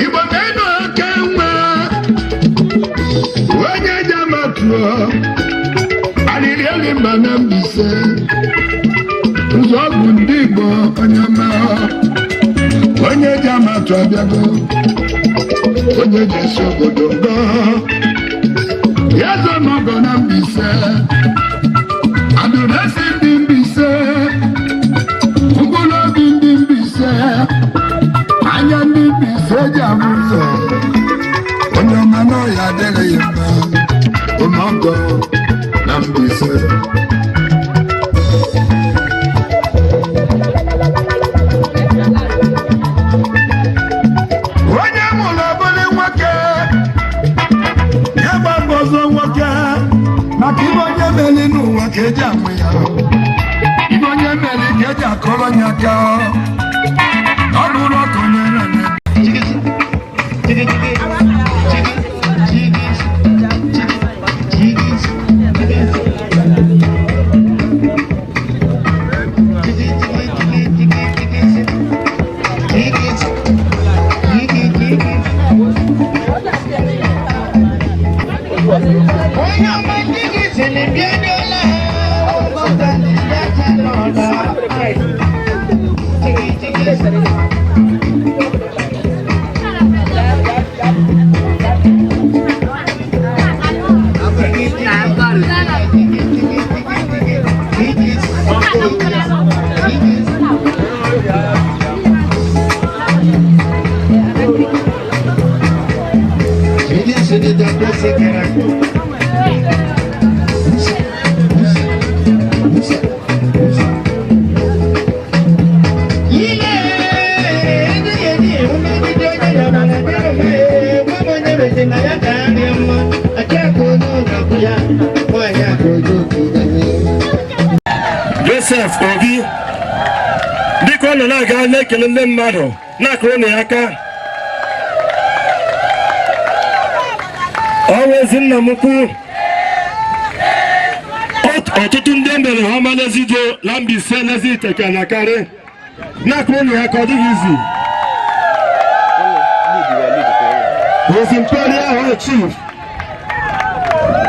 Igbo na-enu oke nwa onye jamatuo alili elu mba na Mbaise, nzọgwụ ndị Igbo, onye ọma, onye jamatu abịago, onye jesi obodo ngọ ya zọmọgọ na Mbaise, adụresi ndị Mbaise, mkpụrụ obi ndị Mbaise, anya ndị Mbaise ji ahụ ụzọ, onye ọma n'ọya adịghị ya mma, ụmụọgọ na Mbaise. Onye mụrụ obere nwoke ya gba mbọ ọzọ nwoke, maka ibe onye meli n'ụwa ka eji amụ ya, ibe onye meli ka eji akọrọ ya aka, ọ bụrụ ọkụ onye rere. Joseph Obi, biko, ọ nọ na-aga na-ekele ndị mmadụ, na-akụrụ na ya aka. Ọnwa ezi nna m ukwu, ọtụtụ ndị mere ha ọma n'Ezido na Mbaise n'ezi iteke na karị, na-akụrụ na ya ka ọ dịghị izi. His Imperial High Chief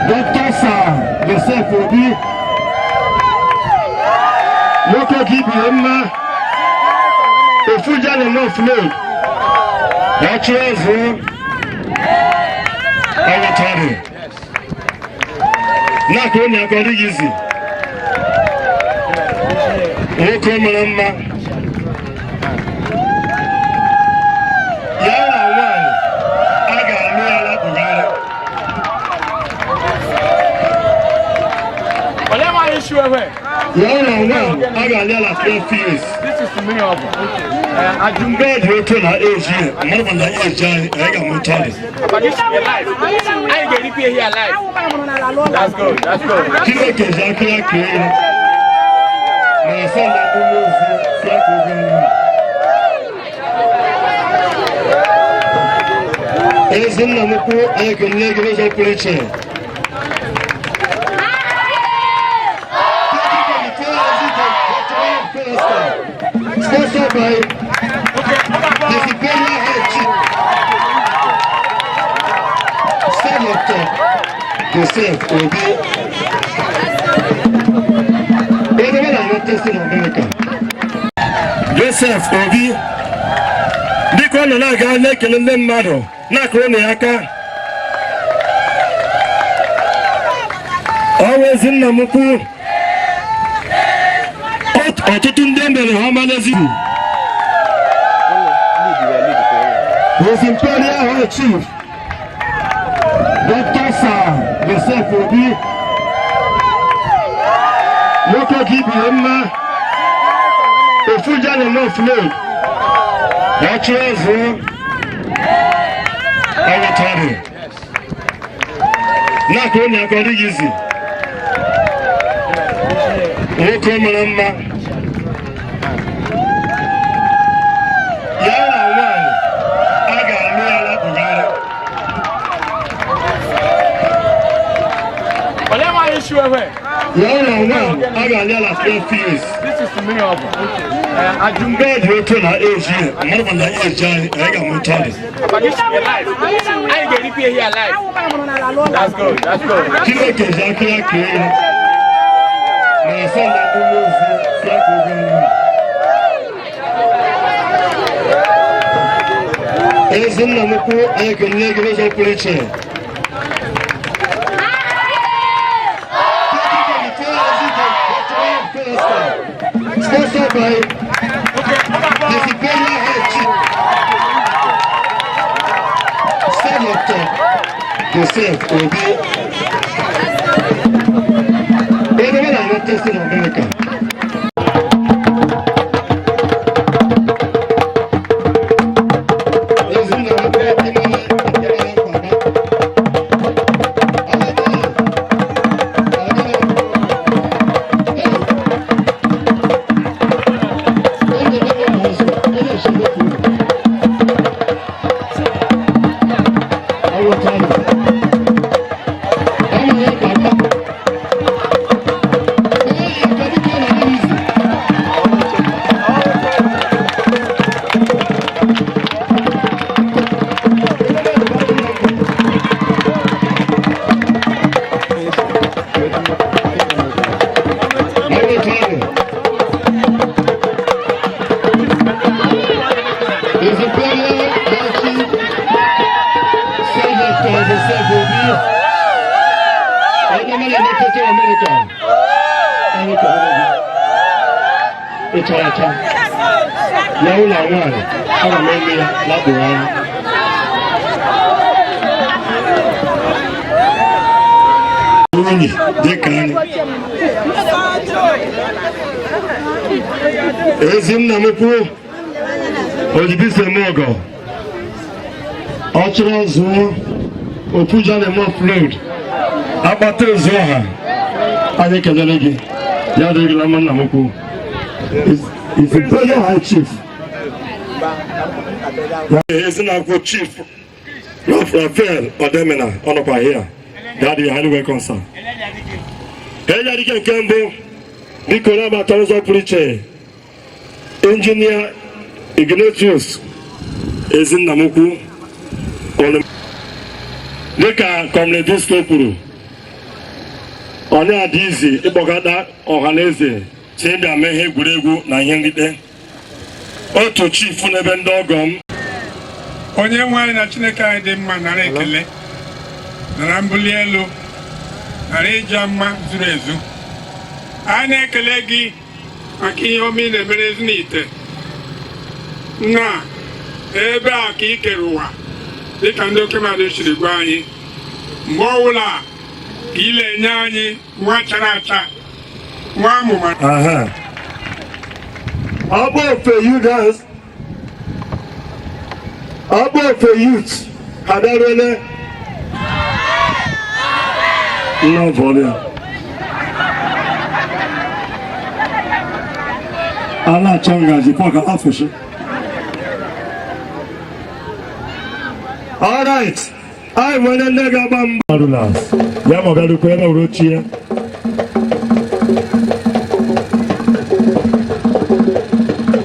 Dr. Sir Joseph Obi, nwoke ka ibie mma, ofu jana north road, ọchị ọzọ ọwụtarị, na-akụrụ na ya ka ọ dịghị izi. Nwoke mara mma, ya na nwaanyị a ga-alụ ya la Buhari. Onye ma issue ewe? Ya na nwaanyị a ga-alụ ya la 12 years. This is the meaning of Ajum. Mgbe dị oke na eji mmadụ na eji anyị, anyị ga-amụta dị. But this should be alive. I ain't getting here alive. That's good. That's good. Chineke ji aka ya kee ya ma asa na ndị ozi si aka oge nri. Ezi nna m ukwu, anyị ekele gị n'ụzọ pụrụ iche. Sponsored by His Imperial High Chief Senator Joseph Obi, onye na United States of America. Joseph Obi, biko, ọ nọ na-aga na-ekele ndị mmadụ, na-akụrụ na ya aka. Ọnwa ezi nna m ukwu, ọtụtụ ndị mere ha ọma n'ezi. His Imperial High Chief Dr. Sir Joseph Obi, nwoke ka ibie mma, ofu jana north road, ọchị ọzọ ọwụtarị, na-akụrụ na aka ọ dịghị izi. Nwoke mara mma, ya na nwaanyị a ga-alụ ya la Buhari. Onye ma issue ewe? Ya ụlọ nwa a ga-alị ala 12 years. This is mmiri ọgwụ. Ajụ Mgbe dị otu na eji mmadụ bụ na eji anyị anyị ga-amụta dị. Anyị ga-erikwa ehi alive. That's good. That's good. Chineke ji aka ya kee ya ma asa na ndị mmụọ ozi si aka oge nri. Ezi nna m ukwu, anyị ekele gị n'ụzọ pụrụ iche. Sponsored by the Superior Head Chief, Senator Joseph Obi. Onye na United States of America. Ezi nna m ukwu, ịmara ịmara nkwaba. His Imperial High Chief, Senator Joseph Obi, onye mara na United America. Ịchara acha. Ya ụlọ nwaanyị, aga m eme ya lakpụrụ anya. Nwunye dị ka anyị. Ezi nna m kwuo. Ojibise Mogo, ọchịrị ọzụọ, Opuja na-eme offload, akpata ezu ọha, anyị kelere gị, ya adịghị na mma nna m ukwu. Is the Imperial High Chief. Ezinagwo Chief Raphael Odemena ọ nọkwa here. Daddy, highly welcome, sir. Enyadike nke mbụ, biko nabata ụzọ pụrụ iche. Engineer Ignatius Ezinnamukwu, dịka Comrade Disco kwuru, ọ na-adị izi ịkpọkọta ọha na eze si ịbịa mee ihe egwuregwu na ihe nrite. Otu chief n'ebe ndị ọgọ m. Onye nwe anyị na Chineke anyị dị mma, nara ekele, nara mbuli elu, nara ịja mma zuru ezu. Anyị na-ekele gị maka ihe ọma ị na-emere Ezinihitte na ebe a ka ị kere ụwa, dịka ndị oke mmadụ siri gwa anyị. Mgbe ọbụla ka ị na-enye anyị nwa chara acha, nwa amụma. Aha. Ọgbọ ofe youth, ọgbọ ofe youth abịaruole nnọbọbịa. A na-achọ ngaji pọka afụshi. All right. Anyị nwere ndị ga-agba mgba. Rulers. Ya ma ọ bịarukwa ebe wuru ochie.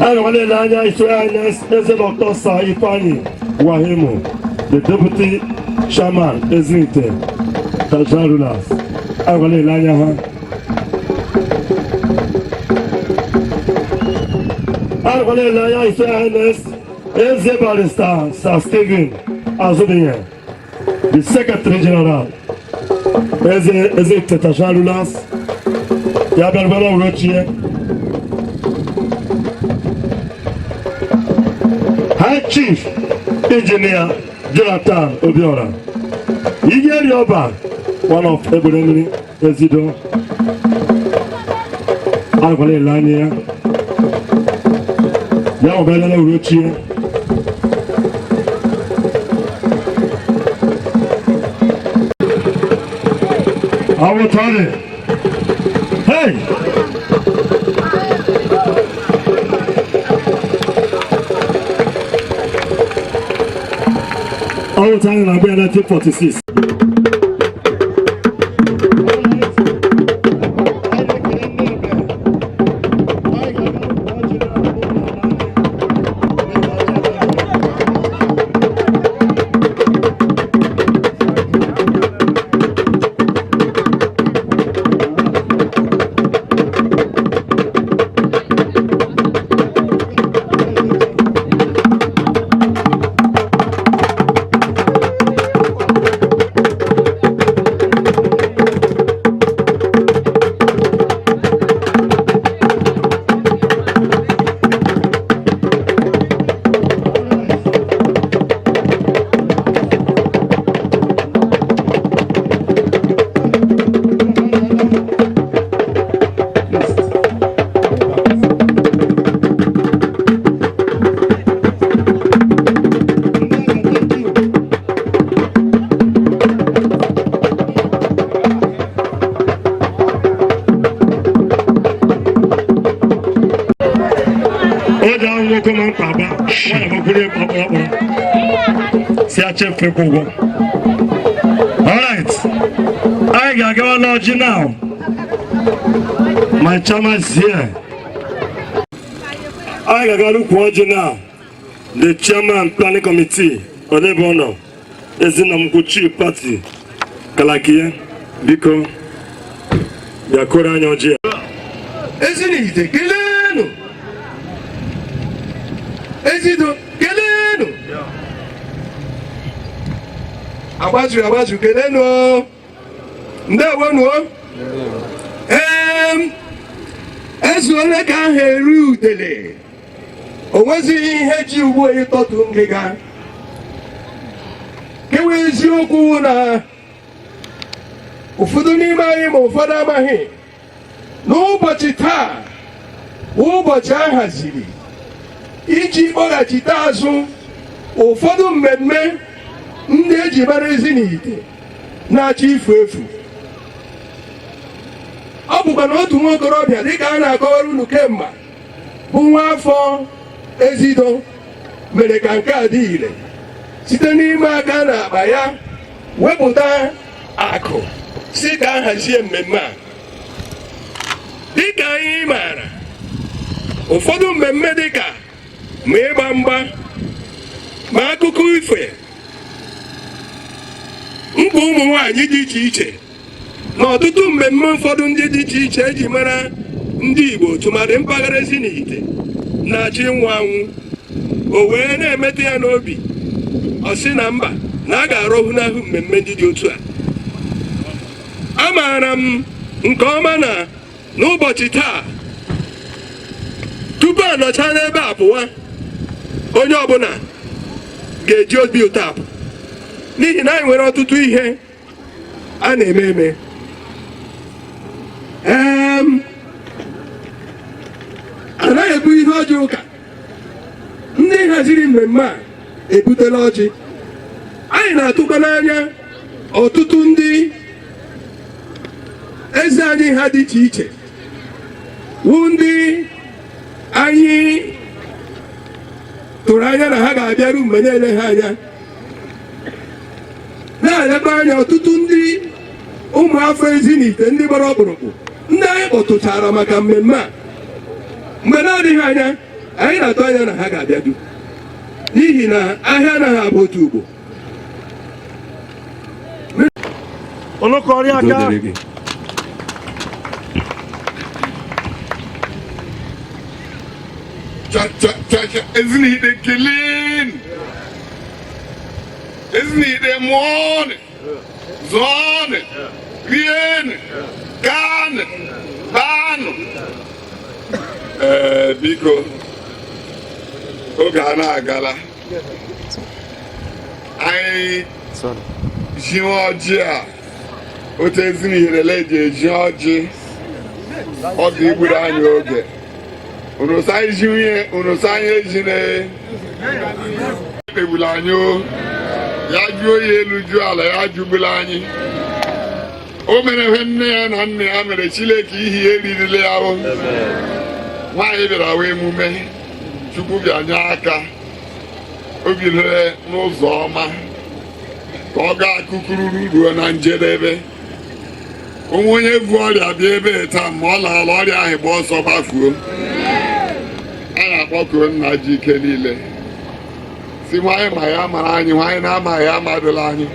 Anyị nwanne anya His Highness Eze Dr. Sir Ifeanyi Wahimu, the Deputy Chairman Ezinihitte Traditional Rulers. Anyị nwanne anya ha. Anyị nwanne anya His Highness Eze Barrister Sir Stephen Azubuike, the Secretary General, Eze Ezinihitte Traditional Rulers. Ya bịarubere wuru ochie. High Chief Engineer Jonathan Obiora, Igeri Ọba, one of Egbere Ezido, akwala ele anya ya. Ya ọbịala wuru ochie. Awụtọrị. Hey! Ọwụtọrị na-agba ya 1946. Eko ma mkpa agba, nwa na-agbakwuru ya kpọrọ kpọrọ. Si ya chefu ịkwụ ụgwọ. Alright, anyị ga-agawa n'ọjị now. My chairman is here. Anyị ga-aga n'ukwu ọjị now. The chairman planning committee, Olebono, Ezinamkwu Chief Party, Kalakiye, biko, bịa kụrụ anyị ọjị a. Ezinite keleenụ, Ezido keleenụ, agbazuru agbazu keleenụ o. Ndewonu o. Ee, ezuole ka ahụ eri udele, o nwezighị ihe ji ugbu a ịtọtu ngịga kewa. Eziokwu na ụfọdụ n'ime anyị ma ụfọdụ amaghị n'ụbọchị taa, ụbọchị a haziri iji kpọghachite azụ ụfọdụ mmemme ndị eji mara Ezinite na-achọ ifu efu. Ọ bụkwa na otu nwa okorobịa, dịka a na-akọwara unu kemgbe, bụ nwa afọ Ezido, mere ka nke a dị ire site n'ime aka na akpa ya wepụta akụ si ka a hazie mmemme a. Dịka anyị maara, ụfọdụ mmemme dịka ma ịgba mgba, ma akụkọ ifo, mkpa ụmụ nwanyị dị iche iche, na ọtụtụ mmemme ụfọdụ ndị dị iche iche eji mara ndị Igbo, tụmadị mpaghara Ezinite, na-achọ ịnwụ anwụ. O wee na-emetụ ya n'obi, ọ sị na mba, na a ga-arọhụnahụ mmemme ndị dị otu a. Amaara m nke ọma na n'ụbọchị taa, tupu anọcha n'ebe a pụwa, onye ọbụla ga-eji obi ụtọ apụ, n'ihi na anyị nwere ọtụtụ ihe a na-eme eme. Anaghị ebu ihe ọjọọ ụka. Ndị haziri mmemme a ebutela ọjị. Anyị na-atụkwa n'anya ọtụtụ ndị eze anyị ha dị iche iche wụ ndị anyị tụrụ anya na ha ga-abịaru mgbe na-ele ha anya, na-elekwa anya ọtụtụ ndị ụmụafọ Ezinite, ndị gbara ọkpụrụkpụ, ndị anyị kpọtụchara maka mmemme a. Mgbe na-adịghị anya, anyị na-atụ anya na ha ga-abịadu, n'ihi na ahịa anaghị abụ otu ugbo. Olokori aka. Cha cha cha cha, Ezinite keleen, Ezinite mụọnụ, zụọnụ, rienụ, kaanụ, baanụ. Ee, biko, oge a na-agala, anyị ji ọjị a otu Ezinite eji eji ọjị. Ọ ga-egburu anyị oge. Unu sị anyị ji nwunye, unu sị anyị ejine kpegbula anyị o. Ya jụọ ya elu, jụọ ala, ya jụgbula anyị. O mere ihe nne ya na nna ya mere. Chineke ihi eririla ya o. Nwaanyị bịara wee emume Chukwu bịa nye aka, o bidoro n'ụzọ ọma ka ọ gaa kukururu ruo na njedebe. Onwe onye vu ọrịa bịa ebe taa, ma ọ laala ọrịa ahụ gba ọsọ gbafuo. A na-akpọkuo nna ji ike niile, si nwaanyị ma ya mara anyị, nwaanyị na-amaghị ya amadụla anyị.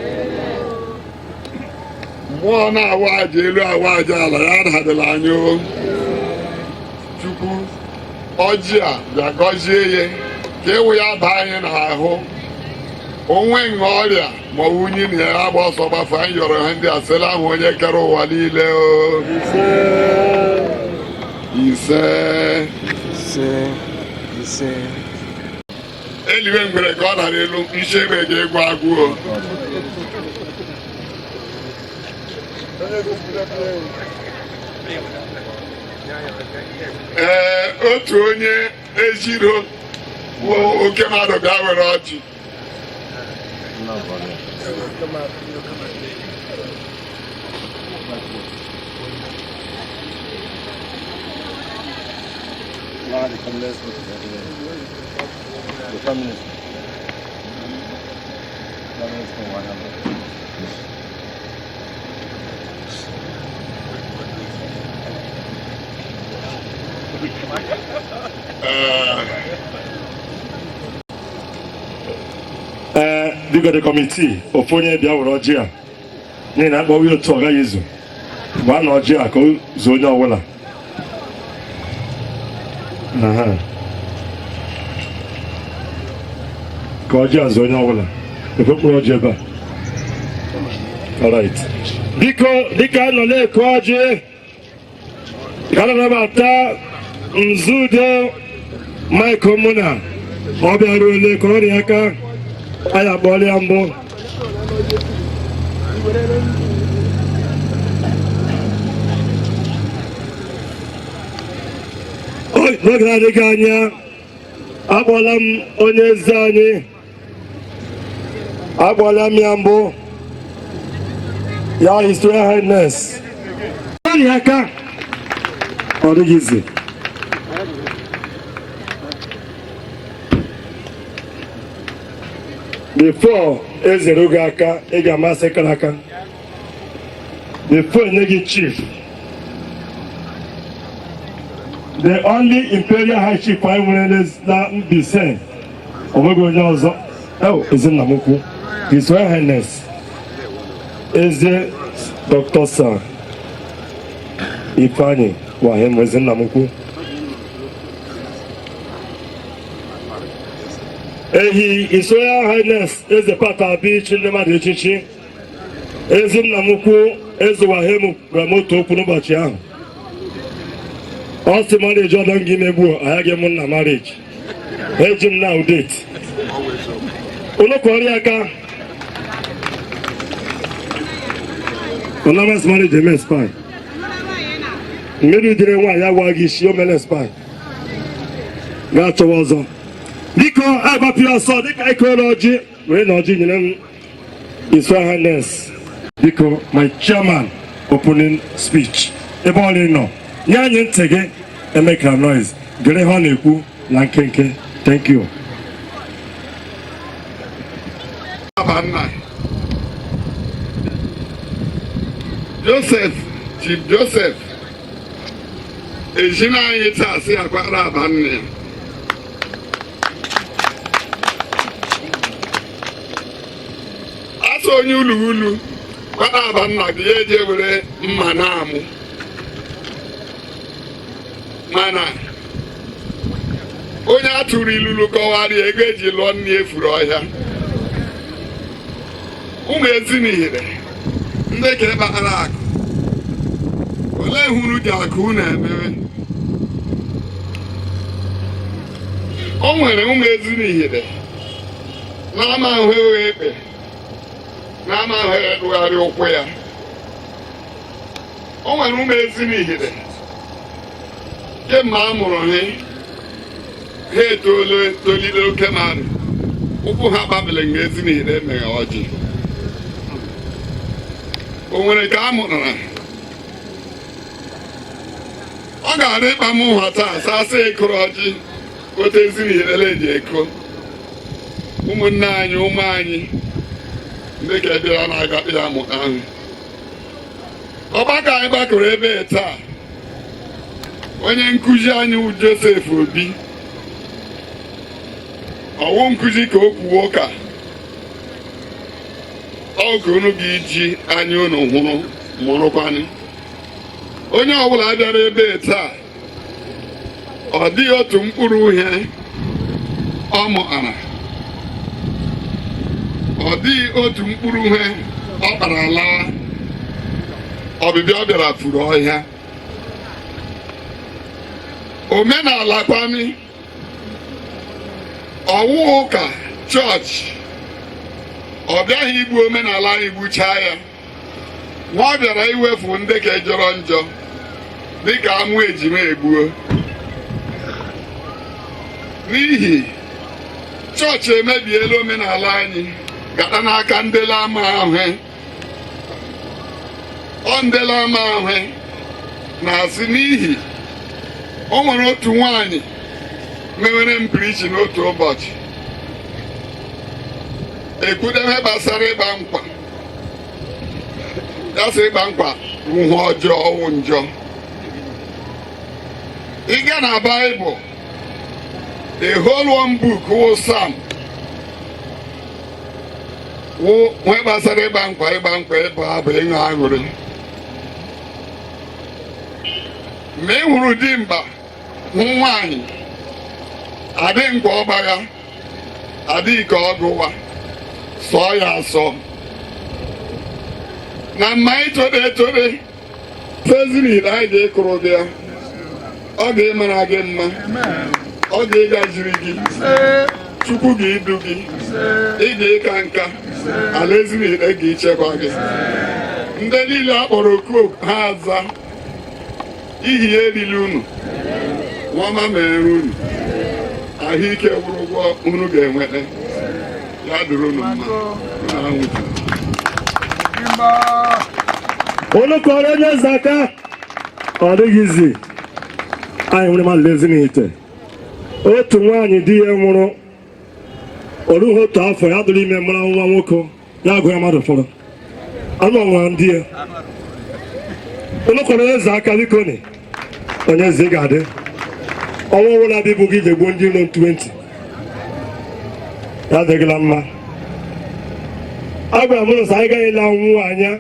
Mmụọ na-awụ aja elu, awụ aja ala, ya adadịla anyị o. Chukwu, ọjị a bịa gọzie ya ka ewu ya baa anyị n'ahụ. Onwe ṅụọ ọrịa ma ọ bụ unyi na ya agba ọsọ gbafu. Anyị yọrọ ihe ndị a sịla ahụ onye kere ụwa niile o. Ise. Ise, ise. Eliwe ngwere ka ọ dara elu nshi, egbe ga-egwu agwụ o. Ee, otu onye ejiro bụ oke mmadụ bịa were ọjị. Now the communist, the communist. Communist from Wagama. Ee, biko, the committee, ofu onye bịa were ọjị a, n'ihi na akpọwa otu ọ gaghị ezu. Gbaa na ọjị a ka o zuo onye ọbụla. Aha. Ka ọjị a zuo onye ọbụla. Efe mkpụrụ ọjị ebe a. Alright. Biko, dịka a nọ na-eke ọjị, ka a na-anabata Nzudo Michael Muna. Ọ bịaruole ka ọrịa aka anyị akpọọla ya mbụ. N'oge na-adịghị anya, akpọọla m onye eze anyị, akpọọla m ya mbụ ya, His Royal Highness. Ọrịa aka ọ dịghịzi. Before ezere gị aka, ị ga-amasị kara aka before enye gị chief. The only imperial high chief anyị nwere na Mbaise, o nweghị onye ọzọ. Oh, ezinna m ukwu, His Royal Highness Eze Dr. Sir Ifeanyi Wahim, ezinna m ukwu. Ehi, His Royal Highness Eze Pata Abi, chi ndị mmadụ echichi. Ezinna m ukwu Eze Wahim gwara m otu okwu n'ụbọchị ahụ. Ọ sị marriage ọdọ gị imegbu aghaghị m nna marriage eji m now date unu kụọrọ ya aka. Onamas marriage eme spy mmiri dịrị nwaanyị agwa gị isi o mere spy gaa chọwa ọzọ. Biko, agbapụ ya ọsọ dịka ịkụrụ ọjị were na ọjị nyere m. His Royal Highness, biko, my chairman, opening speech. Ebe ọ nọ nye anyị ntị gị, emekara noise, gere ihe ọ na-ekwu na nkenke. Thank you. Abanna. Joseph, Chief Joseph, ejina anyị taa sị akwara Abanna ya. Asị onye ulu ulu kwara Abanna gị ya eje were mma na-amụ, mana onye a tụrụ ilulu kọwara ya ego eji lụọ nne efuru ọhịa. Ụmụ Ezinihire, ndị ka kpatara akụ, olee ihe unu ji akụ unu emewe? O nwere ụmụ Ezinihire na-ama ahụ ewe ekpe na-ama ahụ edugharị ụkwụ ya. O nwere ụmụ Ezinihire kemgbe a mụrụ ha, ha etoola tolile oke mmadụ, ụkwụ ha gbabere nga Ezinihire emeghe ọjị. O nwere ka a mụrụ na ọ ga-adị ịkpa m ụha taa sasị ịkụrụ ọjị otu Ezinihire eji eko. Ụmụnne anyị, ụmụ anyị ndị ka bịara na-aga ya mụta ahụ. Ọgbakọ anyị gbakọrọ ebe taa, onye nkụzi anyị wụ Joseph Obi. Ọwụ nkụzi ka o kwuo ụka ọ ka unu ga-eji anya unu hụrụ mụrụkwanụ. Onye ọbụla bịara ebe taa, ọ dịghị otu mkpụrụ uhie ọ mụtara, ọ dịghị otu mkpụrụ uhie ọ kpara laa. Ọbịbịa ọ bịara furu ọhịa. Omenala kwani ọwụ ụka chọọchị, ọ bịaghị igbu omenala anyị gbuchaa ya. Nwa ọ bịara iwefu ndị ka jọrọ njọ dịka amụ ejima egbuo, n'ihi chọọchị emebiela omenala anyị gata n'aka ndele ama ahụ. Ọ ndele ama ahụ na-asị n'ihi o nwere otu nwanyị Mewere m preach n'otu ụbọchị, ekwudebe gbasara ịgba nkwa. Ya sị ịgba nkwa bụ ihe ọjọọ, ọwụ njọ. Ị ga na Baịbụl, the whole one book wụ Psalm, wụ nwe gbasara ịgba nkwa, ịgba nkwa, ịbụ abụ, ịṅụ aṅụrị. Ma ị hụrụ dimkpa hụ nwaanyị, adị nkwa ọgbagha, adịghị ka ọ gụwa sọọ ya asọ na mma itode etode teziri anyị ga-ekụrụ gị ya. Ọ ga-ịmara gị mma, ọ ga-ịgaziri gị, Chukwu ga-edu gị, ị ga-ịka nka, ala Ezinihitte ga-echekwa gị. Ndị niile a kpọrọ oku ha aza ihi ya erili unu nwama mere unu ahụike wụrụ ụgwọ unu ga-enweta. Ya dịrị unu mma, unu anwụchu. Unu kọrọ onye eze aka. Ọ dịghịzi anyị nwere mmadụ Ezinihitte. Otu nwaanyị di ya nwụrụ, o rughị otu afọ, ya dụrụ ime, mara nwa nwoke, ya agụ ya mmadụ fọrọ anụ ọnwa ndị ya. Unu kọrọ onye eze aka, biko ni. Onye eze, ị ga-adị. Ọnwa ọbụla bụ gị ga-egbuo ndị iro 20. Ya adịghịla mma. Agwara m ụlọ sị anyị gaghị ele anwụ anya.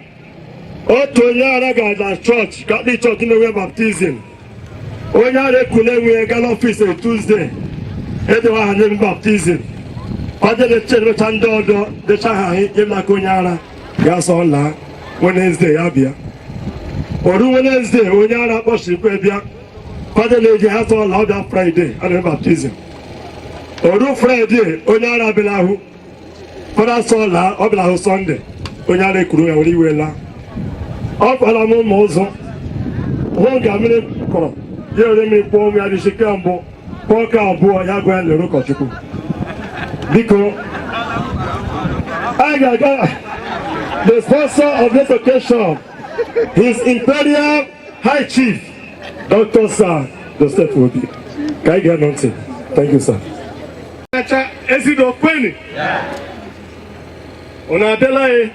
Otu onye ara gara na chọọchị, Catholic chọọchị, na-enwe baptism. Onye ara ekule enwe gaa n'ọfịs Tuesday edewe aha nye baptism. Kwadebe cherecha ndị ọdọ decha ha ahụ ịlaka onye ara ya sọ laa. Wednesday ya bịa oru Wednesday, onye ara kpọchikwe bịa kwadebe eji ha sọ laa. Ọbịa Friday a na baptism. Oru Friday, onye ara bịara ahụ, fada sọ laa. Ọ bịara ahụ Sunday, onye ara ekuru ya were iwe laa. Ọ kwara m ụmụ ụzọ hụ nga mmiri kọrọ ya, were mmiri kpọọ ụmụ ya n'isi ke mbụ, kpọọ ke abụọ, ya gwa ya lere ụkọchukwu. Biko, anyị ga-aga. The sponsor of this occasion, His Imperial High Chief Dr. Sir Joseph Obi, ka anyị ga-anọ ntị. Thank you, sir. Acha Ezido kweni, unu abịala ya.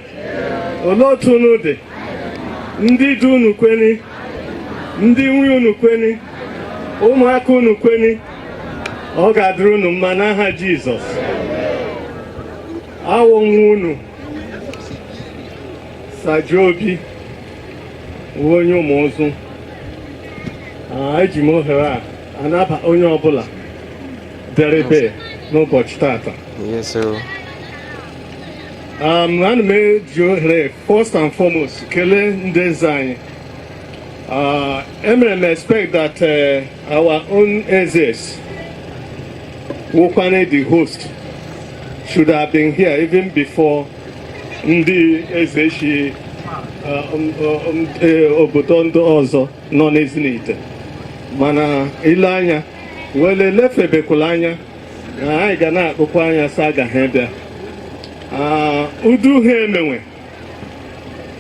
Olee otu unu dị? Ndị du unu kweni, ndị nwunye unu kweni, ụmụaka unu kweni. Ọ ga-adịrị unu mma n'aha Jizọs. Awụ nwa unu Saji Obi, wụ onye ụmụụzụ. Eji m ohere a anaba onye ọbụla bịara ebe n'ụbọchị tata. Yes, sir. Ana m eji ohere first and foremost kelee ndị eze anyị. Emere m expect that our own ezes wụkwane the host should have been here even before ndị eze si obodo ndị ọzọ nọ n'Ezinite. Mana ile anya wele lefebekwala anya na anyị ga na-akpụkwa anya sị agaghị bịa. Udu ha emenwe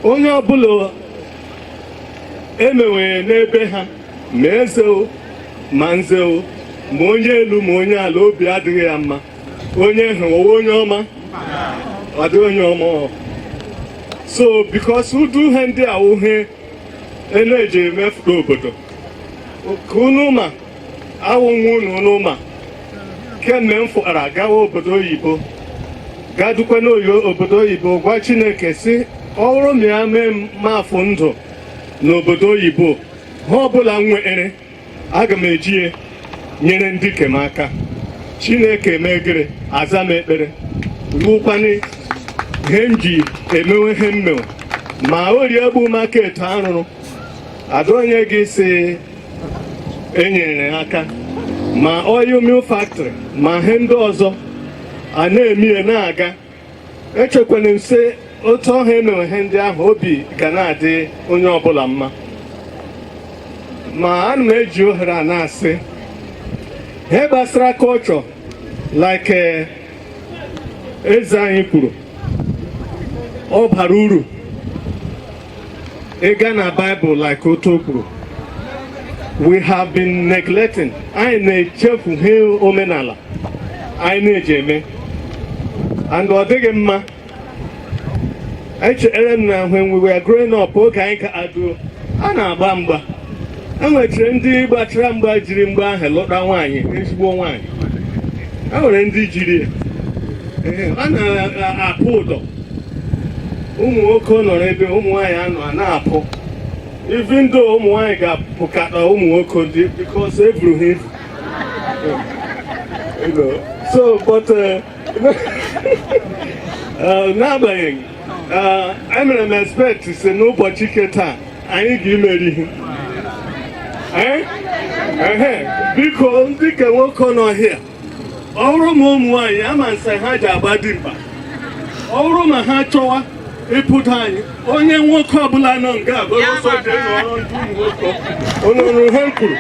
onye ọbụla emenwe n'ebe ha, ma eze o, ma nze o, ma onye elu ma onye ala, obi adịghị ya mma. Onye hụrụ onye ọma, ọ dị onye ọma ọ. So because udu ihe ndị a ihe na-eji emefu obodo ka unu ma awụ nwa unu, unu ma kemgbe m fụara gawa obodo oyibo, gadukwe n'oyo obodo oyibo, gwa Chineke si ọ bụrụ ma ya mee m mafụ ndụ n'obodo oyibo, ha ọbụla m nwere, aga m eji ya nyere ndị kem aka. Chineke megịrị aza m ekpere, wụkwanị ihe m ji emewe ihe m mewe. Ma orie egbu market arụrụ ada onye gị si enyere aka, ma oil mill factory, ma ihe ndị ọzọ a na-eme na-aga. Echekwana m sị otu ọha emewe ihe ndị ahụ, obi ga na-adị onye ọbụla mma. Ma ana m eji ohere a na-asị ihe gbasara culture, like eze anyị kwuru, ọ bara uru. Ịga na Baịbụl, like otu o kwuru, We have been neglecting. Anyị na-echefu ihe omenala anyị na-eji eme, and ọ dịghị mma. Echere m na when we were growing up, oge anyị ka adụ a na-agba mgba, e nwechara ndị gbachara mgba, jiri mgba ahụ lụta nwaanyị, ezigbo nwaanyị. E nwere ndị jiri ya. Ee, a na-apụ ụdọ, ụmụ nwoke nọrọ ebe ụmụ nwaanyị anọ a na-apụ, even though ụmụ nwaanyị ga-apụkata ụmụ nwoke ndị because evuru ha evu. So but n'agbanyeghị, emere m expect si n'ụbọchị ike taa anyị ga-emeri ihe. Ehe, biko, ndị ke nwoke nọ here, ọ bụrụ ma ụmụ nwaanyị ama nsị ha ji agba dimkpa, ọ bụrụ ma ha chọwa ịpụta anyị, onye nwoke ọbụla nọ nga agbara ọsọ jee nọrọ ndị ụmụ nwoke onye ha kwuru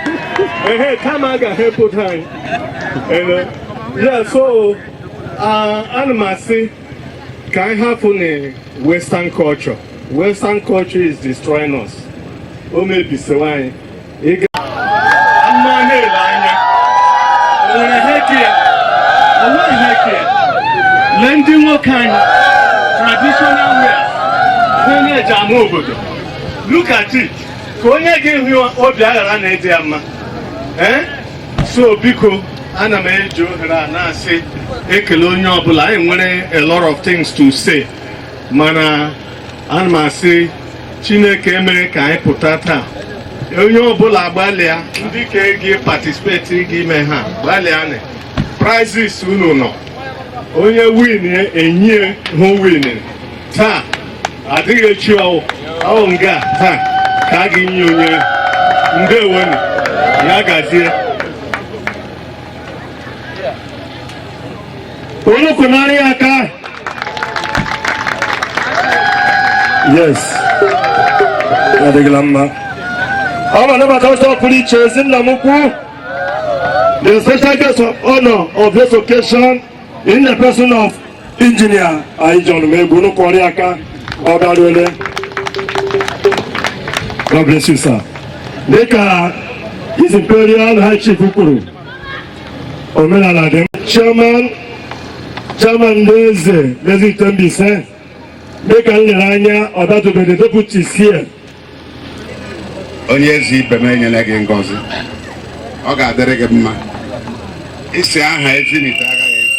ehe, kama a ga-ha ịpụta anyị. Ene, ya so ana m asị ka anyị hapụ na western culture. Western culture is destroying us. O mebisiwa anyị. Ịga mma na-ele anya, o nwere ihe ka ya? O nweghị ihe ka ya. Lee ndị nwoke anyị, traditional wear ha na-eji ama obodo. Look at it. Ka onye ga-ehu obi aghara na ịdị ya mma. Ee, so biko, ana m eji ohere a na-asị ekele onye ọbụla. Anyị nwere a lot of things to say, mana ana m asị Chineke mere ka anyị pụta taa. Onye ọbụla gbalịa, ndị ka gị participate gị ime ha gbalịa nị. Prizes unu nọ, onye win enyie hụ win taa, adịghị echi. Ọwụ ọwụ nga taa ka a ga-enye onye. Ndewonu, ya gazie. Unu kụnarị aka. Yes, ya adịghịla mma. Ọ ma nabata ọsọ pụrụ iche ezi nna m ukwu, the special guest of honor of this occasion, in the person of Engineer anyị John Megbu. Unu kụọrọ ya aka, ọ bịaruole. God bless you, sir. Dịka His Imperial High Chief kwuru, omenala dị. Chairman ndị eze Ezite Mbaise, dịka m lere anya, ọ datụbeghị deputy sie. Onye eze ibe m, enyela gị ngọzi, ọ ga-adịrị gị mma. Isi aha Ezinite agaghị efu,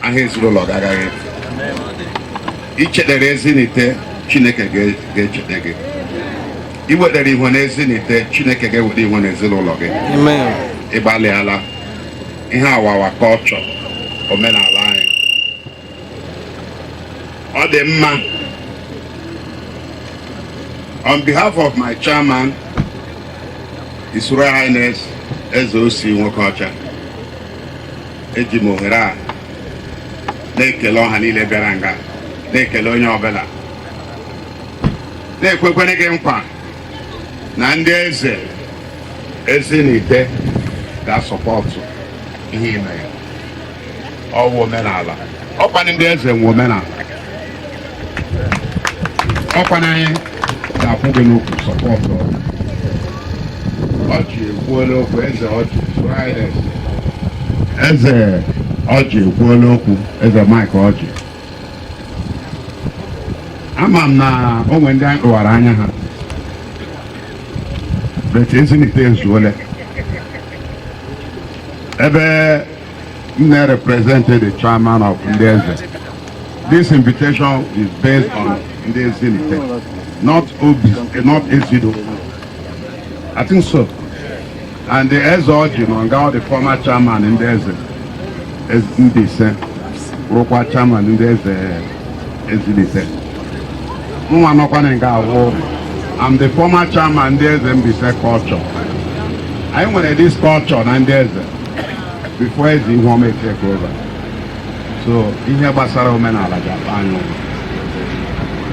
aha ezinụlọ gị agaghị efu. Ichetere Ezinite, Chineke ga-echeta gị. Iwetara ihe na Ezinite, Chineke ga-eweta ihe n'ezinụlọ gị. Ịgbalịala. Ihe awawa kọlchọ, omenala anyị, ọ dị mma. On behalf of my chairman, His Royal Highness Eze Osi Nwokeọcha, eji m ohere a na-ekele ọha niile bịara nga, na-ekele onye ọbụla, na-ekwekwere gị nkwa na ndị eze Ezinite ga-asọpọtụ ihe ime ya. Ọ bụ omenala, ọkwanụ ndị eze nwe omenala, ọkwanụ anyị ga-akwụ gị n'ukwu support. Ọjị ekwuola okwu. Eze Ọjị, Highness Eze Ọjị ekwuola okwu. Eze Mike Ọjị, ama m na o nwere ndị anyị kpụwara anya ha, but Ezinite ezuole. Ebe m na-represent the chairman of ndị eze, this invitation is based on ndị Ezinite, not Obi, not Ezido, I think so. And the Eze Ọjị nọ nga, the former chairman ndị eze Mbaise, bụrụkwa chairman ndị eze Ezinite. Nwa nọkwana nga ahụ, I'm the former chairman ndị eze Mbaise culture. Anyị nwere this culture na ndị eze before Eze Ihuọma take over. So ihe gbasara omenala ga-akpa anyị ụgwọ.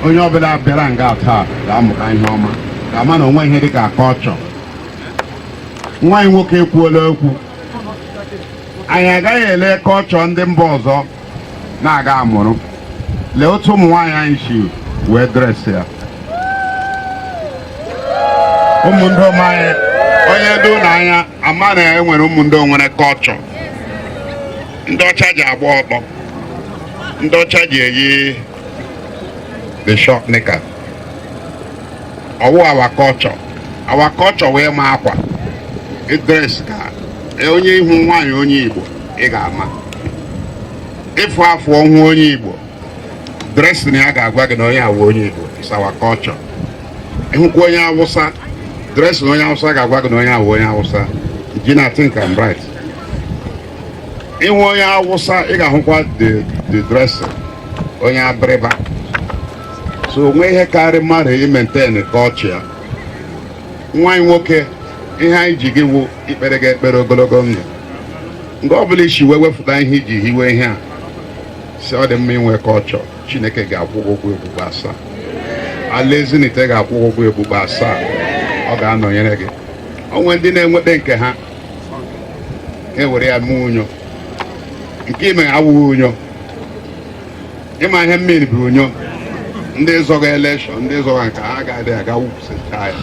Onye ọbụla bịara nga taa ga-amụta ihe ọma, ga-ama na onwe ihe dịka culture. Nwa anyị nwoke ekwuola okwu. Anyị agaghị ele culture ndị mba ọzọ na-aga amụrụ. Lee otu ụmụ nwaanyị anyị si wee dress ya, ụmụ ndị ụmụ anyị. Onye dị ụlọ anya ama na enwere ụmụ ndị nwere culture. Ndị ọcha ji agba ọkpọ, ndị ọcha ji eyi the short knicker. Ọwụ our culture. Our culture wee ma akwa dress ka onye ihu nwaanyị onye Igbo ị ga-ama ịfụ afọ ọhụ onye Igbo dressing ya ga-agwa gị na onye awụ onye Igbo. It's our culture. Ịhụkwa onye Awụsa, dressing onye Awụsa ga-agwa gị na onye awụ onye Awụsa. Ji na think I'm right. Ịhụ onye Awụsa, ị ga-ahụkwa the dressing onye Abịrịba. So onwe ihe karịrị mmadụ i-maintain culture ya. Nwa anyị nwoke, ihe anyị ji gị wụ ikpere gị ekpere ogologo ndụ. Mgbe ọ bụla isi wee wepụta ihe iji hiwe ihe a, si ọ dị mma inwe culture, Chineke ga-akwụ gị ụgwọ egbugbo asaa. Ala Ezinite ga-akwụ gị ụgwọ egbugbo asaa. Ọ ga-anọnyere gị. Onwe ndị na-enweta nke ha, ha ewere ya mee unyo. Nke ime awụghị unyo. Ịma ihe mmiri bụ unyo. Ndị zọga election, ndị zọga nke ha agaghị aga wupụsịcha ya.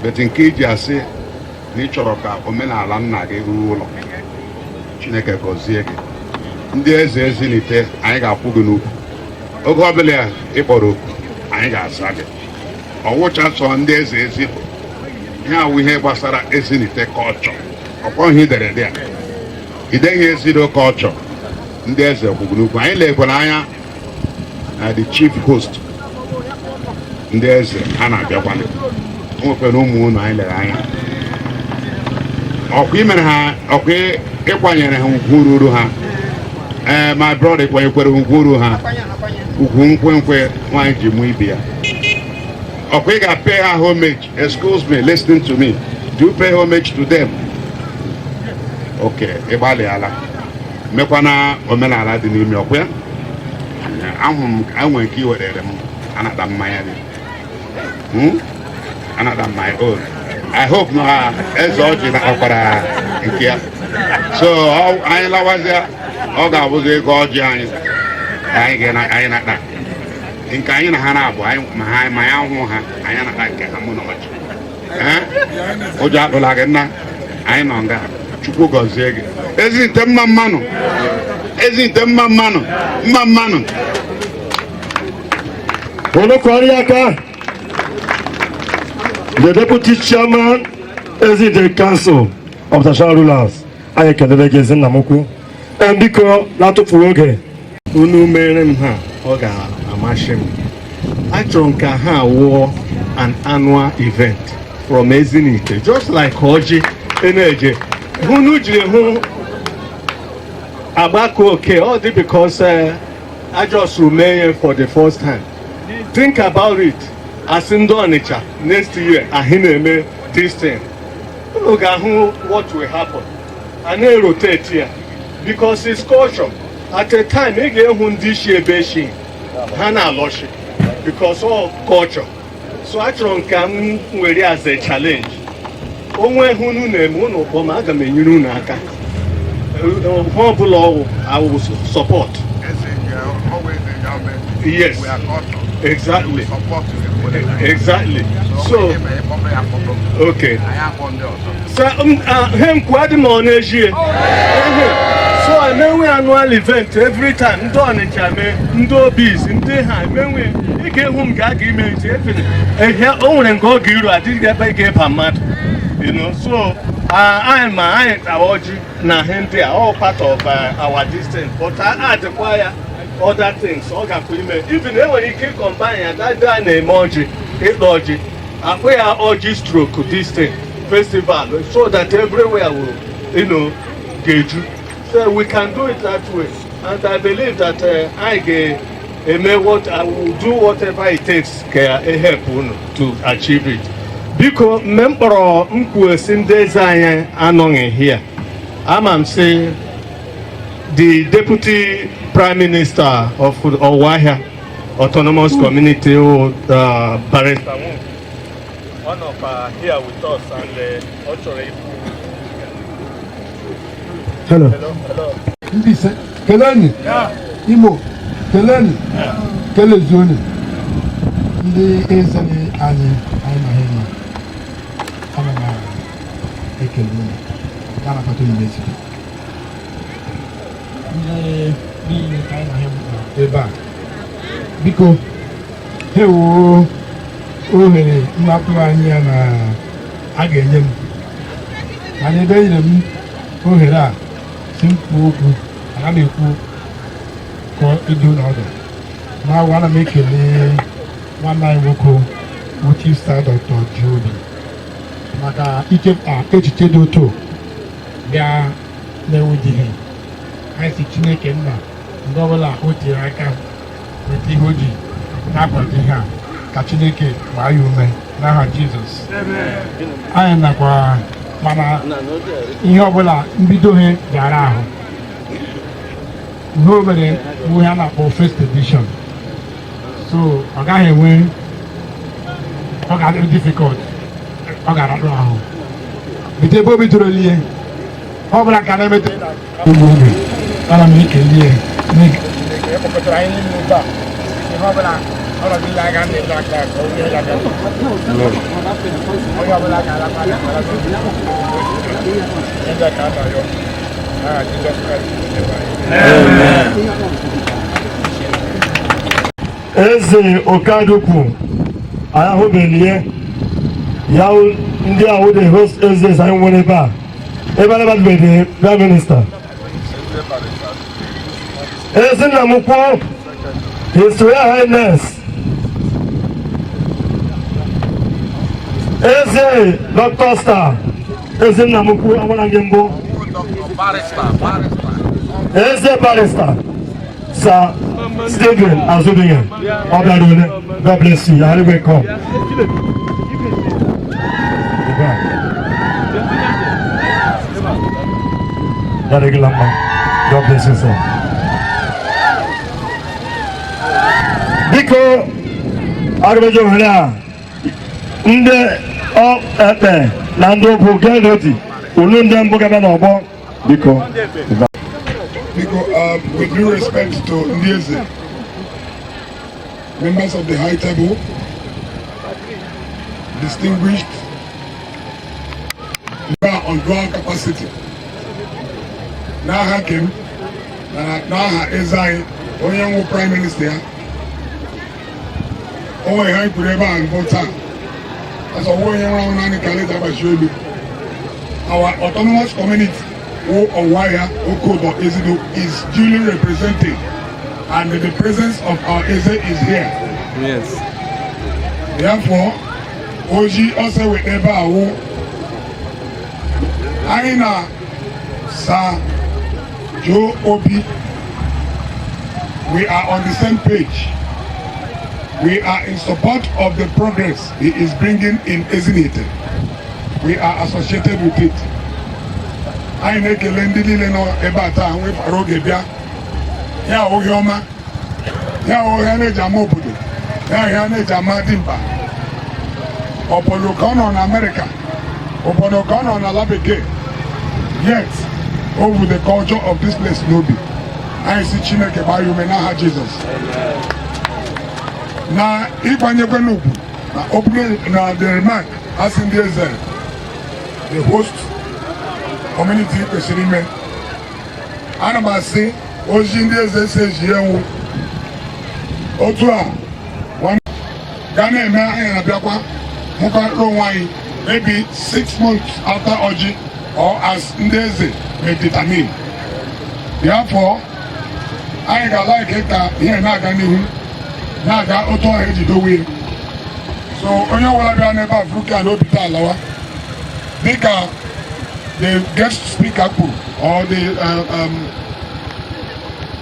But nke iji asị na ị chọrọ ka omenala nna gị ruo ụlọ, Chineke gọzie gị. Ndị eze Ezinite, anyị ga-akwụ gị n'ukwu. Oge ọbụla ị kpọrọ oku, anyị ga-aza gị. Ọwụcha sọ ndị eze ezi bụ ihe awụ ihe gbasara Ezinite culture. Ọkpọ ihe idere dị a ideghị Ezido culture. Ndị eze kwụgụ n'ukwu. Anyị lekwara anya na the chief host, ndị eze ha na-abịakwana. O nwekwara ụmụ unu anyị lere anya. Ọkwa imere ha, ọkwa ịkwanyere ha ugwu ruru ha. Ee, my brother, ịkwanyekwere ha ugwu ruru ha, ugwu nkwenkwe nwaanyị ji mụ ibe ya. Ọkwa ị ga-pay ha homage? Excuse me, listen to me, do you pay homage to them? Okay, ị gbalịala mekwana omenala dị n'ime. Ọkwa ya ahụrụ m enwere nke i werere m anata mmanya gị. Anata my own. I hope na eze ọjị natakwara nke ya. So anyị lawazie, ọ ga-abụzi ego ọjị anyị ka anyị ga anyị nata nke anyị na ha na-abụ anyị ma ha ma ya hụ ha, anyị anata nke ha. Mụ na ọjị. Ee, ụjọ akpụla gị, nna. Anyị nọ nga. Chukwu gọzie gị. Ezinite, mma mmanụ. Ezinite, mma mmanụ, mma mmanụ. Unu kụọrọ ya aka. The Deputy Chairman, Ezinite Council of Traditional Rulers. Anyị ekelere gị, ezi nna m ukwu. Ee, biko, na-atụfughị oge. Unu mere m ha, ọ ga-amasị m. Achọrọ m ka ha wụọ an annual event from Ezinite, just like ọjị eneje hụnụ jiri hụ agbakọ oke ọ dị, because I just mee ya for the first time. Think about it, asị ndị Ọnịcha next year ahị na-eme this thing, unu ga-ahụ what will happen. A na-erotate ya because it's culture. At a time ị ga-ehụ ndị isi ebe echi ha na-alọchi because all culture. So achọrọ m ka m were as a challenge. Onwe hụ unu na-eme, unu kpọọ m, aga m enyere unu aka. Hụ ọbụla ọwụ, I will support. Yes, exactly. So okay, so he nkwu adị m ọ na-ejie. So emenwe annual event every time. Ndị Ọnịcha mee, ndị Obis, ndị ha emenwe. Ị ga-ehụ m ga aga ime nche efere ehe. O nwere nke ọ ga-iru adịghị ebe ị ga-eba mmadụ. So anyị ma anyị tawa ọjị na ihe ndị a, all part of our distance, but adịkwa ya other things ọ gakwa ime. Even enwere ike combine ya dada a na-eme ọjị, ịkpa ọjị, akpụ ya ọjị stroke this thing festival, so that everywhere will ga-eju. So we can do it that way, and I believe that anyị ga-eme what I will do, whatever it takes ka e help unu to achieve it. Biko, mgbe m kpọrọ m kwuo si ndị eze anyị anọghị here, ama m sị the Deputy Prime Minister of Ọwahịa Autonomous Community, Barrister Nwoko, one of here with us, and ọ chọrọ ikwu. Hello. Hello, hello. Mbaise keleni, Imo keleni, kelezuoni. Ndị eze anyị, anyị na ha nọ, ana m Ekele unu, na-anabata unu n'ezigbo ndị niile ka anyị na ha nọ ebe a. Biko, ha ewuo ohere m na-atụghị anya ya na a ga-enye m, mana ebe e nyere m ohere a si m kwuo okwu, ana m ekwu ka ịdị n'ọdụ na ana m ekele nwanne anyị nwoke bụ Chief Sir Dr. Joe Obi maka ichepụta echiche dị otu bịa na-enweghị ihe. Anyị si Chineke nna, mgbe ọbụla o tinyere aka weta ihe o ji na-akwado ihe a, ka Chineke gbaa ya ume n'aha Jizọs. Anyị nakwa mana ihe ọbụla mbido ha gara ahụ, ihe o mere bụ ihe a na-akpọ first edition, so ọ gaghị enwe, ọ ga-adị difficult, ọ ga-aradụ ahụ bido ebe o bidoro lie ọ bụla ka na-emete ugbo oge. Ana m ekele ya Chineke ekpọkọtara anyị niile ebe a. Ihe ọbụla ọnọdụ ile aga na-eme aka ka onye ya bịa, onye ọbụla ga-alakwa aka ndị ka a na-arịọ n'aha Jizọs Kraịst Onyenwe anyị. Eze Okadukwu, anyị ahụbeghị ihe ya. Ndị ahụ, the host eze anyị nwere ebe a, ebe a nabatụbeghị prime minister. Eze nna m ukwu, His Royal Highness Eze Dr. Star, eze nna m ukwu, amara gị mbụ, Eze Barrister Sir Stephen Azubihe Obiarule, God bless you. You are welcome. Ya dịgịla mma. God bless you, sir. Biko, aga m eji ohere a, ndị ekpe na ndị okwu, get ready. Unu ndị mbụ gaba n'ọgbọ, biko. Biko, with due respect to ndị eze, members of the high table, distinguished member on dual capacity, n'aha nke m na n'aha eze anyị, onye nwụ prime minister ya, o nwere ihe anyị kwuru ebe a mbụ taa. Ọsọ nwa onye nwụrụ anwụ naanị ka alaeze agbachi olu. Our autonomous community wụ Ọwahịa Okodo Ezido is duly represented and the presence of our Eze is here. Yes. Therefore, oji ọsọ weta ebe a wụ anyị na Sir Joe Obi, we are on the same page. We are in support of the progress he is bringing in Ezinite. We are associated with it. Anyị na-ekele ndị niile nọ ebe a taa nwefara oge bịa. Ya ohe ọma, ya ohe a na-eji ama obodo, ya ohe a na-eji ama dimkpa. Obodo ka ọ nọ na Amerịka, obodo ka ọ nọ n'ala bekee, yet over the culture of this place n'obi. Anyị si Chineke gbaa ya ume n'aha Jizọs. Na ịkwanyekwe n'ugwu na opening na the remark, asị ndị eze, the host community kwesịrị ime, ana m asị ozi ndị eze si eji enwu otu a ga na-eme. Anyị na-abịakwa hụkọrịta onwe anyị maybe 6 months after ọjị or as ndị eze may determine. Therefore, anyị ga-alike ka ihe na-aga n'ihu, na-aga otu ọha eji dowe ya. So onye ọbụla bịara n'ebe a furu ka na obi taa alawa, dịka the guest speaker kwuru or the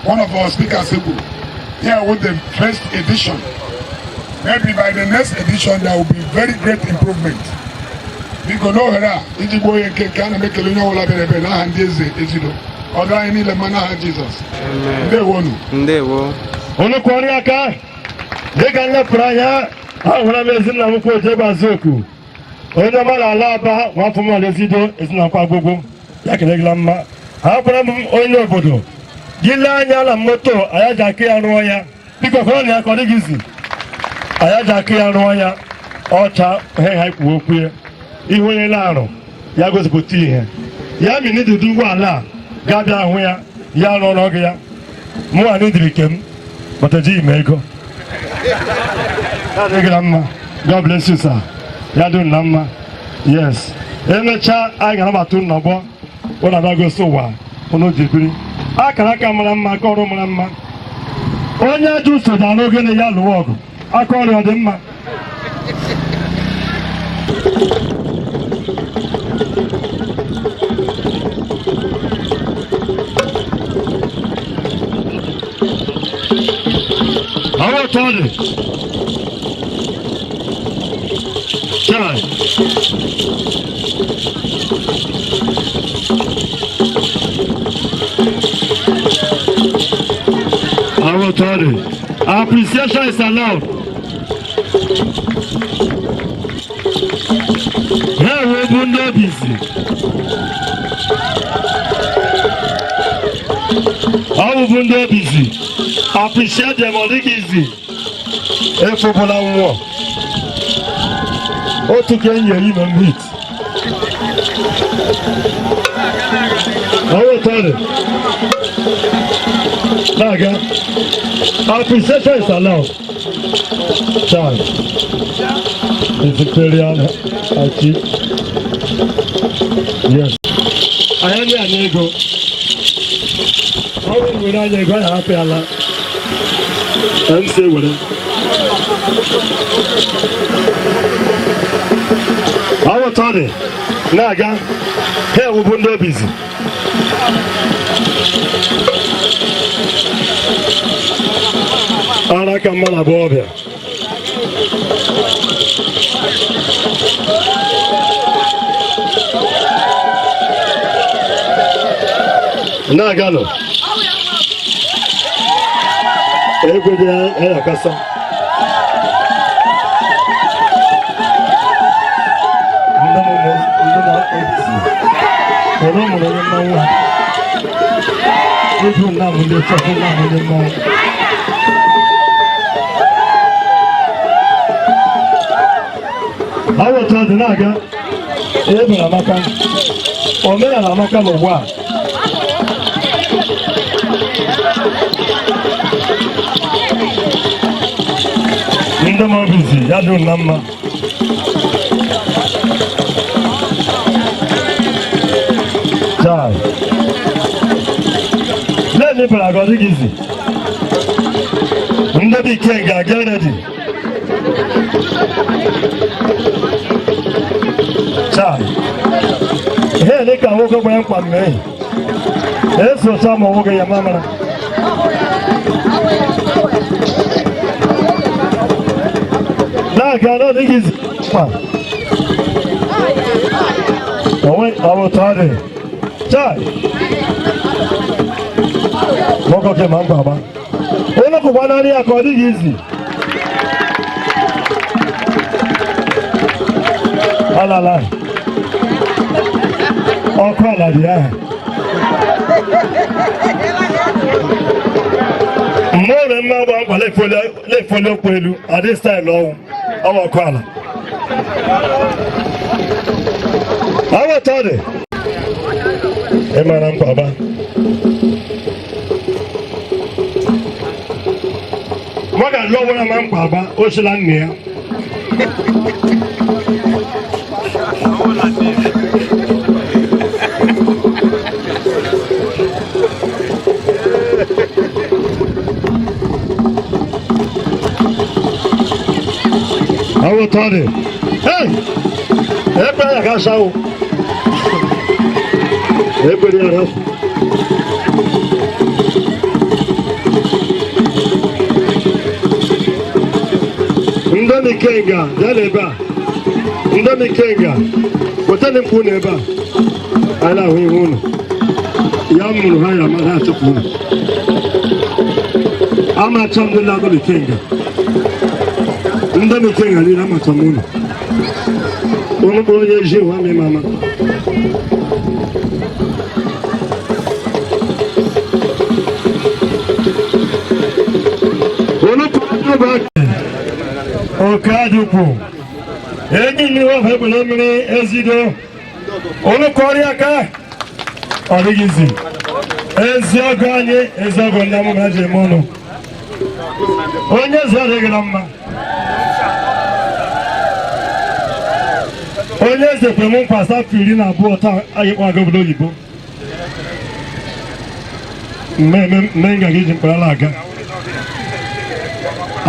one of our speakers kwuru here, with the first edition, maybe by the next edition there will be very great improvement. Biko, n'ohere a, iji gbuo onye nke ana m ekele onye ọbụla bịara ebe n'aha ndị eze Ezido. Ọ dịrị anyị niile mma n'aha Jizọs. Ndewonu. Ndewo. Unu kụọrọ aka. Dịka nlepụrụ anya, ahụra m ezinna m kwu Ojegbe Azuoku, onye ọma na-ala Aba, nwafọ m ala Ezido, ezinakwa agwụgwụ ya kelegila mma. Ha gwara m onye obodo gị lee anya na moto anyị ji aka ya rụọ ya. Biko, kọrọ na ya ka ọ dịghị izi anyị ji aka ya rụọ ya ọcha. He ha ikwu okwu ya, ihu onye na-arụ Ya gosipụta ihe ya mini dudu ụgbọala a ga-abịa hụ ya, ya rụọrọ gị ya. Mụ anyị dịrị ke m, but ejighị m ego. Ya adịghị na mma. God bless you, sir. Ya dị na mma. Yes, emechaa anyị ga-anabata unu n'ọgbọ. Ụnụ abịa gosi ụwa ụnụ ji biri akara aka mara mma, aka ọrụ mara mma. Onye ajọ uso ji arụ ogene ya lụwa ọgụ, aka ọrụ ọ dị mma. Àwọn ọ̀tọ́ dị. Chai. Àwọn ọ̀tọ́ dị. Appreciation is allowed. Ha wee bụ ndị obisi. Ọ bụ ndị obisi. Appreciate them, ọ dịghị izi. Efopụla mmụọ. Otu ka enyi eyi na hit. Àwọn ọ̀tọ́ dị. Na-aga. Appreciation is allowed. Child. His Imperial Chief. Yes. Anyị ndị a ego. Ọ bụrụ nwere anya ego, anyị hapụ ya la. MC were. Àwọn ọ̀tọ́ dị. Na-aga. Ha ewubu ndị obizi. Ara ka mma na abụọ. Na-aganụ. Egwu dị ya akasa. Ndị mụ ndị ma obisi. Ọrụ mụrụ onye mmanwụ ha. Egwu nna m ndị chọkwu nna m ndị mmanwụ. Awọta dị na-aga. Ebere amaka. Omenala amaka n'ụwa a. Ndị ma obizi ya dị na mma. Chai. Lẹ́ẹ̀ni bẹ̀rẹ̀ àgọ́ dịghị izi. Ndị dị ike ga-aga ready. Chai. Ihe dị ka nwoke gbanye mkpa mmehie. Esocha ma nwoke ya mamara. Na-aga n'ọdịghị izi mkpa. Onwe ọ bụ otu ọ dị. Chai. Nwoke ke ma mkpa agba. Onye kwụkwa naanị ya ka ọ dịghị izi. Alala. Ọkụ ala dị ahụ. Mmụọ na mma agba nkwa na-efoli okwu elu adị style ọnwụ ọwa ọkụ ala. Awọta dị. Ị mara mkpa agba. Mmadụ alụọ nwere ma mkpa agba o sila nne ya. Awọta dị. Hey! Ekpere ya ka asawo. Ekpere ya ka. Ndị Ikenga bịa n'ebe a. Ndị Ikenga, wetana mkpu n'ebe a. Anyị na-ahụ ihu unu. Ya mụrụ ha ya mara achụpụ unu. Amacha m ndị na-agụ Ikenga. Ndị Ikenga niile, amacha m unu. Unu bụ onye ezi nwa m mama. Unu bụ oke adịkwu. Enyi mmiri ọha egbele mmiri ezido. Unu kụọrọ aka. Ọ dịghị izi. Ezi ọgọ anyị, ezi ọgọ ndị amụma ji eme ọnụ. Onye eze adịghị na mma. Onye eze kwere m nkwa afọ 12 taa anyị kpọ aga obodo oyibo. Mmemme mme nga gị ji mkparala aga.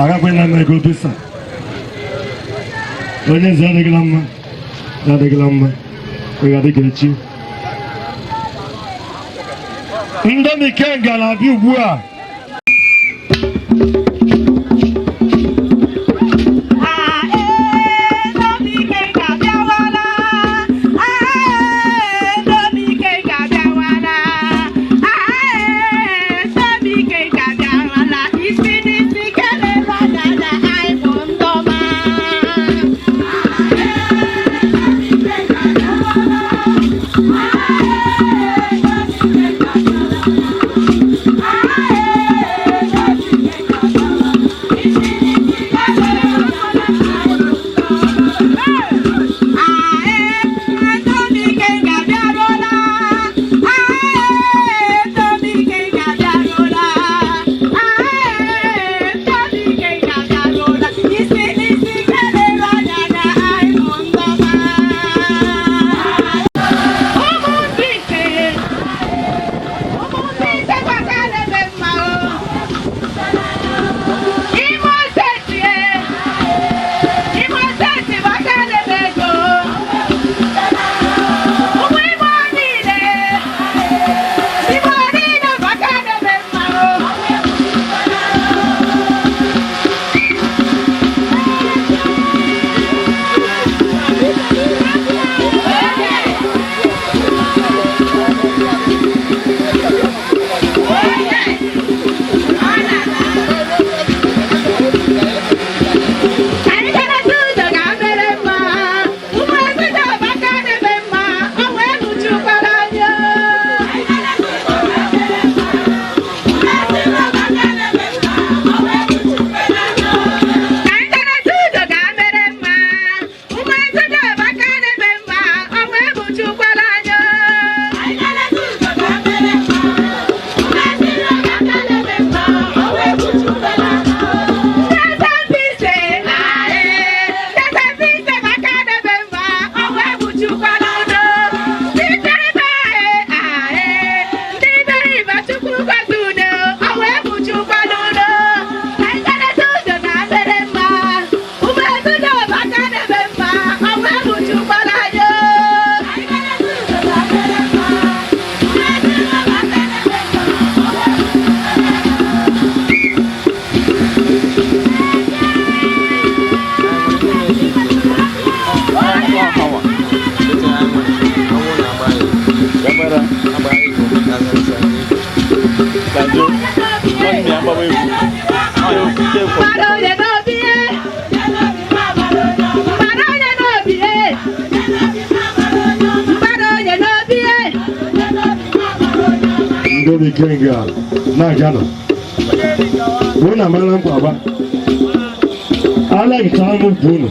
Agakwe na m ego visa. Onye eze adịghị na mma. Ya adịghị na mma. Ị ga-adị ka echi. Ndị Ikenga na-abịa ugbu a. Ndị Ikenga na-aga nọ. Unu amara nkwa agba. Alaghịchara m ukwu unu.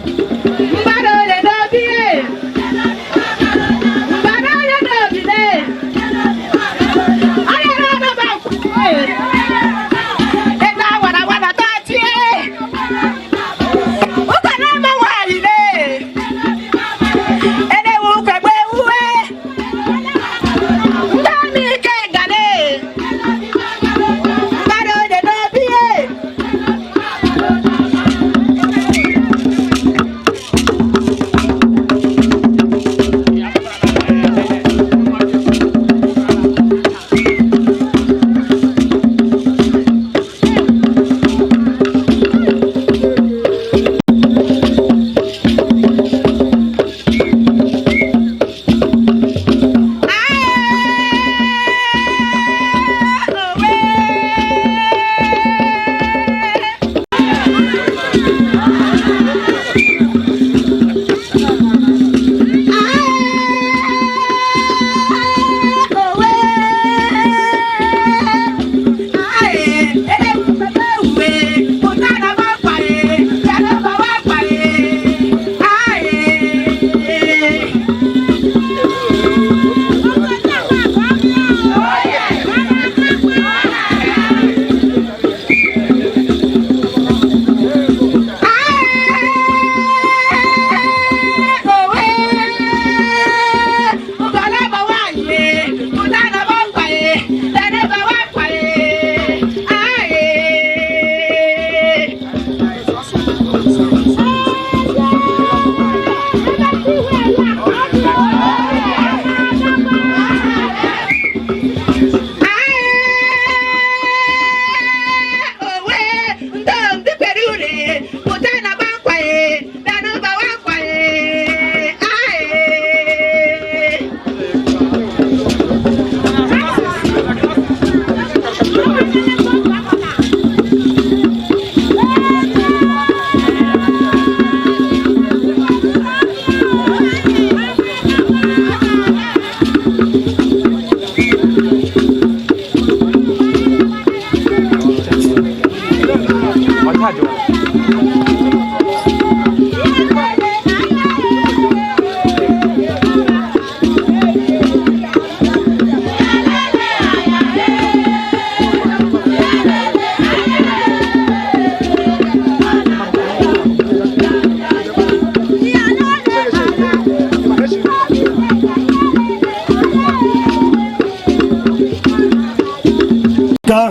Ka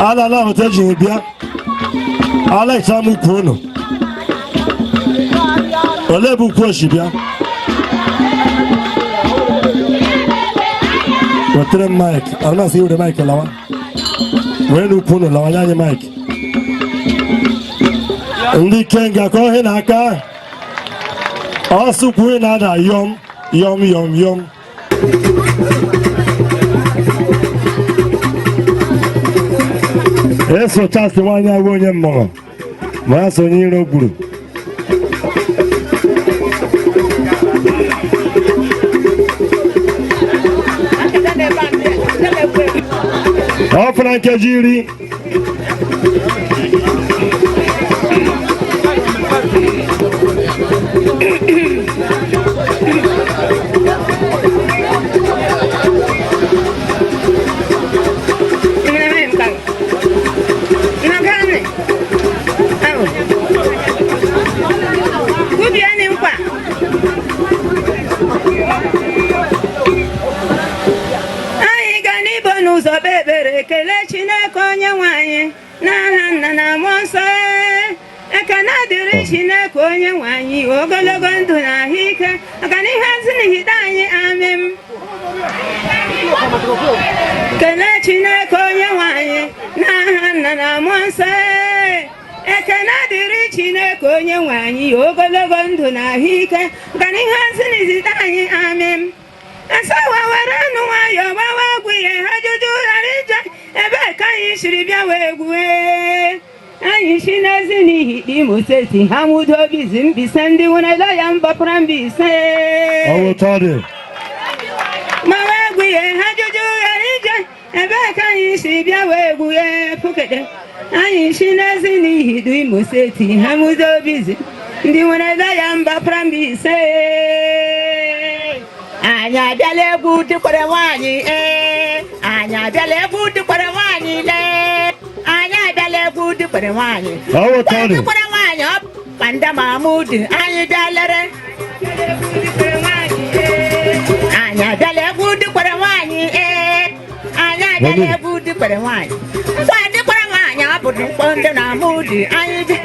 ala na ahụta ji bịa Alex amụkwu unu. Olee ebe ukwu osi bịa? Wetere m mic. Anasị were mic lawa. Were n'ukwu unu lawa nye anyị mic. Ndị ikenga ka ohe na-aka. Ọsụ kwuru na-ada yọm yọm yọm yọm. Eso Charles nwaanyị awụ onye mmụọ ma ya so onye iro gburu. Ọ fọrọ nkeji 10. Anyị ga n'ibo n'ụzọ kpee ekpere kelee Chineke onye nwe anyị n'aha nna na mmụọ nsọ. Ekene dịrị Chineke onye nwe anyị, ogologo ndụ na ahụike ọganihu ezinihite anyị, amen. Kelee Chineke onye nwe anyị n'aha nna na mmụọ nsọ. Ekene dịrị Chineke onye nwe anyị, ogologo ndụ na ahụike ọganihu ezinihite anyị, amen. Asawa were nụ nwayọọ gbawa egwu ihe ha juju ghara ije ebee ka anyị siri bịa wee gwue. Anyị si n'ezi n'ihi Imo steeti ha nwudo obizi Mbaise ndị nwere ya mbapụra Mbaise. Ọwụ ụtọ dị. Gbawa egwu ihe ha juju ghara ije ebee ka anyị si bịa wee gwue pụkede. Anyị si n'ezi n'ihi Imo steeti ha nwudo obizi ndị nwere ya mbapụra Mbaise. Anyị abịala egwu dịkwara nwaanyị ee, anyị abịala egwu dịkwara nwaanyị lee, anyị abịala egwu dịkwara nwaanyị. Ọwụ ụtọ dị. Dịkwara nwaanyị ọ ka ndị Mahmud anyị bịa lere. Anyị abịala egwu dịkwara nwaanyị ee, anyị abịala egwu dịkwara nwaanyị. Mkpa dịkwara nwaanyị ọ bụ mkpọ ndị Mahmud anyị bịa.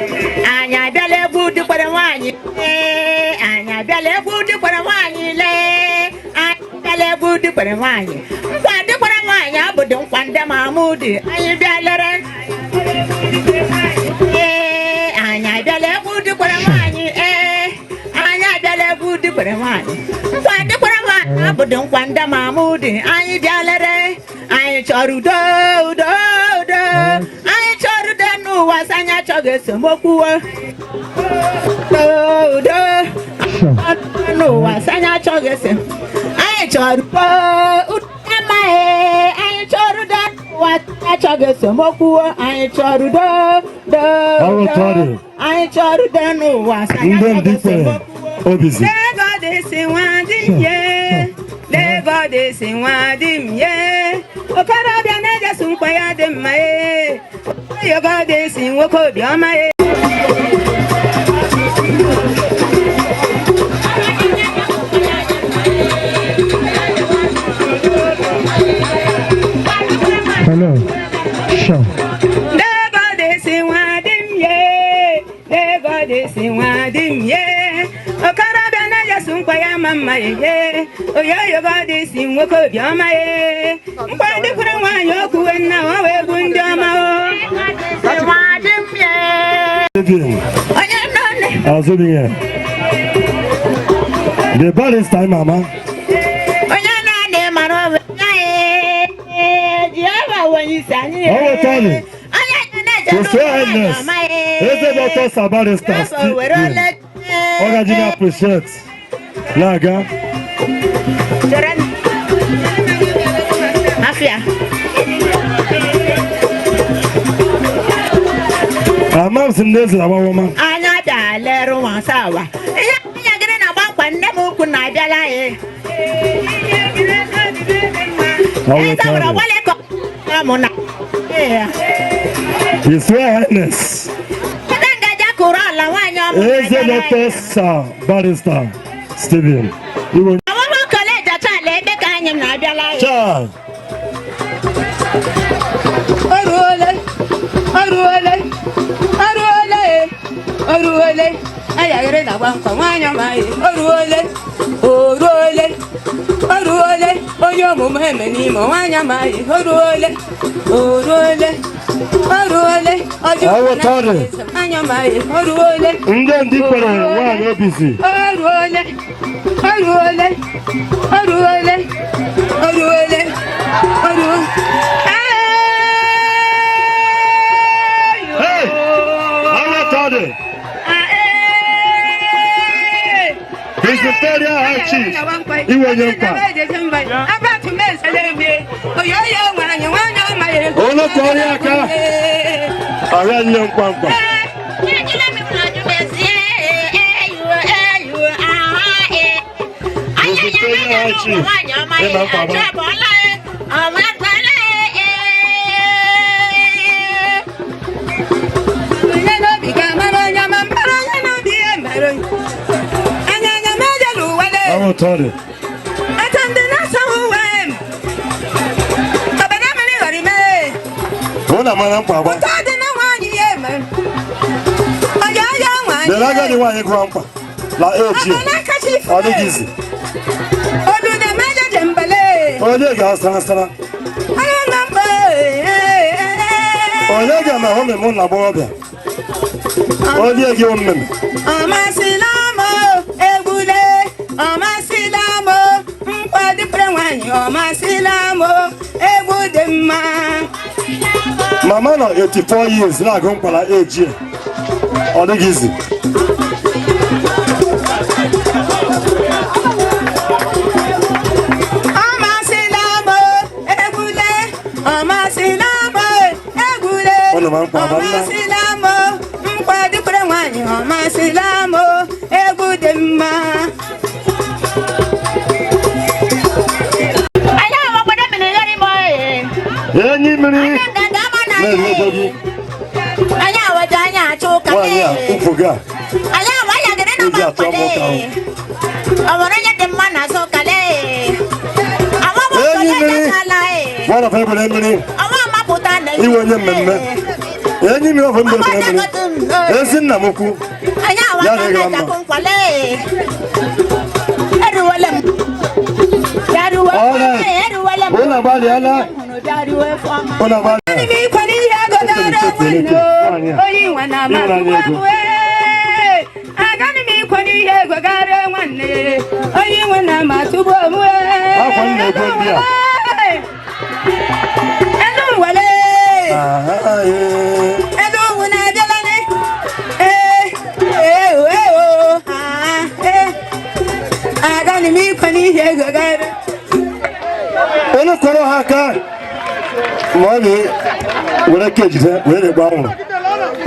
Anyị abịala egwu dịkwara nwaanyị ee, anyị abịala egwu dịkwara nwaanyị lee, anyị abịala egwu dịkwara nwaanyị. Nkwa dịkwara nwaanyị abụdị nkwa ndị Mahmud anyị bịa lere. Ee, anyị abịala egwu dịkwara nwaanyị ee, anyị abịala egwu dịkwara nwaanyị. Nkwa dịkwara nwaanyị abụdị nkwa ndị Mahmud anyị bịa lere. Anyị chọrọ udo udo udo, anyị chọrọ udo n'ụwa sị anyị achọghị esemokwu. Udo udo n'ụwa sị anyị achọghị ese, anyị chọrọ udo udo amaghị, anyị chọrọ udo n'ụwa sị anyị achọghị esemokwu. Anyị chọrọ udo udo Ọwụ ụtọ dị. anyị chọrọ udo n'ụwa sị anyị Ndị achọghị Ndikwere esemokwu. Obizi. Legọdịsị nwa di m ye, Legọdịsị nwa di m ye, okorobịa na-ejesu nkwa ya dị mma ye, Legọdịsị nwoke obiọma ye. Hello. Sure. Legọdịsị nwa di m ye, Legọdịsị nwa di m ye, okorobịa na-ejesu nkwa ya ma mma ye, oyoyogọdịsị nwoke obiọma ye, nkwa dịkwara nwaanyị okwuwe nna ọ wee bụ ndị ọma o. Stephen Azubinye. The barrister mama. Onye na-adị mara onwe ya ee, Jehova onye isi anyị Ọwụ ụtọ dị. Onye na-eje To say Highness, Eze Dr. Sir Barrister Jehova were Stephen. ole Ọ gaji na appreciate. Na-aga. chere afịa. Ama m sị m na eze agbawoma. Anyị abịa lere nwa asawa. Ihe anya gịrị na-agba nkwa nne m ukwu na-abịala ya. Eze were wale ka ọ mụ na. Ee. His Royal Highness Ndị ngaji akụrụ ala nwaanyị ọmụ Eze na-abịala ya. Dr. Sir Barrister Stephen Iwe. Ọmụmụ kọleji achala ebe ka anyị na-abịala ya. Chai. Oruole, oruole, oruole, oruole, ayaghere na gba nkwa nwanyị ọma ye. Oruole, oruole, oruole, onye omume eme n'ime nwanyị ọma ye. Oruole, oruole, oruole, ọjọ Awụtarị. nwanyị ọma ye. Oruole, Ndị ndị kwere nwaanyị obisi. oruole, oruole, oruole, oruole, oruole. Hey! Awụtarị. His Imperial High Chief Iwe onye nkwa. Olu kọrọ ya aka. Ọrịa nne nkwa nkwa. His Imperial High Chief Ịma nkwa gba. Onye n'obi ga-amara onye ma mara onye n'obi ya mere onye. Anya anya m ejela ụwa le. Awụtarị. Ata ndị na-asa ụwa m. Ọbara mmiri ghọrọ ime. Hụ na mara nkwa gba. Ụtọ dị na nwaanyị ya eme. Ọya ọya nwaanyị. Lere agadi nwaanyị gụrụ nkwa. La eji. Ọbara kacha ife. Ọ dịghị izi. Odu na mejeje mbele. Onye ga-asara asara. Onye na mba. Onye ga-ama hụ mmemme na agbọghọbịa. Onye gị mmemme. Ọmasịla m egbule. Ọmasịla m nkwa dịpere nwaanyị. Ọmasịla m egwu dị mma. Mama nọ 84 years na-agụ nkwa na eji. Ọ dịghị izi. Ọmasịla m egbule. Ọmasịla m egbule. Ọ ma nkwa gba nna. Ọmasịla m nkwa dịpere nwaanyị. Ọmasịla m egwu dị mma. Anyị awakwado mmiri ghara ime oyi. Enyi mmiri na-eri ego gị. Anyị awaja anyị achọ ụka. Nwaanyị a ụkwụ gị a. Anyị awa ya gịrị na Eji atụ ọmụ ụka ahụ. Ọ nwere onye dị mma na azụ ụka lee. Awa Enyi mmiri. Nwa na egbere mmiri. Ọwa amapụta na Iwe onye mmemme. Enyi mmiri ọfọ mmiri egbere mmiri. Ezi nna m ukwu. Anyị awa Ya ka adịghị mma. na-ajakụ nkwale. Eruwele m. Bịaruwe. All right. Eruwele m. Unu agbalịala. Bịaruwe fọma. Unu agbalịala. Anyị ikwe n'ihe ego dara nwanne o, onye nwe na Ịhụnanya ego. amasị agaghị m ikwe n'ihe ego gara nwanne onye nwe na ama tugbu onwe. Akwa m na-ego ndị a. Elu wele Aha, ee. elu ugwu na-abịala ni ee ee ee o ah ee agaghị m ikwe n'ihe ego gara. Unu kụrụ ha aka ma ọ na were kejide were na-egbu anwụrụ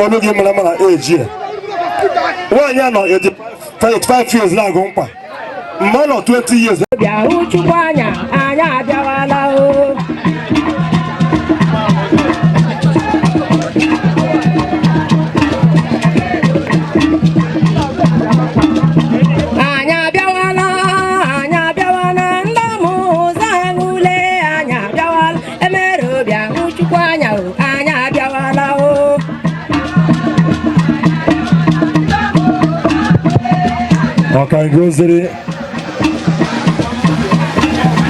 olu gị mara mara eji ya. Nwaanyị a nọ 85 years na-agụ nkwa mgbe ọ nọ 20 years. Bịa hụ Chukwu anya, anyị abịawala o. Anyị abịawala, anyị abịawala, ndị ọmụ ụzọ aṅụle, anyị abịawala, emere obi ahụ Chukwu anya o, anyị abịawala o. Ọkangoziri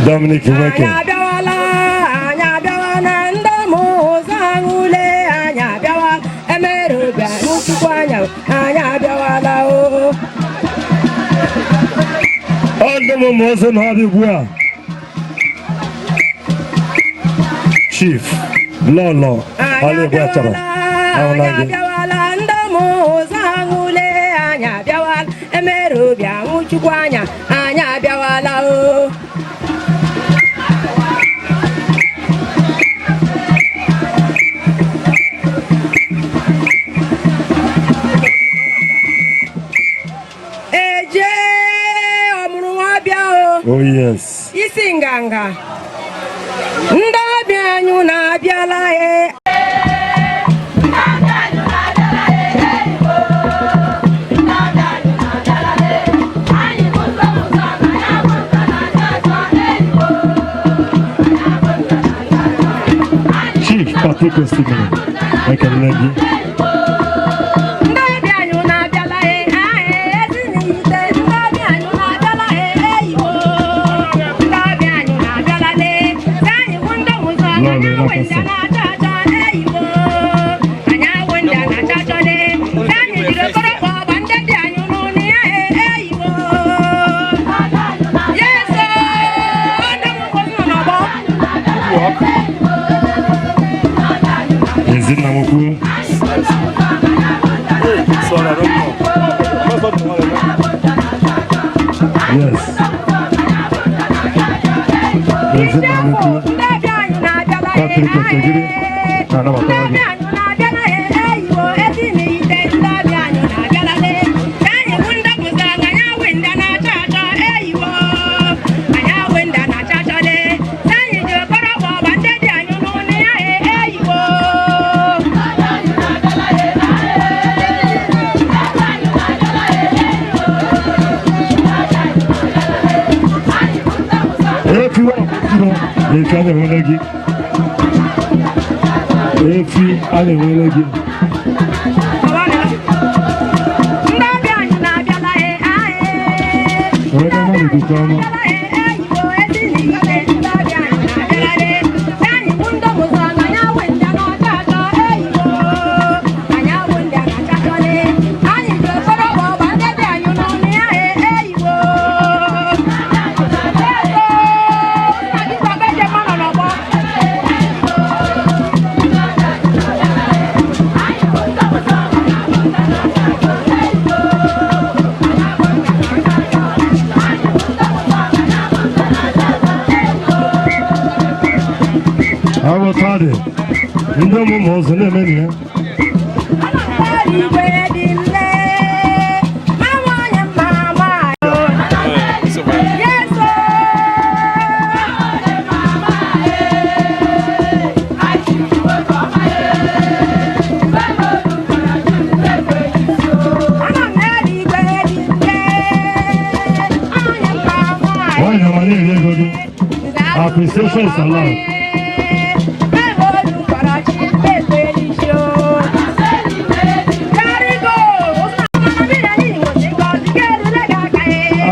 Dominic Nweke. Anyị abịawala, anyị abịawala, ndị ọmụ ụzọ aṅụle, anyị abịawala, emere obi ahụ Chukwu anya o, anyị abịawala o. Ọ ndị m ụmụ ọzọ na-abịa ugbu a. Chief Lọlọ Ọlụgwe chọrọ ahụla Anyị gị. abịawala, ndị ọmụ ụzọ aṅụle, anyị abịawala, emere obi ahụ Chukwu anya, anyị abịawala o. Oh yes. Isi nganga ndị ọbịa anyị na-abịala e. Chief Patrick Osimiri, ekele gị. Ndị ọbịa anyị na-abịala e, ae, ezinite. Ndị ọbịa anyị na-abịala e, eyiwo. Ndị ọbịa anyị na-abịala le. Sị anyị wụ ndị mụzọ na anyị awụ ndị na-achọ achọ, eyiwo. Anyị awụ ndị na-achọ achọ le. Sị anyị jiri okorobịa ọgba ndị dị anyị n'ụlọ ya e, eyiwo. Yes, o, ndị mụzọ nọ n'ọgbọ. Ezinna m ukwu. Yes. Ezinna m ukwu. Ndị ọbịa anyị na-abịala e, Patrick Otegiri na-anabatara gị. Efi wa ọkụkọ efi a na-enwere gị. Efi a na-enwere gị. Onye ọma n'ikuku ọma. Aghọta dị. Ndị ọmụmụ ọzọ na-eme na ya. Nwaanyị ọma na-eri ego gị. Appreciation is allowed.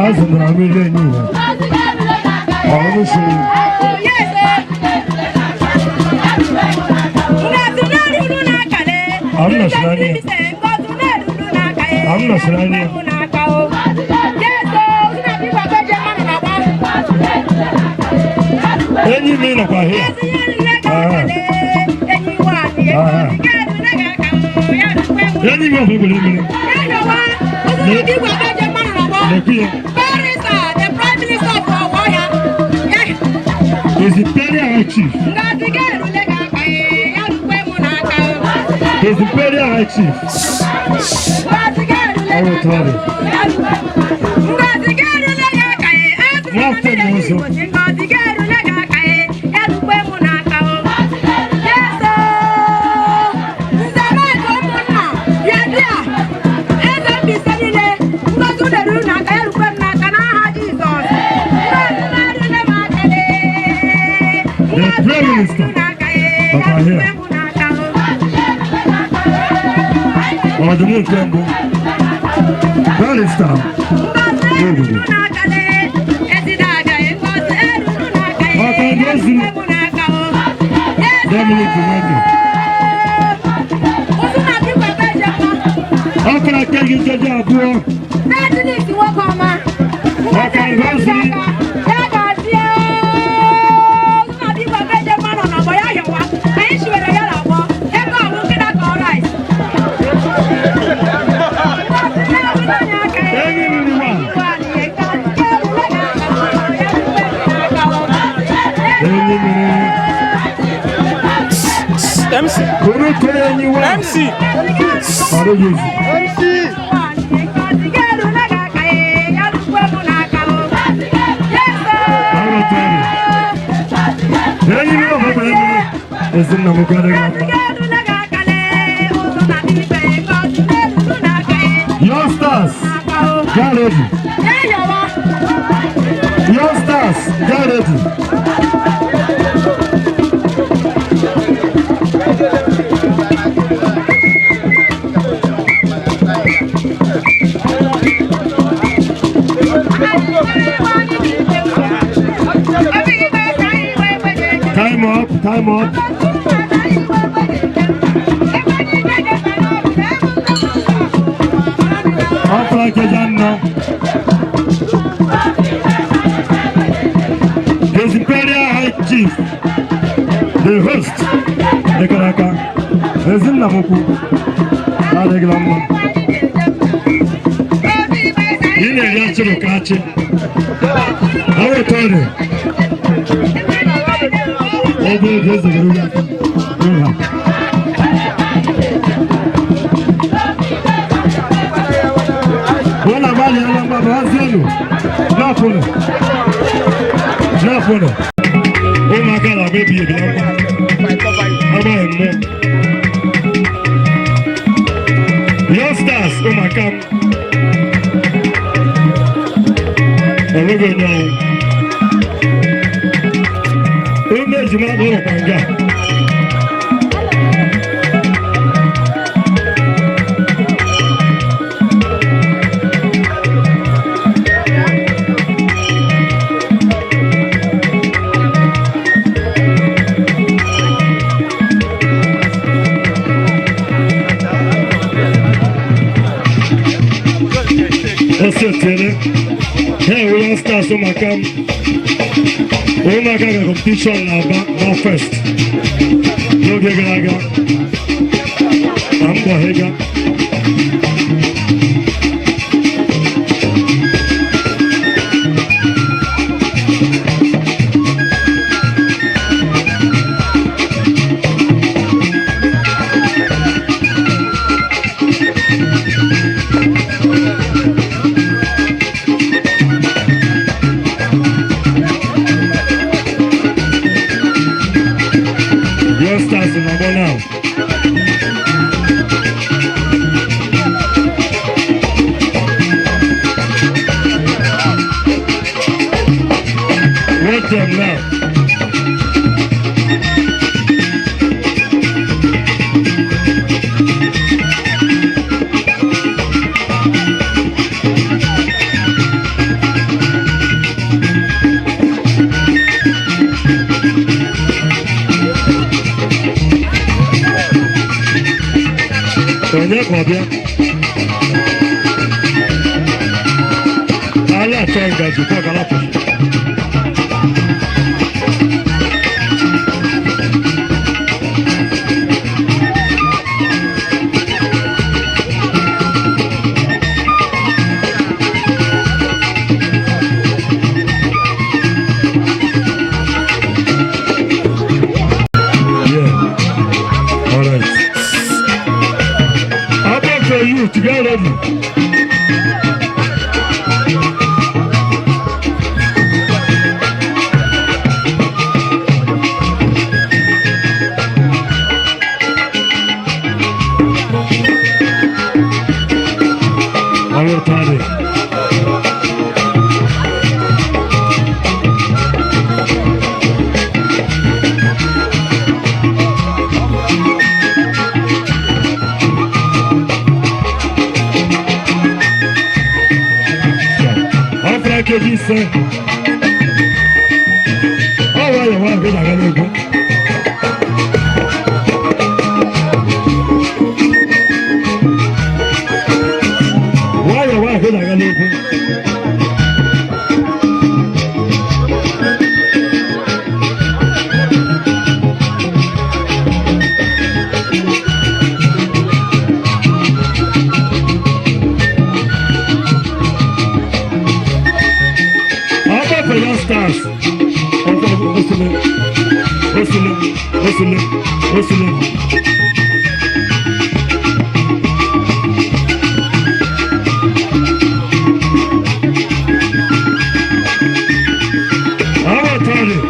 Azụ nara mmiri enyi ya. Ọrụ siri. Am nọchiri anya ya. Am nọchiri anya ya. Enyi m ị nọkwa here. Aha. Aha. Enyi m ọbụ egwere mmiri. Lekwu ya. Is the Imperial High Chief. Is the Imperial High Chief. Ọrụ tụọ dị. Nwafọ m ọzọ. The Prime Minister nọkwa here. Ọdụm nke mbụ. Barrister Ogudu. Ọka ndị ozi Dominic Nweke. Ọkara aka gị nkeji abụọ. Ọka ndị ozi enyi mmiri nwa. Enyi mmiri. MC. Koro koro enyi nwa. MC. Ọrụ gị ezi. MC. Yes, Ezinna m kwere gị mma. Young stars, get ready. Young stars, get ready. Time up, time up. Ọkpara nkeji anọ. His Imperial High Chief, the host, dịkara aka, Ezinna m ukwu, adịghịla mma. Ị na-eri achịrị ka achị. Ọ weta ọrịa. Ọ bụ oge eze gara ugwu aka. N'ụlọ. Wọ́n agbalịala mgbaba hazienụ na-apụnụ na-apụnụ. Ụmụaka na-agba ebighị ebi na mkpa agbaghị mmụọ. Young stars, ụmụaka m, enweghị onye ọnwụ. Ụmụ ejima nọrọkwa nga. Ọsọ tiere ha ewe. Young stars, ụmụaka m, ụmụaka ga competition na Aba na first n'oge gara aga na mbọ ha. Young stars na-agba now. Watch them now. Onye ka ọ bịa? Ala achọ ngaji kwa galapụ. Yeah. All right. How about for you to get ready? All right, party. Ọ fọrọ nkeji 5. Ọ nwayọọ nwayọọ ka ị na-aga n'egwu. Nwayọọ nwayọọ ka ị na-aga n'egwu. Ọ for Young Stars. Osile, osile, osile, osile. Àwọn ọ̀tá rẹ̀.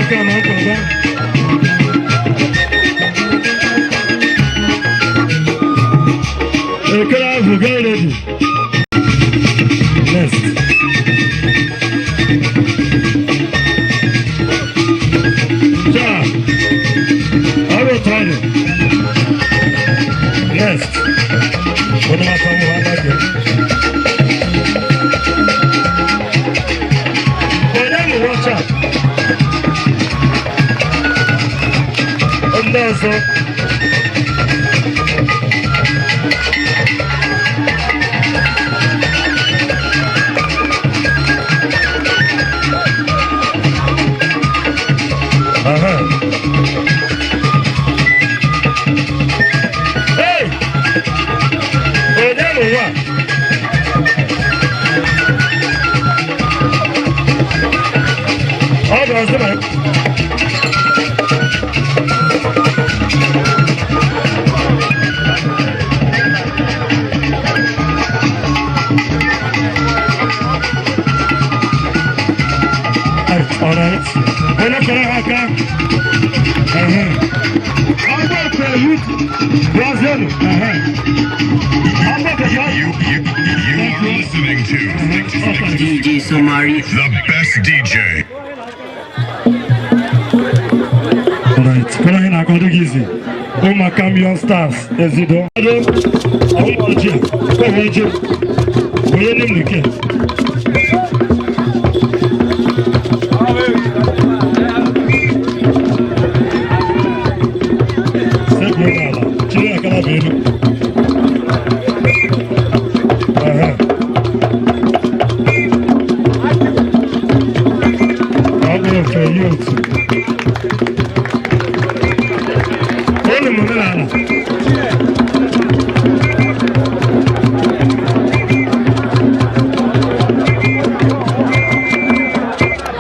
Aka na nkwado. Ekele ahụ, get ready. Next. Ja. Ọrụ otu ọ dị. Next. Onye maka ọmụ ha gị. Onye bụ watch out. Ndị ọzọ. Aha. Hey! Onye n'ụwa? Ọ bụ ọzọ ma. All right. Onye kọrọ ha aka? Ọgbọ nke youth Brazil. Ọgbọ nke You are listening to DJ Somari. the best DJ. All right. Kọrọ anyị na-akọdụ gị izi. Ụmụaka Young Stars Ezido. Ọmụ ọjị a, kọwa ọjị. Onye n'im nke. Sekpuo n'ala, chiri akara bụ elu. Aha. Ọ bụrụ nke youth. Unu m omenala.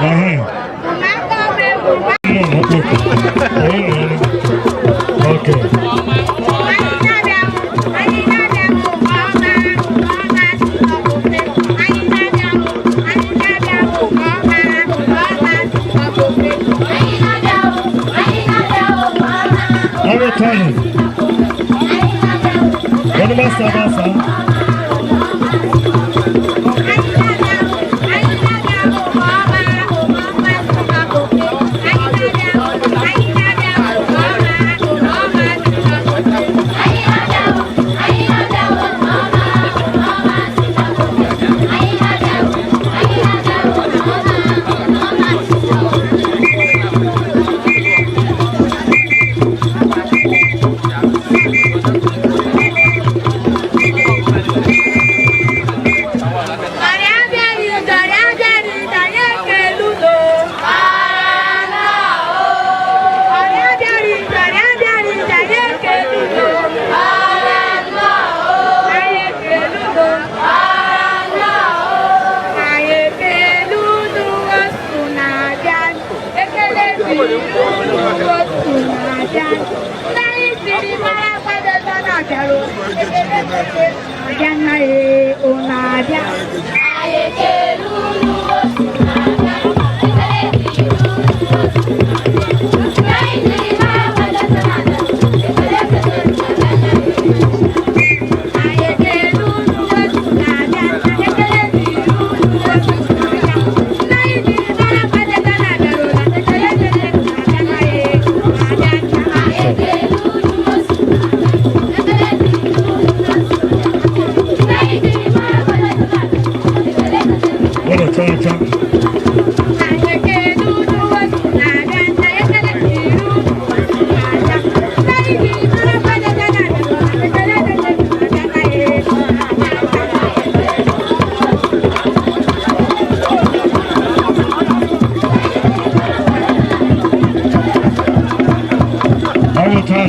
Aha. Mmụọ na ọkpọkọ. Ọwụ na ọnụ. Okay. Ọrụ tọrọ. Wọ́n bá sá bá sá. Wọ́n lọ tọ́ ajá. Ọrụ tọrọ.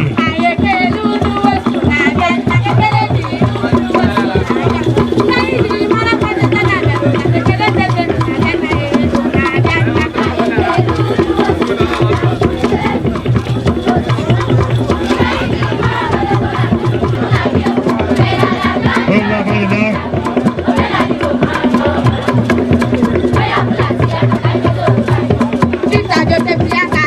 Ọrụ abalị na. Joseph.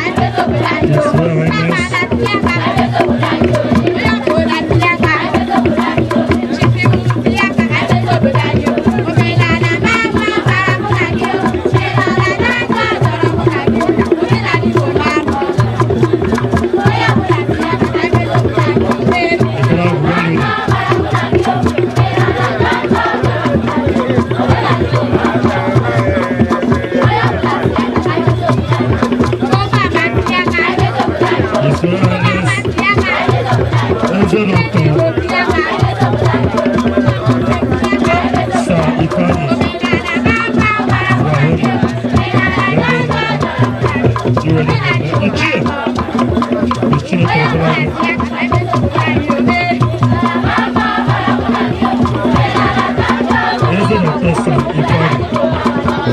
Highness Eze Dr. Sir Ifeanyi Wahoma. Ichie Ichie Kọbụla. Eze Dr. Sir Ifeanyi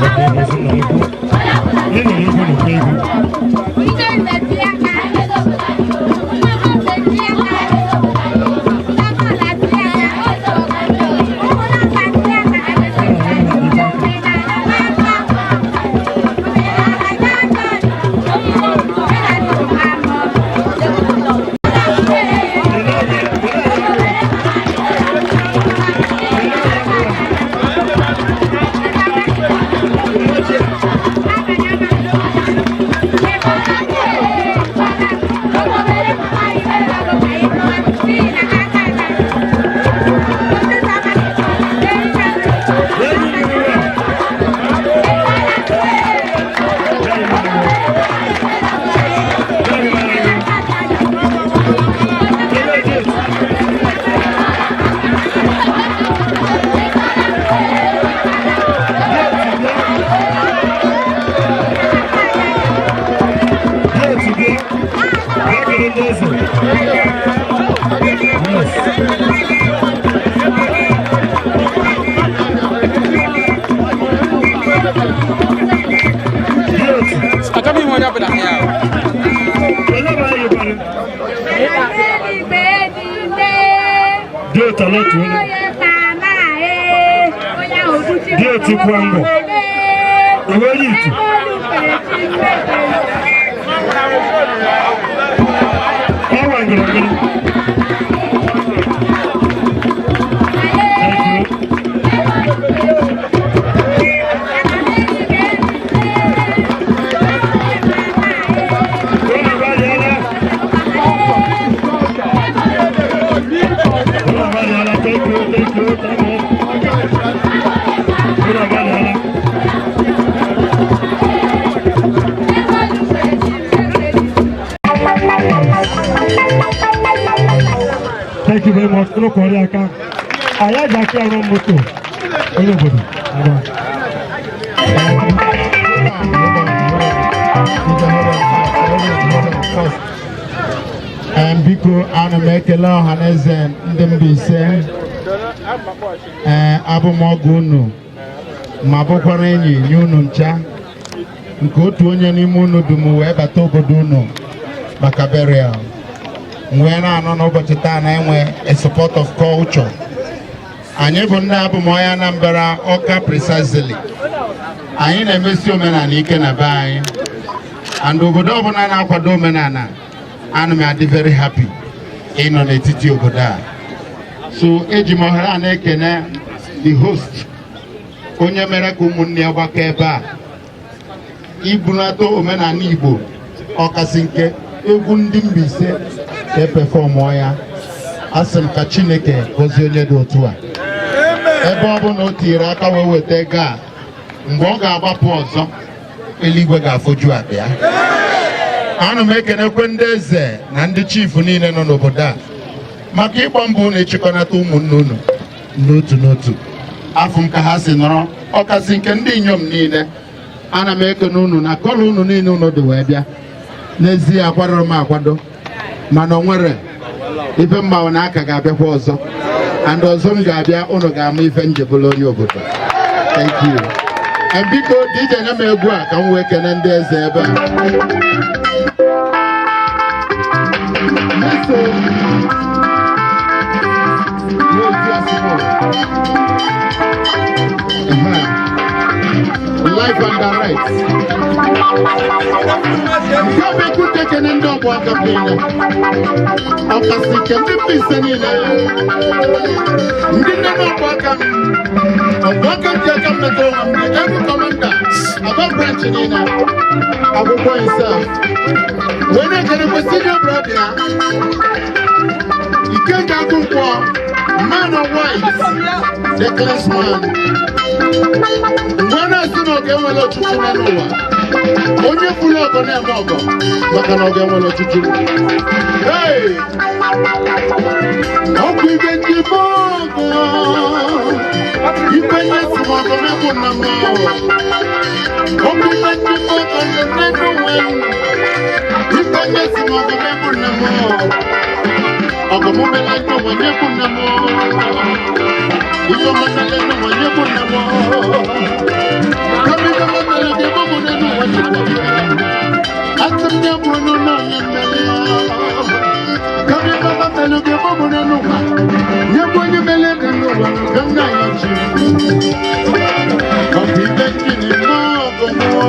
Wahoma si na egwu. Ị nụrụ egwu n'okwu egwu. Achọghị m onye ọbụla ya. Dị otu ala otu onye. Dị otu kwangọ. Iwe onye itu. Ọ wangoro gịnị? Thank you, thank you, thank you. Thank you very much. Unu kọrọ aka. Anyị ga-akị arụ moto onye obodo. Ngwa. Biko, ana m ekele ọha na eze ndị Mbaise. Ee, abụ m ọgọ unu ma bụkwara enyi nye unu ncha nke otu onye n'ime unu dum wee bata obodo unu maka burial m wee na-anọ n'ụbọchị taa na enwe a support of culture. Anyị bụ ndị abụmọya Anambra, Ọka precisely. Anyị na-emesi omenala ike na be anyị, and obodo ọbụla na-akwado omenala, ana m adị very happy ịnọ n'etiti obodo a. So eji m ohere a na-ekene the host, onye mere ka ụmụnne ya gbakọ ebe a ibunata omenala Igbo, ọkasị nke egwu ndị Mbaise ka epefọmụọ ya. Asị m ka Chineke gọzie onye dị otu a. Ebe ọ bụ na o tinyere aka wee weta ego a, mgbe ọ ga-agbapụ ọzọ, eluigwe ga-afọju akpa ya. Ana m ekenekwe ndị eze na ndị chifu niile nọ n'obodo a maka ịgba mbọ unu ịchịkọnata ụmụnne unu n'otu n'otu. Afụ m ka ha si nọrọ, ọkasị nke ndị inyom niile. Ana m ekene unu na colour unu niile unu dị wee bịa. N'ezie, akwadoro m akwado, mana o nwere ife mmanwụ na aka ga-abịakwa ọzọ, and ọzọ m ga-abịa, unu ga-ama ife njebụla onye obodo. Thank you. And biko, DJ, nye m egwu a ka m wee kene ndị eze ebe a. Listen. Live and direct. Nke bụ egwu tekene ndị ọgbọ aka niile. Ọkasị nke ndị Mbaise niile. Ndị nne na ọgbọ aka m. Ọgbọ aka ji aka mmetụ onwe m, ndị egwu commander, Aba branch niile. Akwụkwọ himself. Wee na-ekenekwe senior brother ya. Ikenga Akwụkwọ, man of white, the class man. Mgbe na-asị na ọ ga-enwere ọchịchị n'ụwa. Onye fụrụ ọgọ na-eme ọgọ maka na ọgọ enwere ọchịchị. Hey! Ọkwa ibe ndị be ọgọ, ibe nye si m ọgọ na-egbu nna m. Ọkwa ibe ndị be ọgọ na-eme onwe m. Ibe nye si m ọgọ na-egbu nna m. Ọgọ m mele ndị onwe nye-egbu nna m. Ibe ọma mele ndị onwe nye-egbu nna m. Kama ibe ọma mele gị ebe ọ bụ n'elu ụwa Chukwu. Asị m nye bụ n'ụlọ onye mmeli ya. Kama ibe ọma mele gị ebe ọ bụ n'elu ụwa. Nye bụ onye mele dị n'ụwa ka nna ya chi. Ọ bụ ibe ndị na-eme ọgọ mụọ.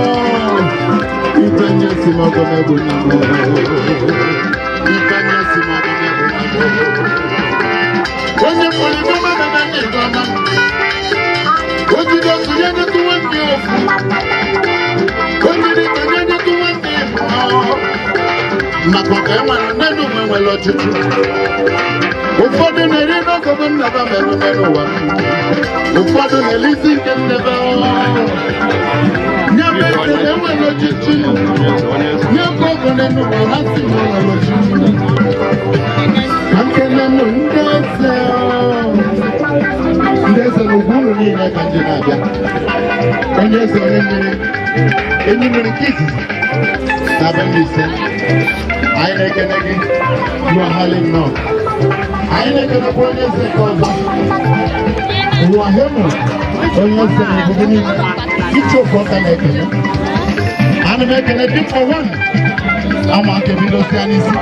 Ibe nye si m ọgọ m egbu nna m. Ibe nye si m ọgọ m egbu nna m. Onye mkpọrọ ibe ọma mebe ndị nke ọma. O jide otu nye nyetụ nwanne ya ofu. O jide ite nye nyetụ nwanne ya abụọ. Maka ọka enwere nne na onwe nwere ọchịchị. Ụfọdụ na-eri n'oge m nnaba merụ n'elu ụwa. Ụfọdụ na-elizi nke nnebe. Nye bụ eze na enwere ọchịchị. Nye bụ ọgọ n'elu ụwa ha si na enwere ọchịchị. Ka nkene m ndị eze. Ndị eze na ugwu unu niile ka ndị na-abịa. Onye eze onye mmiri, enyi mmiri nke izizi na be Mbaise. Anyị na-ekene gị n'ọhalị nnọọ. Anyị na-ekenekwa onye eze nke ọzọ. Ụwa hemu onye eze na obodo niile. Iche ofu ọka na-ekene. Ana m ekene dịka wan ama aka ebidosia n'isi.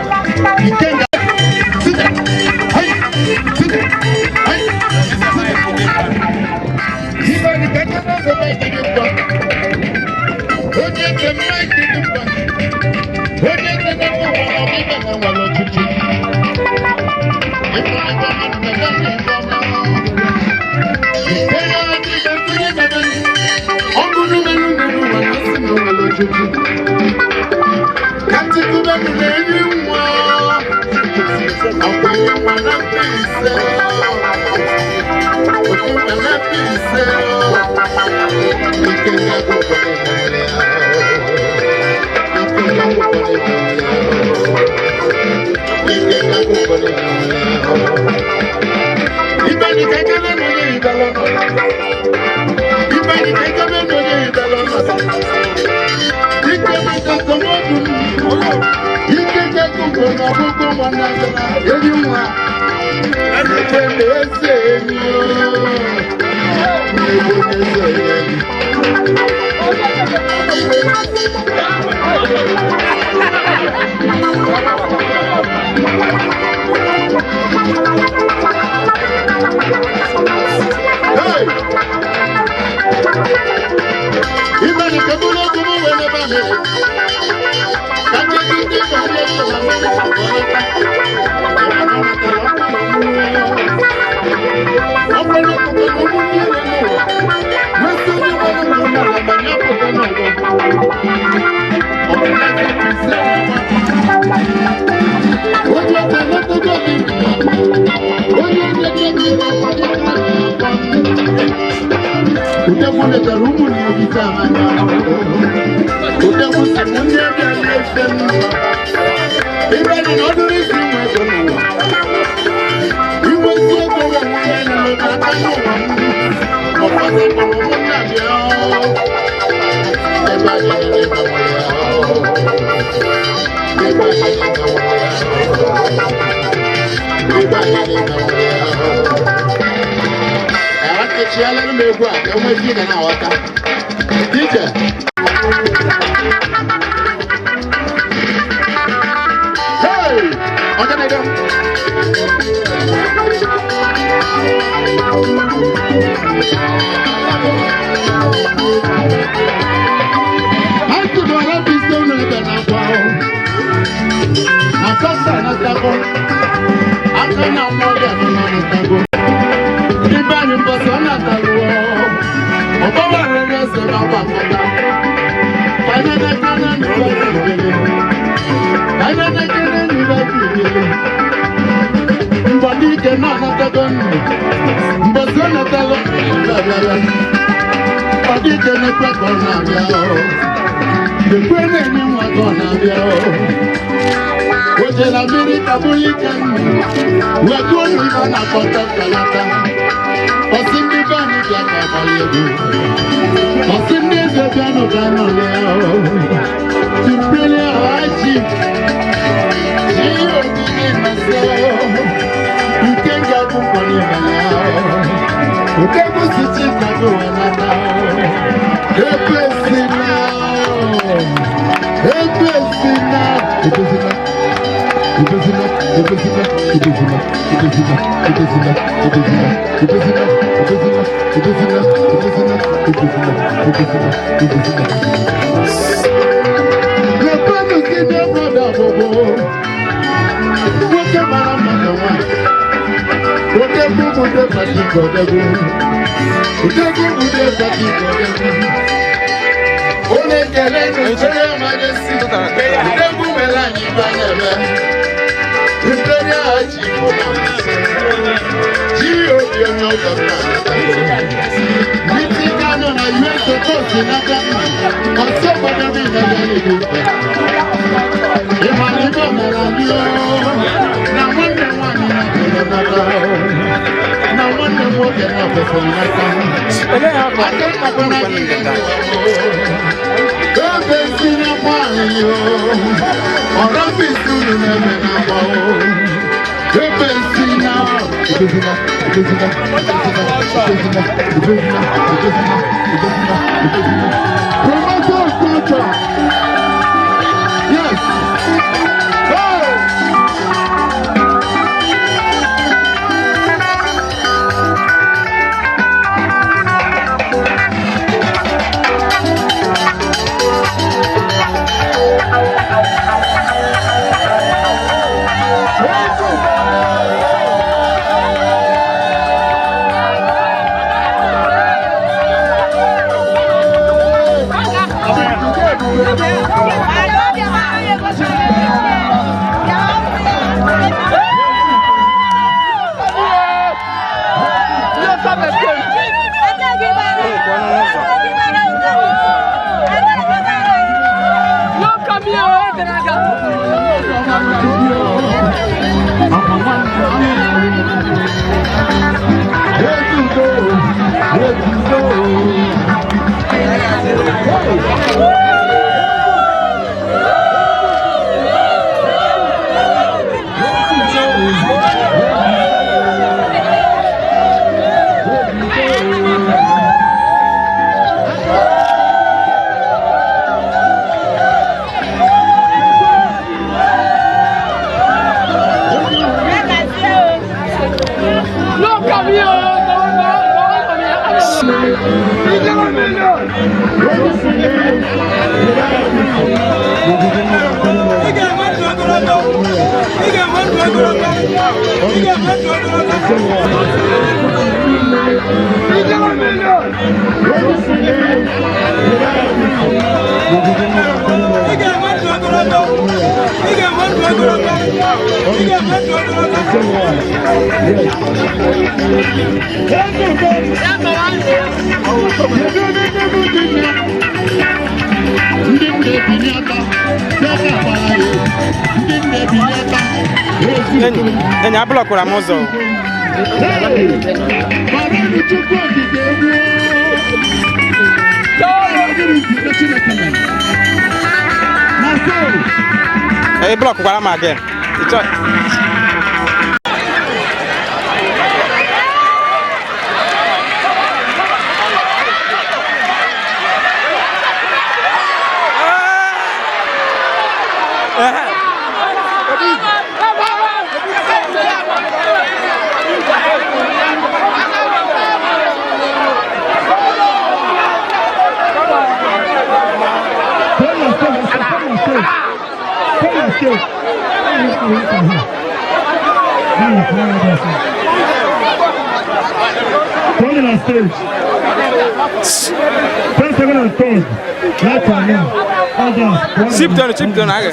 Ikenga site hai site hai site. Ibe dị ka eke n'ụzọ Mike dị mkpa. Onye eze Mike dị mkpa. Onye eze na-enwe ụwa na ọbịbịa na nwere ọchịchị. Ife ọma na ife ọma. Ihe ya adịghị ntụnye mebe. Ọ bụrụ mere unu n'ụwa na asị na nwere ọchịchị. Ka nchekwube m na-enye nwa. Ọkwa enyi nwa na Mbaise. Ofu nwa na Mbaise. Ike ga-agwụkwọ n'ịhụnanya ya. Ike ga-agwụkwọ n'ịhụnanya ya. Ike ga-agwụkwọ n'ịhụnanya ya. Ibe dị ka ekele na onye yibere ọnụ. Ibe dị ka ekele na onye yibere ọnụ. Ike maka tọmọdụ m. Ike ga-agwụkwọ n'ọgwụgwọ nwa na-agara enyi nwa. Ebe na-eze enyi o. Ebe na-eze enyi. Hey! Ibe ni kebule gumu wele bane. Kaje kike kale kale. Udegwu letara ụmụnne gị taa n'anya. Udegwu sị m ndị abịa na-efe m. Ibe dị na ọdụrụ isi nwe ego n'ụwa. Inwe ezi ego nwe nwe ya nụrụ n'aka n'ụwa m. Ụfọdụ kpọrọ ụmụnna bịa. Ebe anyị nọ n'ebe nwere ya. Ebe anyị nọ n'ebe nwere ya. Ebe anyị nọ n'ebe nwere ya. Echiala m egwu a ka enwee ike na-aghọta. Ije. Hey! Ọganega. Asị m ọra bụ isi ụlọ ebe na-akwa ahụ. Na kọsa anatago. Aka na nwa ọbịa nọ na-anatago. Ibe anyị mbọsị ọ na-atalụọ. Ọgbọgbọ rere eze na ọgbakọta. Ka anyị na-ekele n'ụlọ ekele. Ka anyị na-ekele n'ụlọ ekele. Mbọdike náà natago nù. Mbọsị ọ natago nù abịara. Mbọdike na-ekwe ka ọ na-abịa. Ekwe na-enye nwa ka ọ na-abịa o. O jela mmiri ka bụrụ ike nnu wee gụọ unu ibe a na-akpọta nkalata. Ọsị ndị be anyị bịa ka agbara egwu. Ọsị ndị eze bịa nụ ka nọ ya o. Imperial High Chief ji ogidi nọsọ nke ga-abụ nkwanye na ya o. Odegwu si Chicago wee nata o. Ekwesịla o. Ekwesịla. Ekwesịla. Ekwesịla. Ekwesịla. Ekwesịla. Ekwesịla. Ekwesịla. Ekwesịla. Ekwesịla. Ekwesịla. Ekwesịla. Ekwesịla. Ekwesịla. Ekwesịla. Ekwesịla. Lekwanụ senior brother Bobo. Nwoke mara mma na nwanyị. Odegwu bụ Patrick Odegwu. Odegwu bụ Patrick Odegwu. Onye ekele Imperial Majesty. Odegwu mere anyị ibe anyị eme. Imperial High Chief Ji obi onye ọzọ nna. Ndị Kano na USA kosi n'aka nna. Ọsọ obodo niile ya ego. Ịmara ibe mere anyị o. Na nwanne m nwaanyị na-abịara n'aka o. Na nwanne m nwoke na-abịara n'aka. Aka mkpakwara gị ebe si na nwaanyị o. Ọ̀rọ̀ fi sùúrù na-eme n'agba o. Ebe si na ebezina, ebezina, ebezina, ebezina, ebezina, ebezina, ebezina, ebezina. Promoter of culture. Yes. Oh! Enyi abụlọkwara m ụzọ. Ee, blọkụkwara m again. Ị chọ. Come on stage. First, second, and third. Right for now. Others. Chip down, chip down, aga.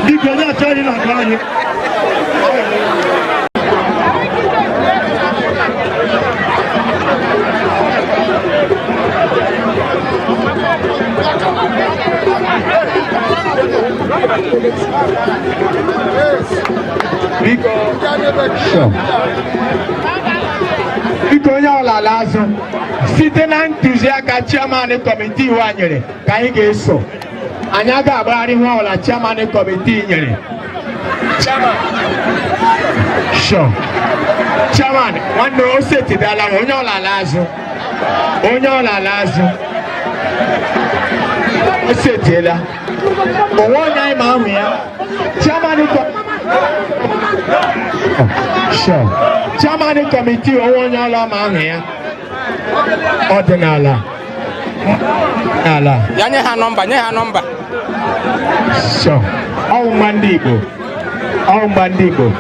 Biko, onye achọghị na-akọ anyị. Biko. Sure. Biko, onye ọla ala azụ. Site na ntụziaka chairman committee wa nyere ka anyị ga-eso. Anyị agaghị agbagharị ihe ọbụla chairman committee nyere. Chairman. Sure. Chairman, nwanne o setidala, onye ọla ala azụ. Onye ọla ala azụ. O setiela. Onwe onye anyị ma ahụ ya. Chairman Sure. Chairman committee, onwe onye ọla ma ahụ ya. Ọdịnala. Ala. Ya nye ha nọmba, nye ha nọmba. Sure. Ọwụ mgba ndị Igbo. Ọwụ mgba ndị Igbo.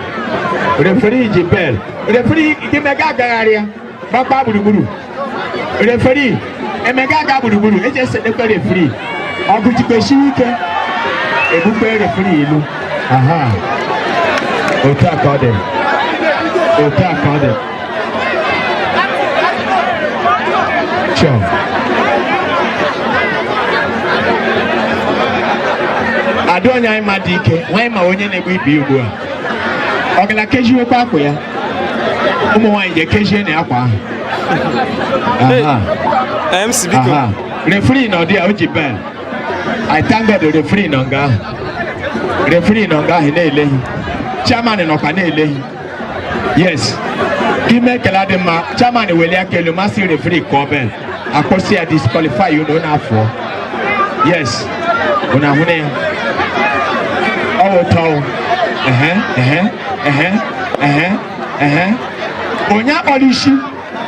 Referee ji bell. Referee gị mega agagharịa. Gbakpa gburugburu. Referee emega aga gburugburu. Eji esedekwe referee. Ọgụ jikwesiwe ike. Ebukwe referee ilu. Aha. Otu a ka ọ dị. Otu a ka ọ dị. Sure. Ada onye anyị ma dị ike, nwaanyị ma onye na-egbu ibe ugbu a. Ọ gara kejiwekwa akwa ya. Ụmụ nwaanyị ga-ekejie na akwa ahụ. Aha. MC, biko. Aha. Referee nọ dị ya, o ji bell. I thank God, referee nọ nga ahụ. Referee nọ nga ahụ na-eleghị. Chairman nọkwa na-eleghị. Yes. Ime ekele dị mma, chairman welie aka elu masị referee kụọ bell. Akwụsị ya, disqualify unu na-afọ. Yes. Unu ahụ na ya. Ọ wụ ụtọ o. Ehe, ehe, ehe, ehe, ehe. Onye akpọrọ isi,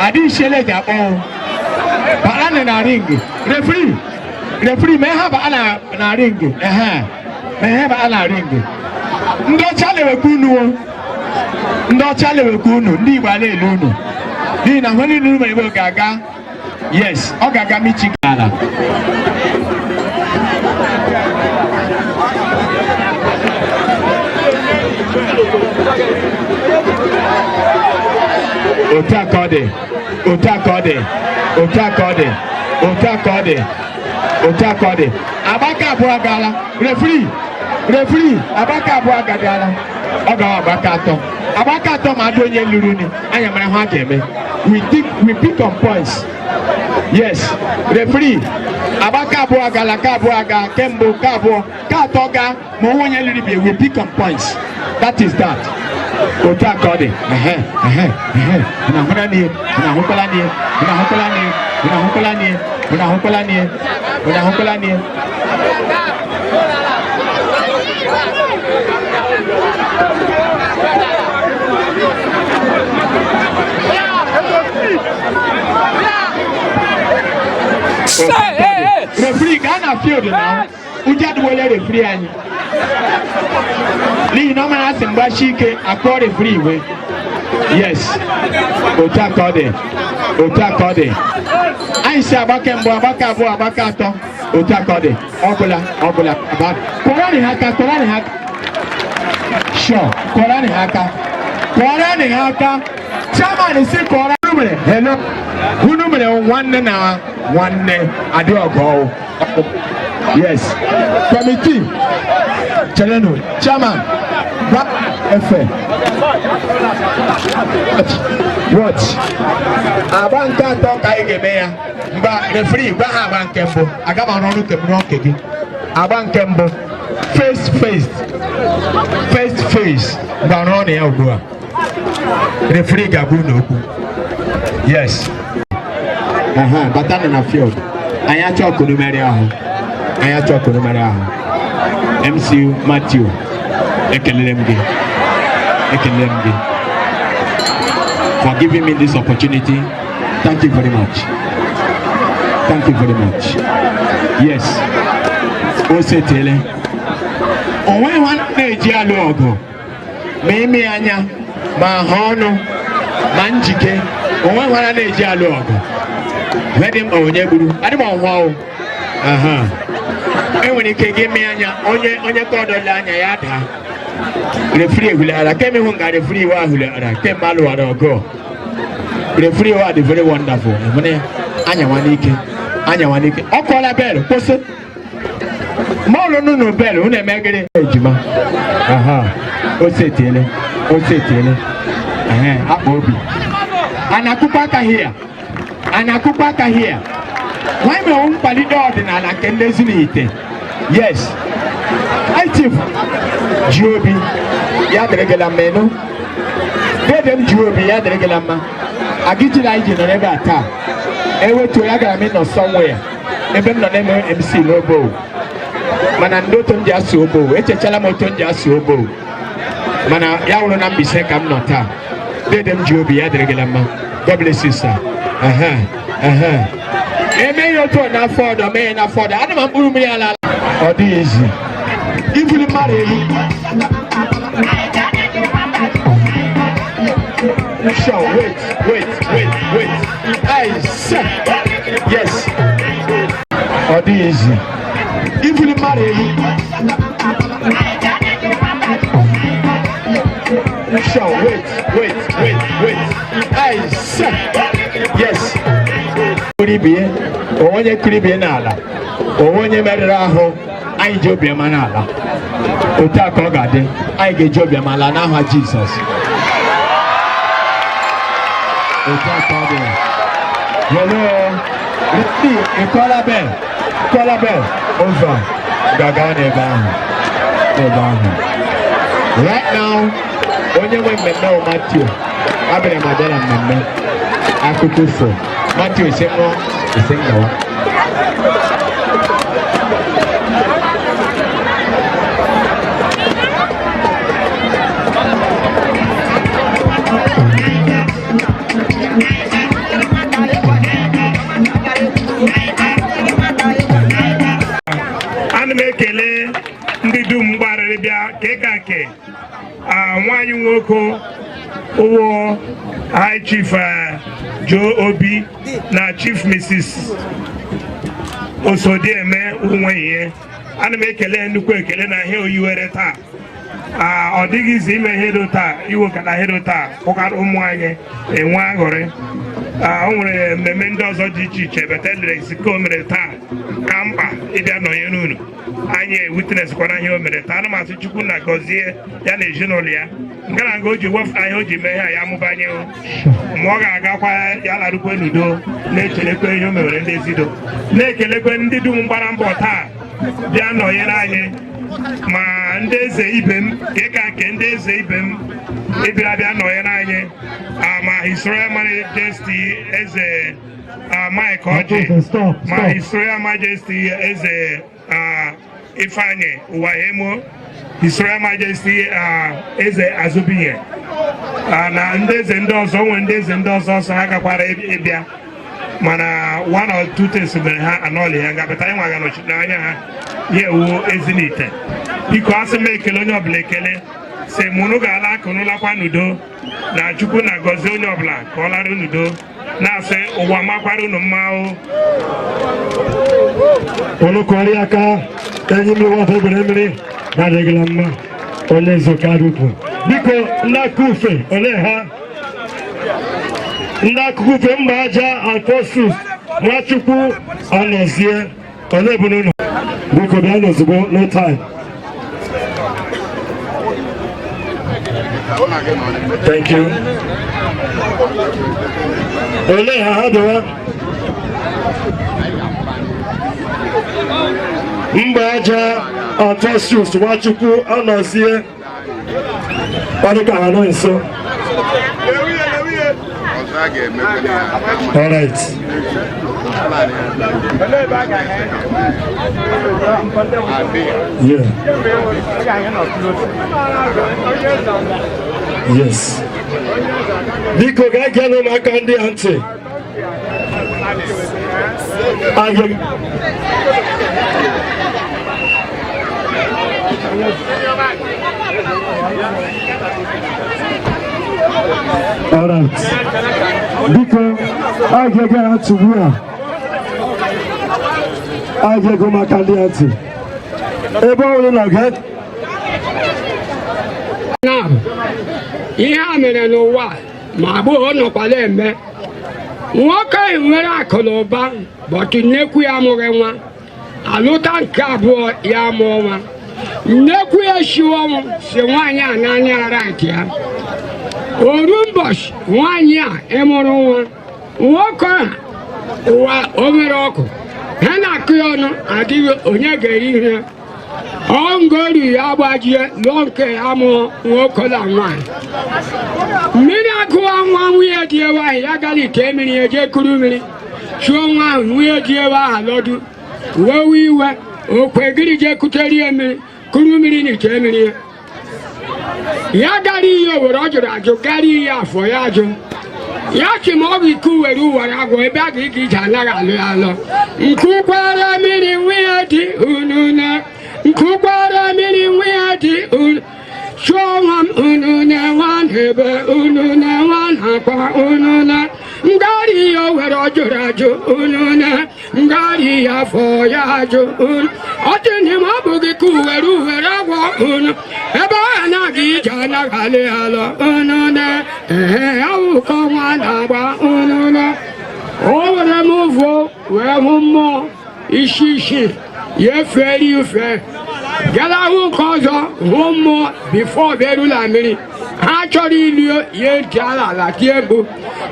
adị isi ele ji akpọ o. Baa na ring. Referee, referee, mee ha baa na ring. Ehe. Mee ha baa na ring. Ndị ọcha na-ewekwa unu o. Ndị ọcha na-ewekwa unu, ndị Igbo a na-ele unu. N'ihi na ihe niile unu mere ebe ga-aga. Yes, ọ ga-aga Michigan ala. Otu a ka ọ dị. Otu a ka ọ dị. Otu a ka ọ dị. Otu a ka ọ dị. Otu a ka ọ dị. Agbaka abụọ agaala. Referee, referee, agbaka abụọ agagala. Ọ gawa agbaka atọ. Agbaka atọ ma adị onye lụrụ ni. Anya mara ha ga-eme. We think we pick on points. Yes, referee, agbaka abụọ agala, ka abụọ aga, kemgbe ka abụọ, ka atọ gaa, ma onwe onye lụrụ ibe, we pick on points. That is that. Otu a ka ọ dị. Ehe, ehe, ehe. Unu ahụla n'ihe, unu ahụkwala n'ihe, unu ahụkwala n'ihe, unu ahụkwala n'ihe, unu ahụkwala n'ihe, unu ahụkwala n'ihe. Referee, gaa na field na ụjọ adịwole referee anyị n'ihi na ọ mara asị mgbachi ike akpọọ referee iwe. Yes, otu a ka ọ dị. Otu a ka ọ dị. Anyị si agbake mbụ, agbake abụọ, agbake atọ. Otu a ka ọ dị. Ọbụla ọbụla kụọrọ ha aka, kụọrọ ha aka. Sure, kụọrọ ha aka, kụọrọ ha aka. Chairman si kụọrọ. Unu mere, hello, unu mere nwanne na nwanne adị ọgọ. Yes, committee, cherenụ. Chairman, gwa efe. Watch. Agba nke atọ ka anyị ga-eme ya. Mgba referee, gwa ha agba nke mbụ. Aga m arụ ọrụ nke m rụọ nke gị. Agba nke mbụ, face face, face face. Mgbe arụ ọrụ ya ugbu a, referee ga-agwa unu okwu. Yes. Aha, batanụ na field. Anyị achọ kunu mere ahụ. Anyị achọ kunu mere ahụ. MC Matthew, ekelere m gị. Ekelere m gị for giving me this opportunity. Thank you very much. Thank you very much. Yes. O setiele. Onwe nwa na-eji alụ ọgụ ma imi anya ma ahụ ọnụ ma njike, onwe nwara na-eji alụ ọgụ. Ihe dị mkpa, onye gburu adị m ọnwụ ọwụ. Aha. Enwere ike gị mee anya onye onye ka ọdọla anya ya daa. Referee ehulala kemgbe ịhụ nga referee wa hulara kemgbe alụwara ọgụ. Referee wa dị very wonderful. Ịhụna ya? Anyawa n'ike, anyawa n'ike. Ọ kụọla bell, kwụsị. Ma ụlọ nunu bell unu eme gịnị? Ejima. Aha. O setiele. O setiele. Ehe, akpa obi. A na-akụkwa aka here. A na-akụkwa aka here. Nwanyị mere nkwalite ọdịnala nke ndị Ezinihite. Yes. High Chief ji obi ya dịrị gị la mma ịnụ. Dede m ji obi ya dịrị gị la mma. Agijila anyị ji nọrọ ebe a taa. Ewetuo ya gara m ịnọ somewhere ebe m nọ na-eme MC n'obo. Mana ndị otu m ji asụ obo, echechala m otu m ji asụ obo. Mana ya wụrụ na Mbaise ka m nọ taa. Dede m ji obi ya dịrị gị la mma. God bless you, sir. Aha, aha. Emeghị otu ọ n'afọ ọdọ, mee ya n'afọ ọdọ. Ana m mkpụrụ mmiri ala. Ọ dịghị izi. Ibuli mmadụ elu. Sure, wait, wait, wait, wait. I said, yes. Ọ dịghị izi. Ibuli mmadụ elu. Sure, wait, wait, wait, wait. I said, yes. Kuribie, onye kuribie n'ala, onye merụrụ ahụ, anyị ji obiọma n'ala. Otu a ka ọ ga-adị, anyị ga-eji obiọma laa n'aha Jizọs. Otu a ka ọ dị. Hello. Ị kụọla bell, kụọla bell, over. Gaga n'ebe ahụ, n'ebe ahụ. Right now, onye nwe mmemme bụ Matthew. Abịara m abịa na mmemme akụkọ ifo. Matthew isi nwụọ, isi ngawa. Ana m ekele ndị dum gbarịrị bịa ka nke nwaanyị nwoke ụwọ High Chief Joe Obi na Chief Mrs. Osodieme Unweihe. Ana m ekele nnukwu ekele na ihe oyiwere taa. Ọ dịghịzi ime ihe dị taa iwekọta ihe dị taa kpọkara ụmụ anyị enwe aṅụrị. O nwere mmemme ndị ọzọ dị iche iche bete lere ka o mere taa ka mkpa ịbịa nọnyere unu. Anyị ewitnesskwana ihe o mere taa. Ana m asị Chukwu na gọzie ya na ezinụlọ ya nke na nga o ji wefụta ihe o ji mee ihe ya amụbanye o ma ọ ga-agakwa ya larukwe n'udo, na-echelekwe ihe o mewere ndị ezido, na-ekelekwe ndị dum gbara mbọ taa bịa nọnyere anyị, ma ndị eze ibe m ka nke ndị eze ibe m ịbịara bịa nọnyere anyị, ma His Royal Majesty Eze Mike Ọjị, ma His Royal Majesty Eze Ifeanyi Ụwahemo, His Royal Majesty Eze Azubinye, na ndị eze ndị ọzọ nwere ndị eze ndị ọzọ ọsọ ha gakwara ịbịa, mana one or two things mere ha anọọlị ha ngapụta. Anyị nwa ga-anọchite anya ha ya ewu Ezinite. Biko, asị m ekele onye ọbụla, ekele si mụnụ ga-ala akụnụ lakwa n'udo, na Chukwu na gọzie onye ọbụla ka ọ lara n'udo, na-asị ụwa makwara unu mma o. Unu kụọrọ ya aka. Enyi mmiri nwafọ egwere mmiri na-adịghịla mma onye nzukọ ukwu. Biko, ndị akụkọ ufe ole ha? Ndị akụkọ ufe mba aja Alphonsus Nwachukwu Anọzie, ole bụ n'ụlọ? Biko bịa n'ozugbo, no time. Thank you. Ole ha? Ha dịwa mba aja Alphonsus Nwachukwu Anọzie, ọ dị ka ha nọ nso. All right. Yeah. Yes. Biko, gaa gee ụmụaka ndị a ntị. All right. Biko, a ga-ege ha ntị ugbu a. A ga-ege ụmụaka ndị a ntị. Ebe ọ bụla nọ, gee. Na ihe a mere n'ụwa ma agbọghọ nọkwala eme nwoke nwere akụ na ụba, but nnekwu ya amụghị nwa. Alụta nke abụọ, ya mụọ nwa. Nnekwu ya shiwe ọnwụ si nwaanyị a naanị ara nke ya. Oru mbọchị nwaanyị a ịmụrụ nwa nwoke ahụ, ụwa o nwere ọkụ ha na-akụ ya ọnụ, adịghị onye ga-eri ihe. Ọ ngori ya gbajie lụọ nke ya, mụọ nwoke na nwaanyị. Mmiri agụwa nwa nwunye di ewe ahụ, ya gara ite mmiri, eje kuru mmiri chụọ nwa ahụ. Nwunye di ewe ahụ lọdụ wewe iwe, okwe gịrị jee kutere mmiri, kuru mmiri na ite mmiri ya. Ya gara iyi owere, ọ jụrụ ajụ, gara iyi afọ, ya ajụ ya chi ma ọ bụ ike were uwere agwọ ebe a ga-ige ije, anaghị alụ ya alụ. Nkukwara mmiri nwunye dị unu na nkukwara mmiri nwunye dị unu chụọ nwa m, unu na-enwe n'ebe unu na-enwe na-akwa unu na ngari ihe owere, ọ jụrụ ajụ unu na ngari ya afọ ya ajụ unu. Ọ dị na ma ọ bụghị ka uwere uwere agwọ unu ebe ahụ na-aga ije, anaghị alụ ya alụ unu na ehe awụkọ nwa na-agba unu na o were m ụvụ wee hụ mmụọ isi isi ya efere ufe galahụ nke ọzọ, hụ mmụọ before berula mmiri ha chọrọ ilu ya, eji ala ala tie mkpu,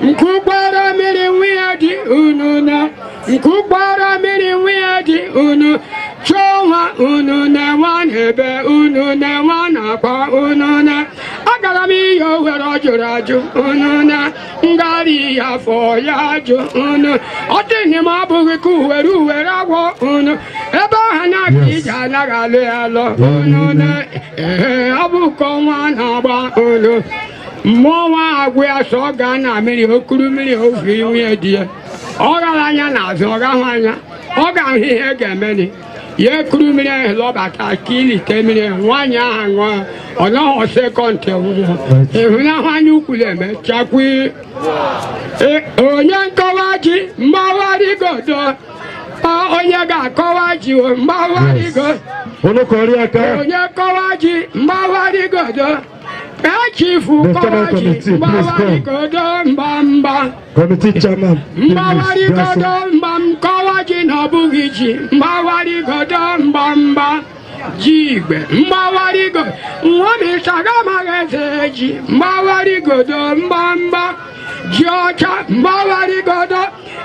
nkukwara mmiri nwunye dị unu na nkukwara mmiri nwunye dị unu chụọ nwa unu na nwa n'ebe unu na nwa na-akwa unu na agara m ihe owere, ọ jụrụ ajụ unu na ngari ya afọ ya ajụ unu. Ọ dịghị m abụghị ka uwere uwere agwọ unu ebe ahụ na-aga ije, anaghị alụ ya alụ unu na ee abụkọ nwa na-agba unu. Mmụọ nwa agwụ ya sọ ọ gaa na mmiri, okuru mmiri ofu nwunye di ya. Ọ gara anya n'azụ, ọ gahụ anya, ọ ga-ahụ ihe ga-emeni ya. Ekuru mmiri ahụ lọbata ka ilite mmiri ahụ, nwaanyị ahụ ṅụọ, ọ nọghọ second nwụọ. Ịhụnahụ anya ukwu na-eme chakwi. Onye nkọwa ji mgbawarigodo, onye ga-akọwa ji o mgbawarigo. Unu kọrọ aka. Onye kọwa ji mgbawarigodo, echifu kọwa ji mgbawarigodo mgbamgba. Committee chairman, please. Mgbawarigodo mgbam, kọwa ji na ọ bụghị ji mgbawarigodo mgbamgba ji igbe mgbawarigo nwa m ịsaga amaghị eze ji mgbawarigodo mgbamgba ji ọcha mgbawarigodo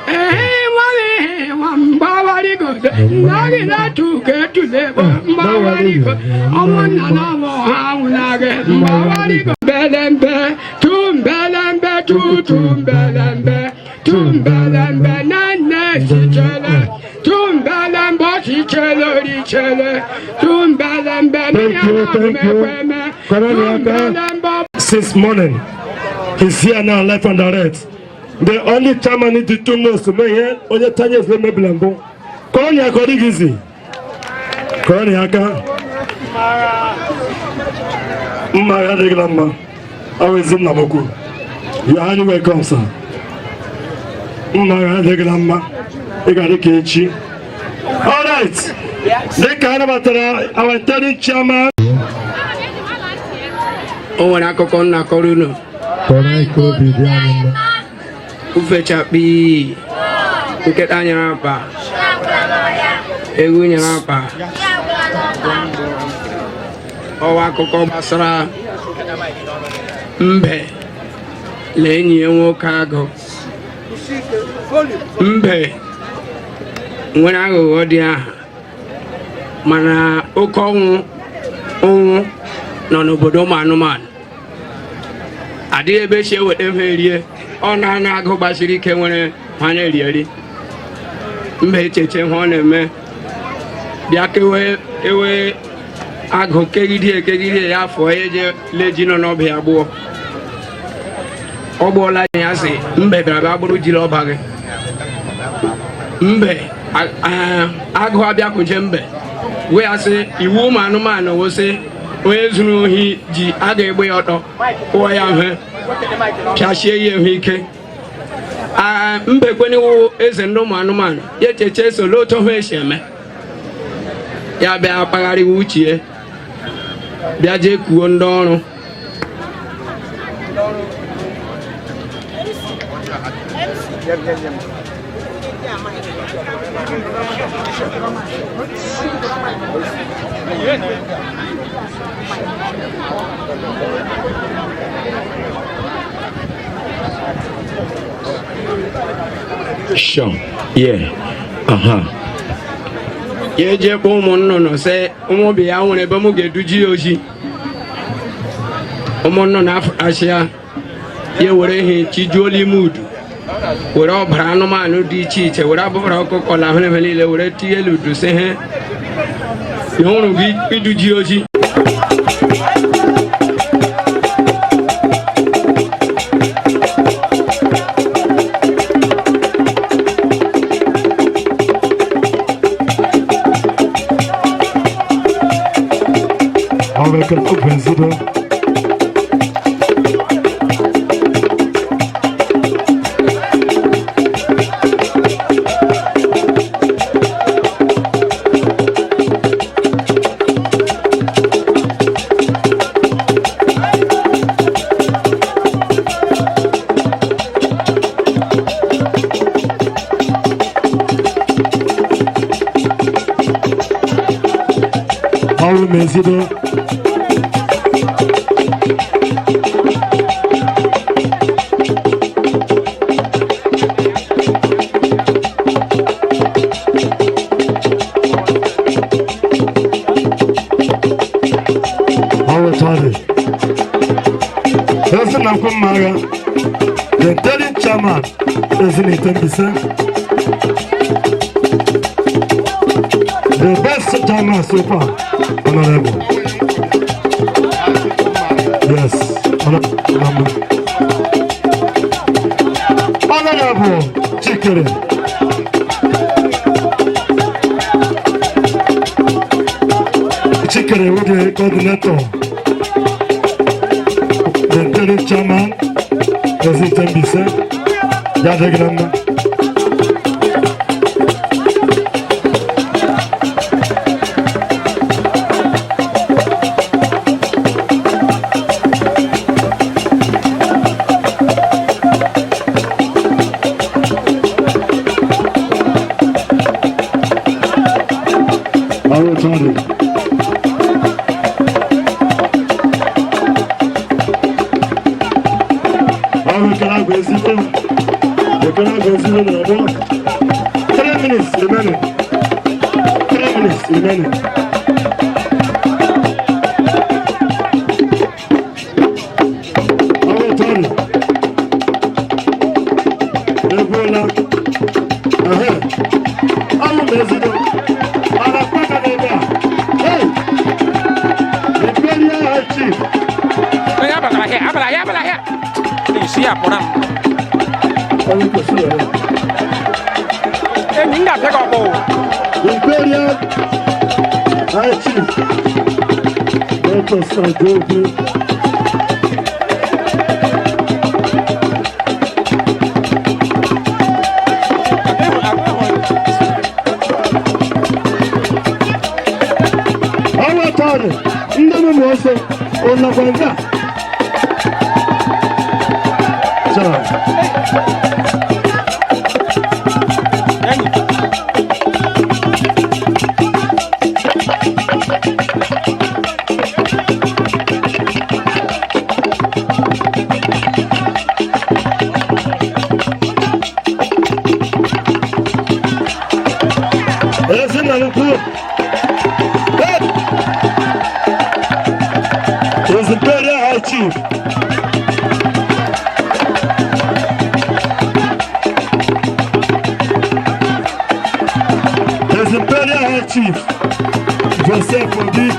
ehe nwa m ehe nwa mgbawarigodo naghị na-etu ka etulekpo mgbawarigo ọnwụ nna na ọmụ ha nwụnaghị mgbawarigo mbelembe tumbelembe tutumbelembe tumbelembe nne sichele tumbelembe osichele orichele tumbelembe. Thank you, thank you. Kọrọ aka. Since morning, he's here now, live and direct. The only chairman in the 2 months to me here, onye 10 years mebila mbụ. Kọrọ ya aka, ọ dịghị izi. Kọrọ ya aka. Mma ya adịghịla mma. Ọ ezi nna m ukwu. You are highly welcome, sir. Mma ya adịghịla mma. Ị ga-adị ka echi. All right. Dịka a nabatara our interim chairman. O nwere akụkọ nna kọrọ unu. Kọrọ anyị ka obi dị anyị mma. Ufechakpi nkịta nyere apa, ewu nyere apa. Ọwa akụkọ gbasara mbe na enyi ya nwoke agụ. Mbe nwere aghụghọ dị aha, mana oke ọnwụ ụnwụ nọ n'obodo ụmụ anụmanụ, adịghị ebe esi eweta ha erie. Ọ na-ana agụ gbasiri ike nwere ha na-eri eri. Mba echeche ha ọ na-eme, bịa kewe ewe agụ, kegide ekegide ya afọ eje leji nọ n'ọba ya gbuo. Ọ gbuola ya, sị mbe bịara bịa gburu jiri ọba gị. Mbe agụ abịakwuje mbe, wee ya sị iwu ụmụ anụmanụ wụsị onye zuru ohi ji a ga-egbe ya ọtọ, kụọ ya mhe, pịachie ya ihu ike. Mbe kweniwu eze ndị ụmụ anụmanụ, ya echeche solo otu ha esi eme ya, bịa kpagharịwa uche, bịa jee kuo ndị ọrụ. Sure. Yeah. Aha. Ya eje kpọọ ụmụ nnụnụ sị ụmụ be ya nwere ebe mụ ga-eduji ya ozi. Ụmụ nnụnụ afụtasịa ya were ihe chijuo n'ime udu, were ọbara anụmanụ dị iche iche, were abụbara ọkụkọ na ahụrụ niile were tinye n'udu, sị ha ya hụrụ gị iduji ozi. Ọrụ Ekele Openzido. Ọrụ Mezido. Ọrụ Tọdị. Ezinakwu Mmaga, the interim chairman, Ezinite Mbaise. The best chairman so far, Honorable. Yes, Honorable. Honorable Chikere. Chikere, who the coordinator, the interim chairman, Ezinite Mbaise. Yadegrama. Ọrụ Tọdị. Ọrụ Ekele Ezigbo. Ekele Ezigbo na-ọgbọ. 3 minutes remaining. 3 minutes remaining. Ọrụ Tọdị. Egwuola. Ehe. Ọrụ Ezigbo. Ọ na-akpọ aka n'ebe a. Hey! Imperial High Chief. Onye abatara ahịa, abala ahịa, abala ahịa. Isi ya pụrụ m. Onye kwesịrị ya. Enyi m ga-apịa gị ọkpọ o. Imperial High Chief. Dr. Sagobi. Ọnwa tọrọ ndị mụmụ ọsọ ụlọkwa nke a. Chọrọ. Ezinalukwu. His Imperial High Chief. His Imperial High Chief. Joseph Obi.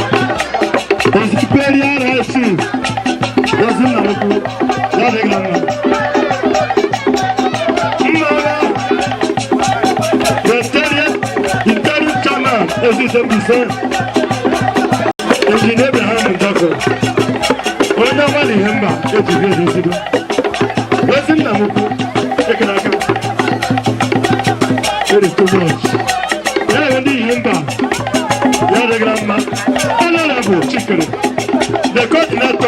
His Imperial High Chief. Ezinalukwu. Ya dịghị na mma. Mmaga. The interim chairman, Ezite Mbaise. Engineer Abraham Njọkụ. Onye ọma na ihe mba ejighị edozigo. Ezi nna m ukwu, ekele aka. It is too much. Ya na ndị ihe mba, ya adịghị mma. Honorable Chikere, the coordinator.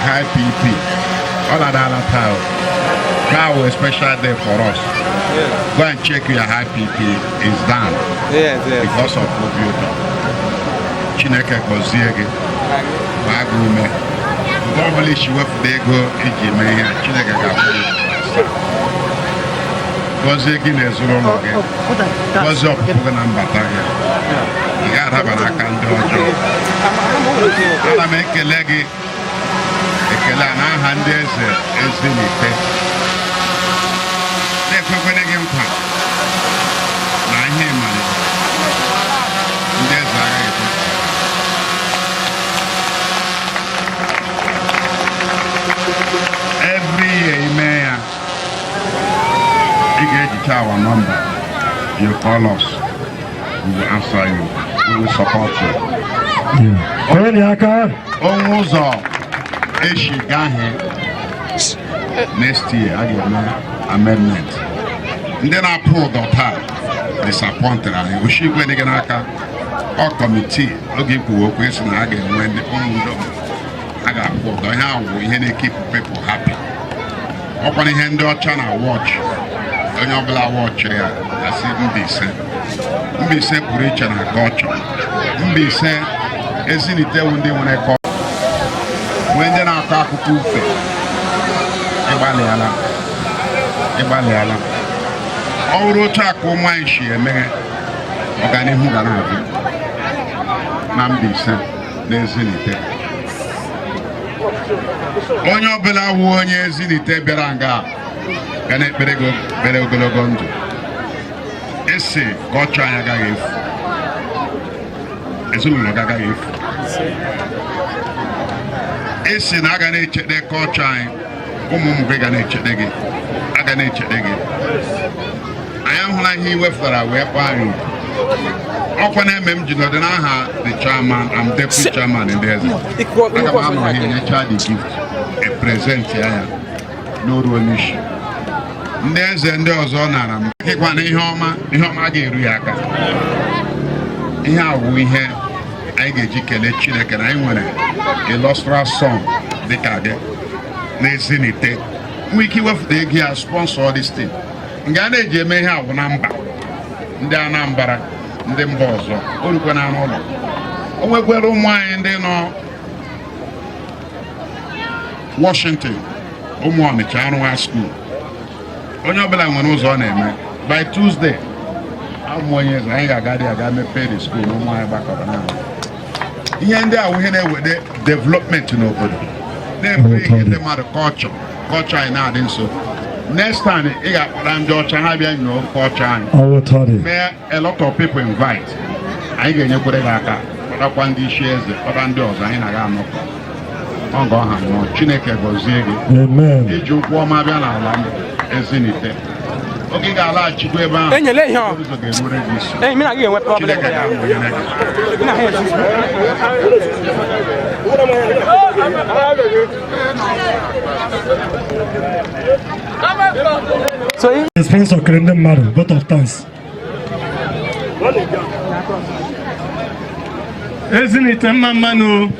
High BP ọ ladala taa o. Taa wụ a special day for us. Go and check your high BP is down because of obi ụtọ. Chineke gọzie gị, gbaa gị ume. Mgbe ọ bụla isi wepụta ego iji mee ihe a, Chineke ga-akwụ gị. Gọzie gị na ezinụlọ gị, gọzie ọpụpụ gị na mbata gị. Ị ga-adaba n'aka ndị ọjọọ. Ana m ekele gị ekele a n'aha ndị eze Ezinite, na-ekwekwere gị nkwa na ihe ịmalite ndị eze agaghị ekwe. Every year ime ya, ị ga-ejicha our number. You call us, we will answer you, we will support you. Onye dị aka. Onwe ụzọ eshi gaghị next year, a ga-eme amendment. Ndị na-apụ ụdọ taa disappointed anyị. Oshikwe dị gị n'aka ọ committee. Oge ikwuwe okwu, esi na a ga-enwe ndị ụmụ ndị a ga-apụ ụdọ. Ihe ahụ bụ ihe na-ekeep people happy. Ọkwana ihe ndị ọcha na watch. Onye ọbụla watchịrị ya asị Mbaise, Mbaise pụrụ iche na culture. Mbaise, Ezinite wu ndị nwere kọ, nwee ndị na-akọ akụkọ ufe. Ịgbalịala, ịgbalịala. Ọ bụrụ otu a ka ụmụ anyị si emeghe, ọganihu ga na-adị na Mbaise na Ezinite. Onye ọbụla wu onye Ezinite bịara nga ga na-ekpere gị ekpere ogologo ndụ. Esi culture anyị agaghị efu, ezinụlọ gị agaghị efu. Esi na aga na-echete culture anyị, ụmụ ụmụ gị ga na-echete gị, aga na-echete gị. Anyị ahụla ihe iwefutara wee kpọọ anyị oku. Ọkwa na-eme m ji nọdụ n'aha the chairman and deputy chairman ndị eze, aga m anọ ha enyecha the gift, e present ya ya n'oru onyeisi ndị eze ndị ọzọ nara m kịkwa na ihe ọma, ihe ọma ga-eru ya aka. Ihe a bụ ihe anyị ga-eji kelee Chineke na anyị nwere illustrious son dịka gị na Ezinite nwee ike iwepụta ego ya sponsor this thing. Nga a na-eji eme ihe awụ na mba ndị Anambra, ndị mba ọzọ o rukwe na ụlọ. O nwekwara ụmụ anyị ndị nọ Washington, ụmụ Ọnịcha arụwa school. Onye ọbụla nwere ụzọ ọ na-eme. By Tuesday, ụmụ onye eze anyị ga-aga dị aga mepee the school na ụmụ anyị gbakọrọ na ihe ndị a wụ ihe na-ewede development n'obodo, na-eburu ihe ndị mmadụ culture, culture anyị na-adị nso. Next time ị ga-akpọta ndị ọcha, ha bịa nyoo culture anyị. Ọwụtọrị. Mee a lot of people invite. Anyị ga-enyekwere gị aka, kpọtakwa ndị isi eze, kpọta ndị ọzọ, anyị na-aga anọkọ ọ ga ọha mmụọ. Chineke gọzie gị. Amen. Iji ụkwụ ọma bịa n'ala m Ezinite, oge ị ga-alaghachikwa ebe ahụ, Enyela ihe ọ. ụzọ ga-erure gị isi. Ee, mụ na gị ga-enwe problem. Chineke ga-anọnyere gị. Mụ na ha ezuzu. Sponsor kere ndị mmadụ vote of thanks. Ezinite mma mmanụ,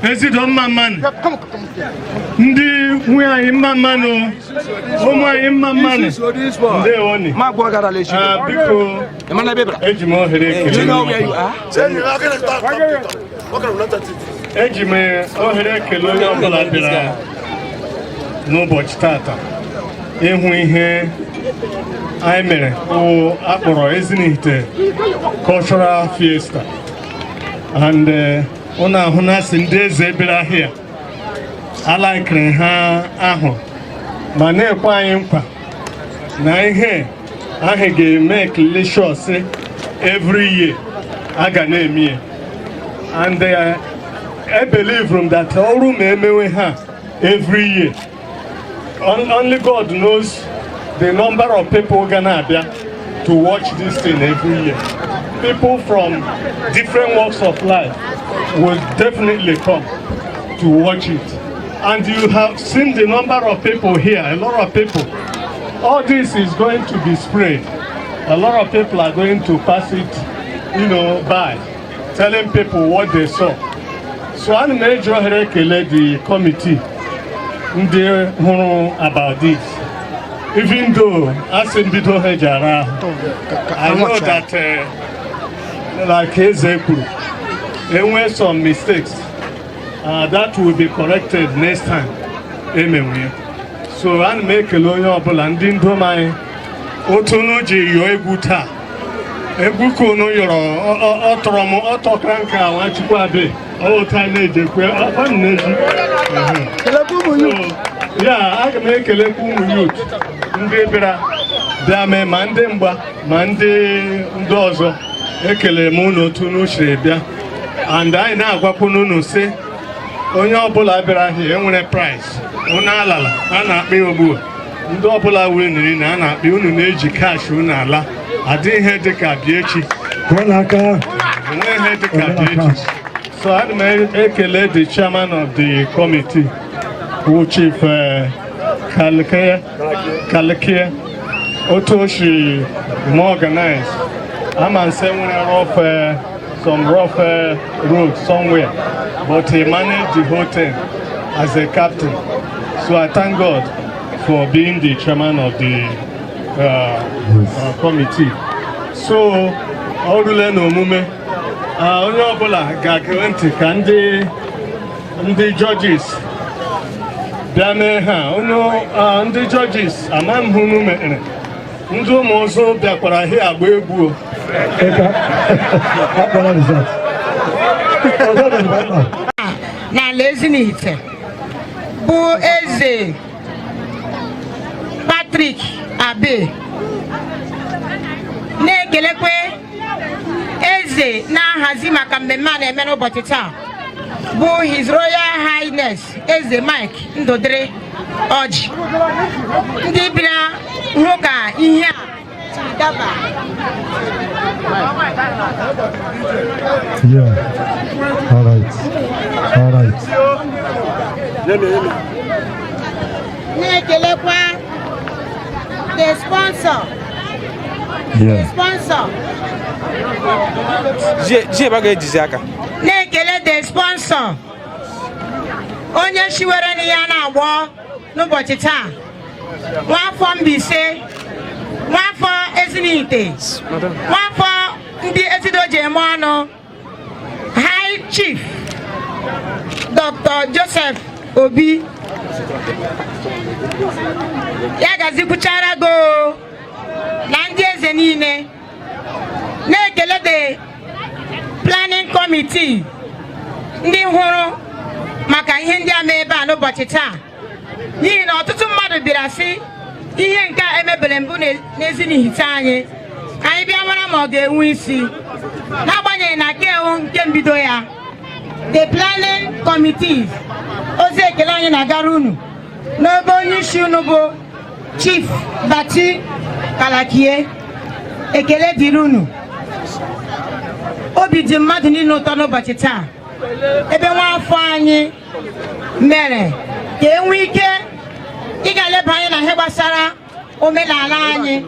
Ezido mma mmanụ, ndị nwunye anyị mma mmanụ, ụmụ anyị mma mmanụ, ndewoni. Ah, biko, eji m ohere ekele eji m ohere ekele onye ọbụla bịara n'ụbọchị tata ịhụ ihe anyị mere bụ akpọrọ Ezinite Cultural Fiesta. And ụnụ ahụ na asị ndị eze bịara ahịa alaikiri ha ahụ ma na-ekwe anyị nkwa na ihe ahụ ga-eme delicious every year a ga na-eme ya. And I believe from that ọrụ ma emewe ha every year, only God knows the number of people gonna abịa to watch this thing every year. People from different walks of life will definitely come to watch it. And you have seen the number of people here, a lot of people. All this is going to be spread. A lot of people are going to pass it by, telling people what they saw. So ana m eji ohere ekele the committee ndị hụrụ about this, even though asị mbido ha ji ara ahụ. I know that like eze kwuru, enwe some mistakes that will be corrected next time emenwe ya. So ana m ekele onye ọbụla, ndị ndom anyị, otu unu ji yọọ egwu taa, egwu ka unu yọrọ, ọ tọrọ m, ọ tọkara nke a. Nwachukwu abe otu anyị na-ejekwe ọkwa m na-eji ya. Aga m ekelekwa ụmụ youth ndị bịara bịa mee, ma ndị mgba ma ndị ọzọ. Ekelere m unu otu unu siri bịa, and anyị na-agwakwa unu sị onye ọbụla bịara ahịa enwere prize. Unu alala a na-akpọ ya ugbu a, ndị ọbụla winiri na a na-akpọ unu na-eji cash unu ala. Adị ihe dịka bịa echi. Kụọ n'aka. Enweghị ihe dịka bịa echi. So ana m ekele the chairman of the committee, wụ Chief Kalikie Kalikie, otu o si ma organize. Ama nse nwere rough some rough road somewhere, but he managed the whole thing as a captain. So I thank God for being the chairman of the committee. So ọ rule na omume, onye ọbụla ga-ege ntị ka ndị judges bịa mee ha. Onye ndị judges, ama m hụ unu mere, ndị ụmụ ụzụ bịakwara hie agba egwu o. Akpọrọ result. Ọzọ dị mkpa. N'ala Ezinihite bụ Eze Patrick Abe na-ekelekwe eze na-ahazi maka mmemme a na-eme n'ụbọchị taa, bụ His Royal Highness Eze Mike Ndụdịrị Ọjị, ndị bịara hụ ka ihe a siri daba. Yeah. All right. All right. Na-ekelekwa the sponsor, the sponsor. Ji ebe a ga-ejizi aka. Na-ekele the sponsor, onye shiwere n'ihe a na-agbọ n'ụbọchị taa, nwafọ Mbaise, nwafọ Ezinihite, nwafọ ndị Ezido ji eme ọnụ, High Chief Dr. Joseph Obi. Ya gazikwuchara go na ndị eze niile. Na-ekele the planning committee, ndị hụrụ maka ihe ndị a mee ebe a n'ụbọchị taa, n'ihi na ọtụtụ mmadụ bịara sị ihe nke a emebere mbụ n'Ezinihite anyị, ka anyị bịa mara ma ọ ga-enwe isi, n'agbanyeghị na kewu nke mbido ya. The planning committees, ozi ekele anyị na-agara unu n'ebe onye isi unu bụ Chief Bati Kalakie. Ekele dịrị unu. Obi dị mmadụ niile ụtọ n'ụbọchị taa, ebe nwa afọ anyị mere ka e nwee ike ịga leba anya na ihe gbasara omenala anyị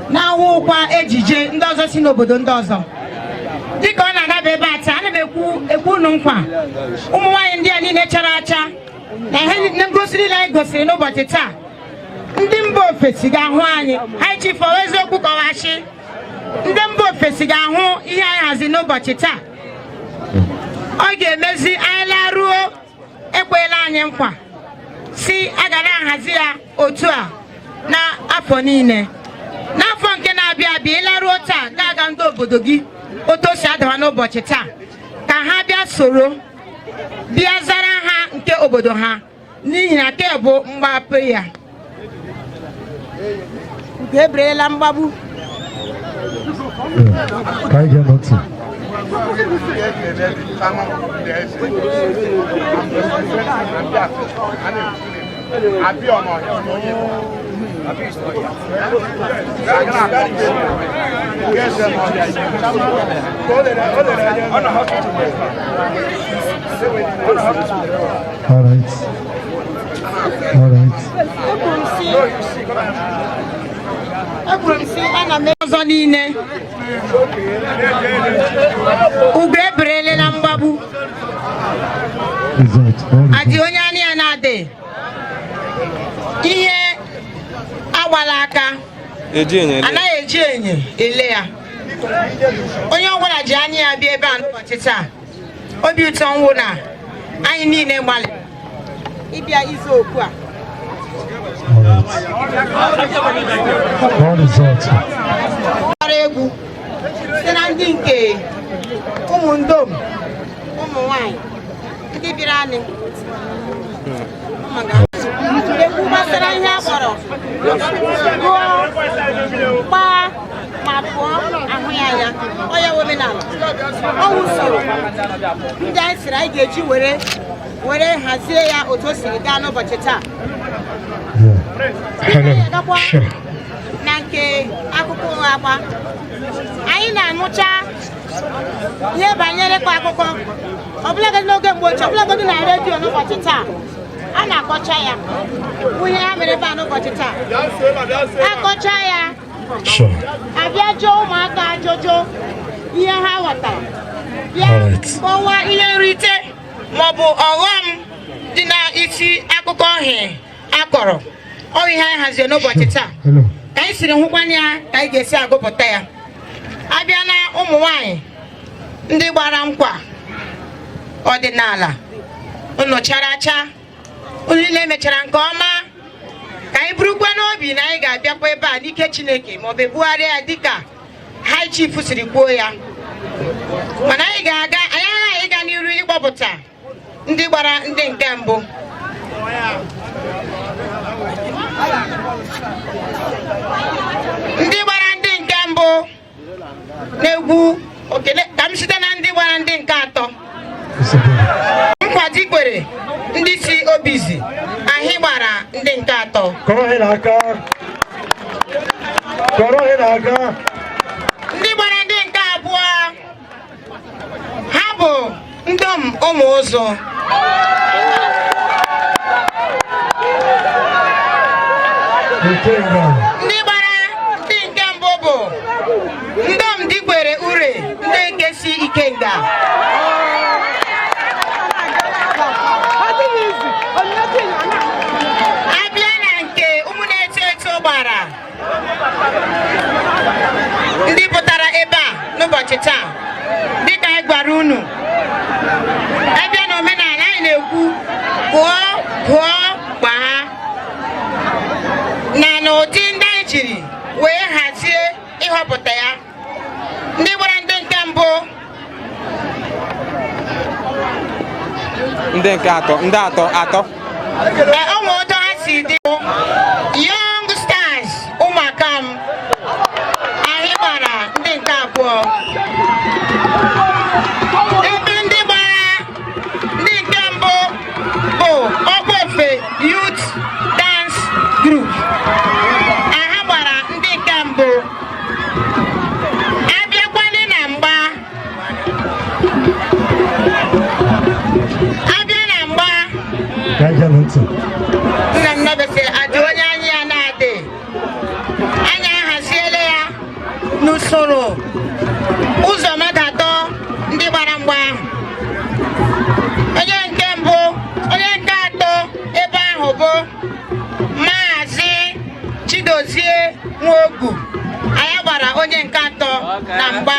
na-awụkwa ejije ndị ọzọ si n'obodo ndị ọzọ. Dịka ọ na-adaba ebe a taa, ana m ekwu unu nkwa, ụmụ nwaanyị ndị a niile chara acha na ihe ngosi niile anyị gosiri n'ụbọchị taa, ndị mba ofesi ga-ahụ anyị. High Chief, ọ eziokwu kọwachi, ndị mba ofesi ga-ahụ ihe anyị hazi n'ụbọchị taa. Ọ ga-emezi anyị laruo. Ekwela anyị nkwa si a ga na-ahazi ya otu a n'afọ niile. N'afọ nke na-abịa abịa, ịlaruo taa, ga-aga ndị obodo gị otu o si adawa n'ụbọchị taa, ka ha bịa soro bịa zara ha nke obodo ha, n'ihi na ke bụ mgbapụ ya nke eberela mgbagbu. Ka anyị gee ntị. All right. All right. Ekwuru m sị ana m ọzọ niile, ugo eberele na mgbagbu. Adị onye anya ya na-adị ihe agbala aka, anaghị eji enyo ele ya. Onye ọbụla ji anya ya bịa ebe a n'ụbọchị taa, obi ụtọ nwụ na anyị niile gbalịrị ịbịa izu okwu a. All result. Gbara egwu site na ndị nke ụmụ ndom, ụmụ nwanyị ndị bịara anyị ekwu gbasara ihe a kpọrọ gụọ, gbaa ma pụọ ahụ ya anya. Ọ ya omenala, ọ wụ usoro ndị anyị siri anyị ga-eji were hazie ya otu o siri gaa n'ụbọchị taa. Gakwa na nke akụkọ ụgha agba, anyị na-anụcha ihe banyere ịkọ akụkọ, ọbụlagodi n'oge mgbe ochie, ọbụlagodi na redio. N'ụbọchị taa, a na-akọcha ya bụ ihe ha mere ebe a n'ụbọchị taa. Akọcha ya, abịa jụọ ụmụaka ajụjụ ihe ha ghọtara, bịa kọwaa ihe nrite maọbụ ọghọm dị n'isi akụkọ ọhịa akọrọ. Ọ bụ ihe anyị haziri n'ụbọchị taa. Ka anyị siri hụkwanye ya, ka anyị ga-esi agụpụta ya. Abịa na ụmụ nwanyị ndị gbara nkwa ọdịnala, unu chara acha, unu niile mechara nke ọma. Ka anyị burukwa n'obi na anyị ga-abịakwa ebe a n'ike Chineke, maọbụ ebugharịa ya dịka High Chief siri kwuo ya. Mana anyị ga-aga, anyị aghaghị ịga n'iru ịkpọpụta ndị gbara ndị nke mbụ. Ndị gbara ndị nke mbụ na-egwu okele ka m site na ndị gbara ndị nke atọ. Nkwado ikwere ndị si Obizi ahị gbara ndị nke atọ. Kọrọ ha n'aka. Kọrọ ha n'aka. Ndị gbara ndị nke abụọ, ha bụ ndị ụmụ ụzụ. Ndị gbara ndị nke mbụ bụ ndom Dikwere Ure, ndị nke si Ikenga. Abịa na nke ụmụ na-eto eto gbara, ndị pụtara ebe a n'ụbọchị taa, dịka anyị gwara unu, abịa na omenala anyị na-ekwu gụọ gụọ gbaa, na n'ụdị ndị anyị jiri wee hazie ịhọpụta ya, ndị gbara ndị nke mbụ, Ndị nke atọ, ndị atọ atọ. Ụmụ otu ha si dị, Young Stars ụmụaka m anyị gbara ndị nke abụọ, ebe ndị gbara ndị nke mbụ bụ Ọkwaofe Youth Dance Group, ha gbara ndị nke mbụ. Abịakwanị na mgba, abịa na mgba, Ka anyị gee ntị. Nna m nabese adị onye anya ya na-adị, anyị ahaziela ya n'usoro ụzọ mmadụ atọ ndị gbara mgba ahụ. Onye nke mbụ, onye nke atọ ebe ahụ bụ Maazị Chidozie Nwogu, anyị gbara onye nke atọ na mgba.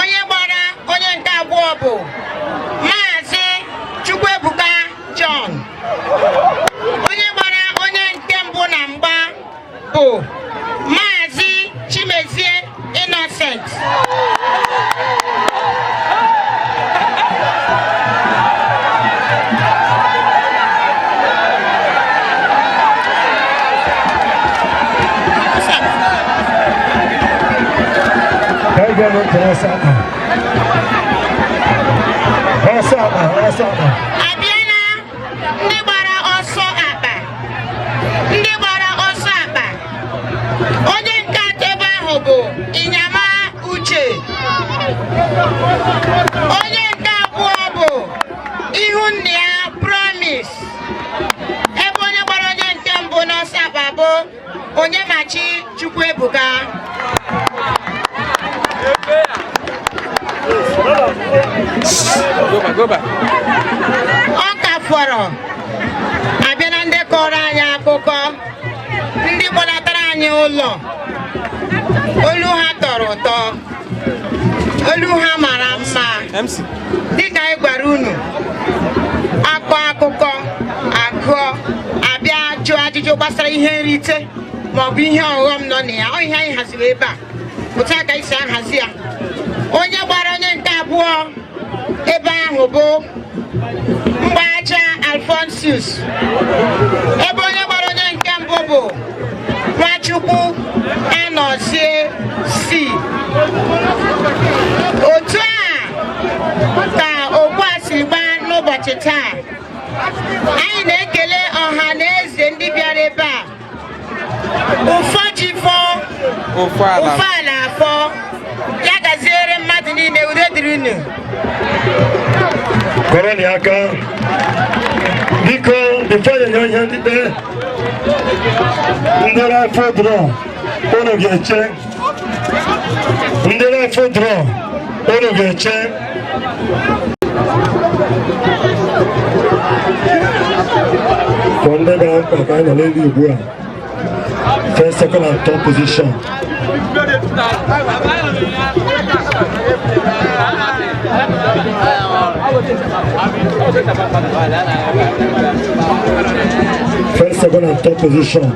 Onye gbara onye nke abụọ bụ Maazị Chukwuebuka John. Onye gbara onye nke mbụ na mgba bụ Maazị Chimezie Innocent. Ka anyị gee ntị n'ọsọ akpa. Ọsọ akpa, ọsọ akpa. Abịa na ndị gbara ọsọ akpa, ndị gbara ọsọ akpa, onye nke atọ ebe ahụ bụ Inyama Uche, onye nke abụọ bụ Ihunnia Promise, ebe onye gbara onye nke mbụ n'ọsọ akpa bụ Onyemachi Chukwuebuka. Go back, go back. kpọrọ abịa na ndị kọrọ anyị akụkọ, ndị kpọlatara anyị ụlọ. Olu ha tọrọ ụtọ, olu ha mara mma. Dịka anyị gwara unu, akọ akụkọ agụọ, abịa jụọ ajụjụ gbasara ihe nrite maọbụ ihe ọghọm nọ na ya. Ọ ihe anyị haziri ebe a pụta ka anyị si ahazi ya. Onye gbara onye nke abụọ ebe ahụ bụ Mgbaja Alphonsus, ebe onye gbara onye nke mbụ bụ Nwachukwu Anọzie. Si otu a ka okwu a si gbaa n'ụbọchị taa. Anyị na-ekele ọha na eze ndị bịara ebe a. Ụfọ ji fọ ụfọ ala afọ ya gaziere mmadụ niile. Udo dịrị unu. Kọrọ na aka, biko. Before you nye ihe nrite, ndị raffle draw, unu ga-eche. Ndị raffle draw, unu ga-eche. For ndị bara mkpa ka anyị nọ n'elu ugbu a, first, second and third position. First, second and third position.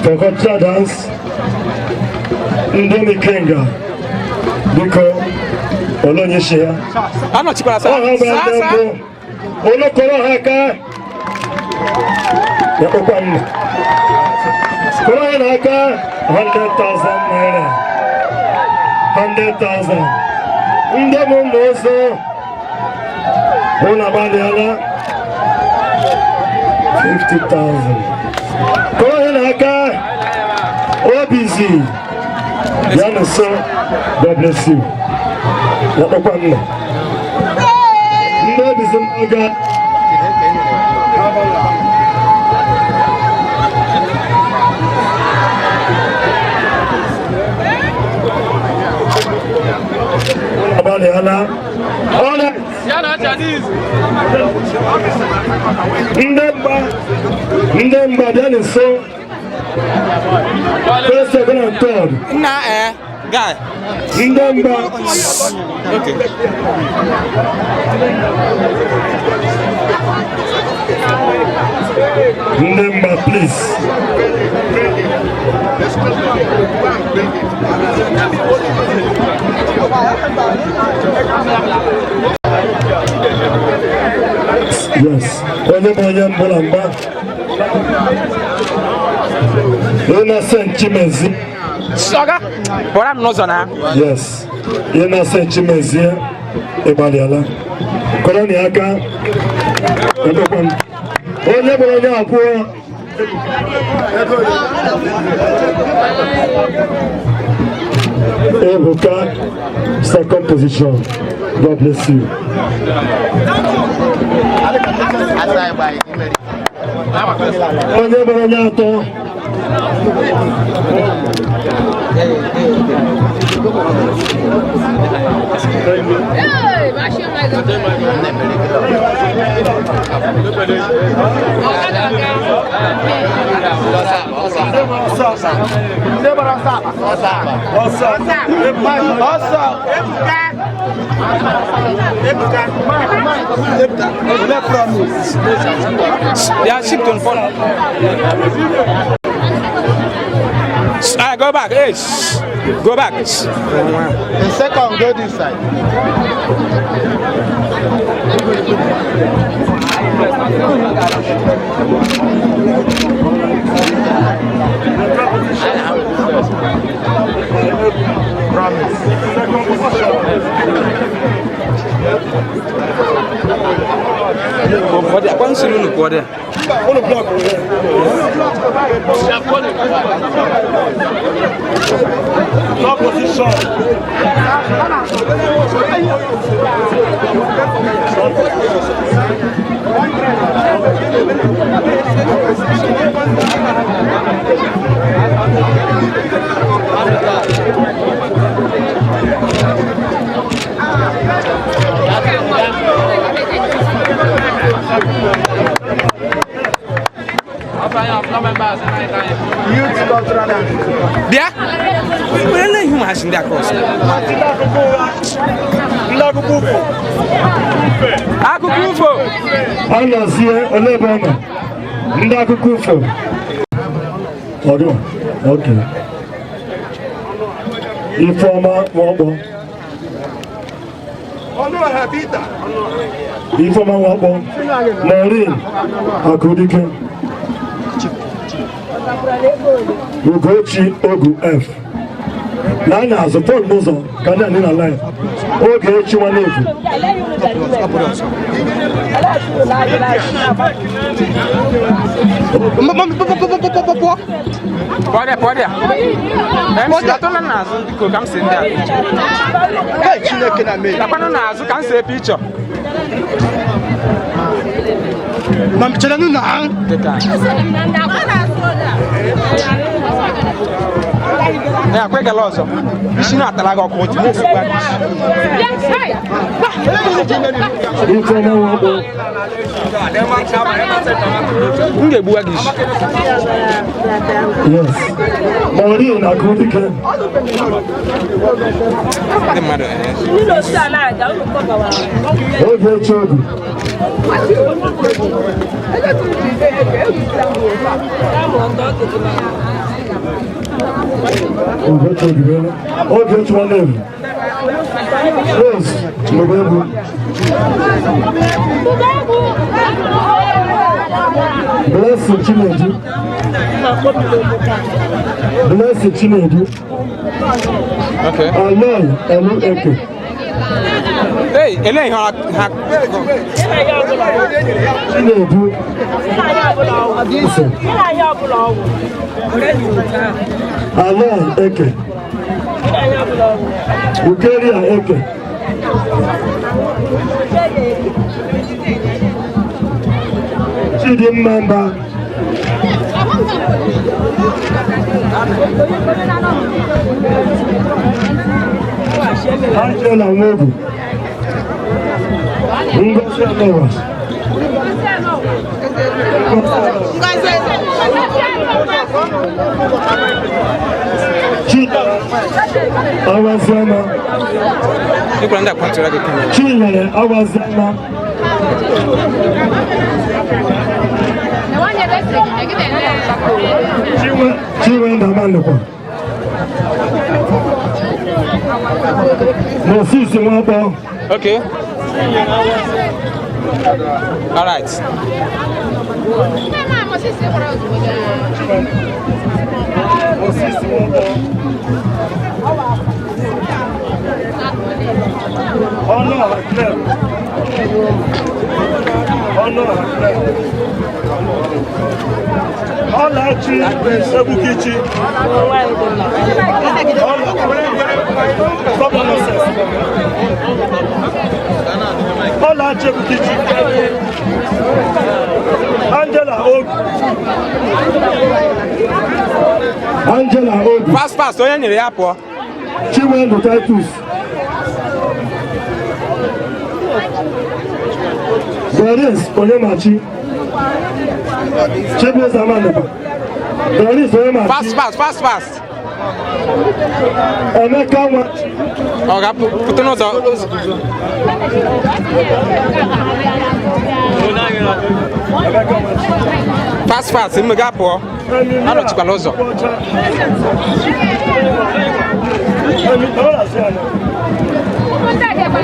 For cultural dance, ndị Ikenga, biko, ole onye si ya? Anọchikwara sa. Ọha bụ ndị mbụ. Olu kọrọ ha aka. Ya kpọkwa m. Kọrọ ha n'aka 100,000 naira. 100,000. Ndị bụ ụmụ ụzọ unu agbalịala. 50,000. Kọrọ ha n'aka. Obizi. Bịa nso. God bless you. Ya kpọkwa m. Ndị obizi m ga. Agbalịala. All right. Ndị mgba, ndị mgba, bịa nso. First, second and third. Nna guy. Ndị mgba. Okay. Ndị mgba, please. Yes. Onye bụ onye mbụ na mgba? Innocent Chimezie. Sọga, bọrọ m n'ụzọ na. Yes. Innocent Chimezie, ịgbalịala. Kọrọ na aka. Ebekwa m. Onye bụ onye abụọ? Ebuka, second position. God bless you. Onye bụ onye atọ? They are shipped on phone. Ah, go back. Hey, shh. Go back. The second, go this side. Pụọ there. Kwa nsiri unu pụọ there. Unu block. Top position. Top position. Bịa were na ihu ụmụazị ndị across. Akụkọ ifo. Anọzie olee ebe ọ nọ? Ndị akụkọ ifo. Ọdụ. Okay. Ifeọma Nwakpọ. Ifeọma Nwakpọ. Maureen Akụdike. Ugochi Ogu F. Na anya azụ Paul n'ụzọ ka ndị anyị na line. Ogechi Nwanefu. Pụọ pụọ dị MC atụla n'azụ biko ka m si ndị a. Lakwanụ n'azụ ka m see picture. Ee, akwa ịgala ọzọ. Isi na-atara gị ọkụ otu na-esikwa gị isi. Ifeọma Nwakpọ. M ga-egbuwa gị isi. Yes. Maureen Akụdike. Ndị mmadụ ee. Ogechi Ogu. Ogechi Ogu bịala. Ogechi Nwanefu. Rose Mugbebu. Blessing Chinedu. Blessing Chinedu. Okay. Aloy Elu Eke. Hey, elee ihe ha Chinedu. Blessing. Aloy Eke. Ukeria Eke. Chidimma Mba. Angela Nwogu. Ngozi Onowa. Chidera Awaziama. Ịkwara ndị akwatụra gị kamera. Chinyere Awaziama. Chinwe Ndamanukwa. Moses Nwakpọ. Okay. All right. Moses Nwakpọ. Ọnụọha Clem. Ọnụọha Clem. Ọlachi Ebukichi. Stop that nonsense. Ọlachi Ebukichi. Angela Ogu. Angela Ogu. Fast fast, onye nyere ya pụọ. Chinwendu Titus. Doris Onyemachi. Chibueze Amanukwa. Doris Onyemachi. Fast fast fast fast. Emeka Nwachi. Ọ ga-apụta n'ụzọ. Fast fast, m ga pụọ. Anọchikwala ụzọ.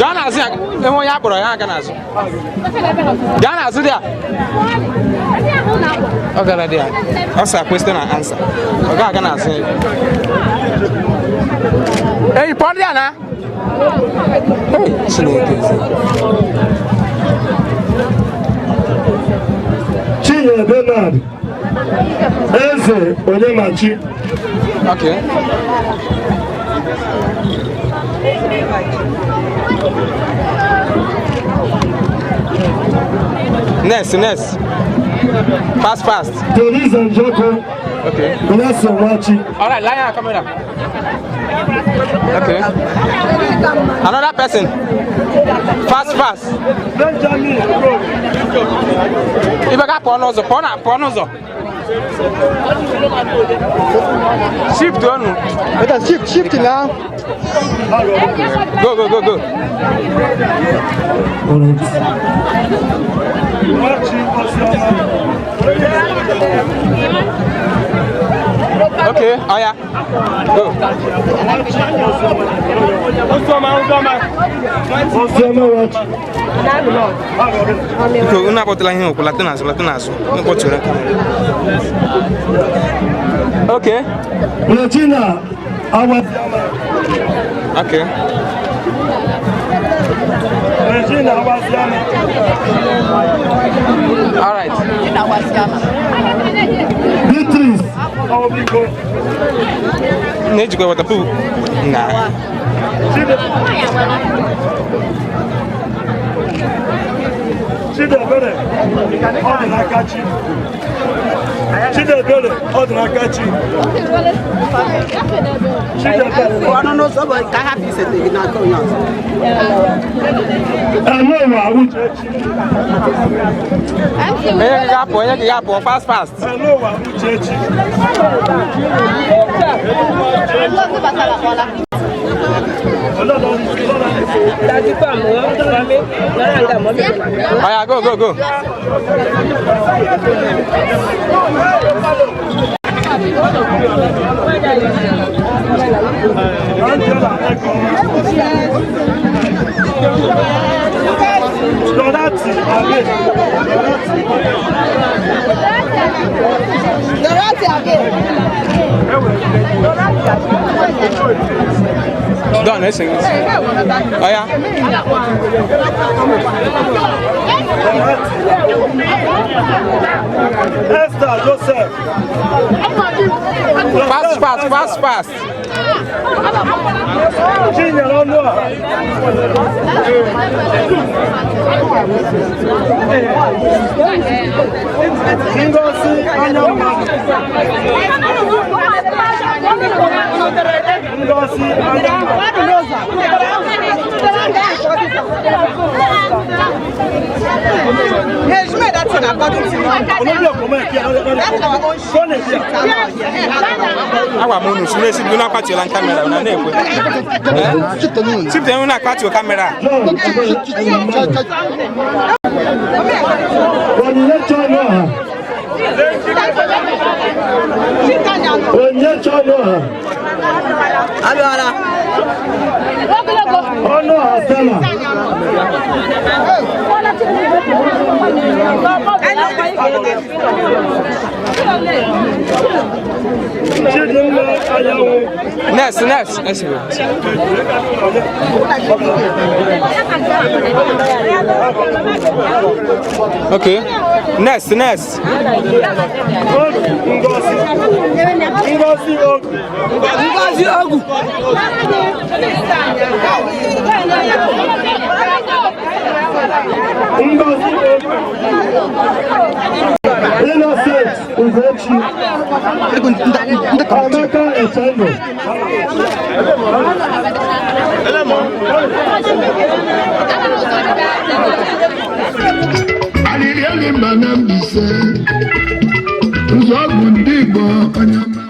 Gaa n'azụ ya, enwe onye akpọrọ ya aga n'azụ. Gaa n'azụ dị a. Ọ gara dị a. Ọ sị question and answer. Ọ ga-aga n'azụ ya. Eyi, pụọ dị a na. Hey, Chineke eze. Chinyere Bernard. Eze Onyemachi. Okay. Next, next. Fast, fast. Teresa Njoko. Okay. Blessing Nwachi. All right, line your camera. Okay. Another person. Fast, fast. Benjamin. Ibe ka pụọ n'ụzọ, pụọ na pụọ n'ụzọ. Shift onu. Better shift, shift now. Go, go, go, go. Nwachi Ozioma. Okay, oya. Go. Ozioma, Ozioma. Ozioma Nwachi. Biko, unu akpọtụla ihe okwu, lata n'azụ, lata n'azụ. Unu kpọtụrụ kamera. Okay. Regina Awa. Okay. Regina Awaziama. All right. Beatrice Obiko. Na-ejikwa waterproof. Na. Chidebere ọ dị n'aka chi. Chidebere ọ dị n'aka chi. Chidebere. Elewa Uchechi. Onye gị ga-apụ, onye gị ga-apụ, fast, fast. Elewa Uchechi. Oya, go, go, go. Angela Eko. Dorothy Abe. Dorothy Abe. Done, listen. Oya. Esther Joseph. Fast, fast, fast, fast. Chinyere Ọnụọha. Ngozi Anyanwụ. Ngozi Anyanwụ. Agwa m unu, suru esi unu akwatuola kamera, unu na-ekwe. Shift unu akwatuo kamera. Onyinyechi Ọnụọha. Onyinyechi Ọnụọha. Ọnụọha Stella. Chidimma Anyanwụ. Next, next. Let's go. Okay. Next, next. Ngozi. Ngozi Ogu. Ngozi Ogu. Ngozi Ogu. Innocent Ugochi. Amaka Echendo. Alili mba na Mbaise, nzọgbu ndị Igbo onye ọma.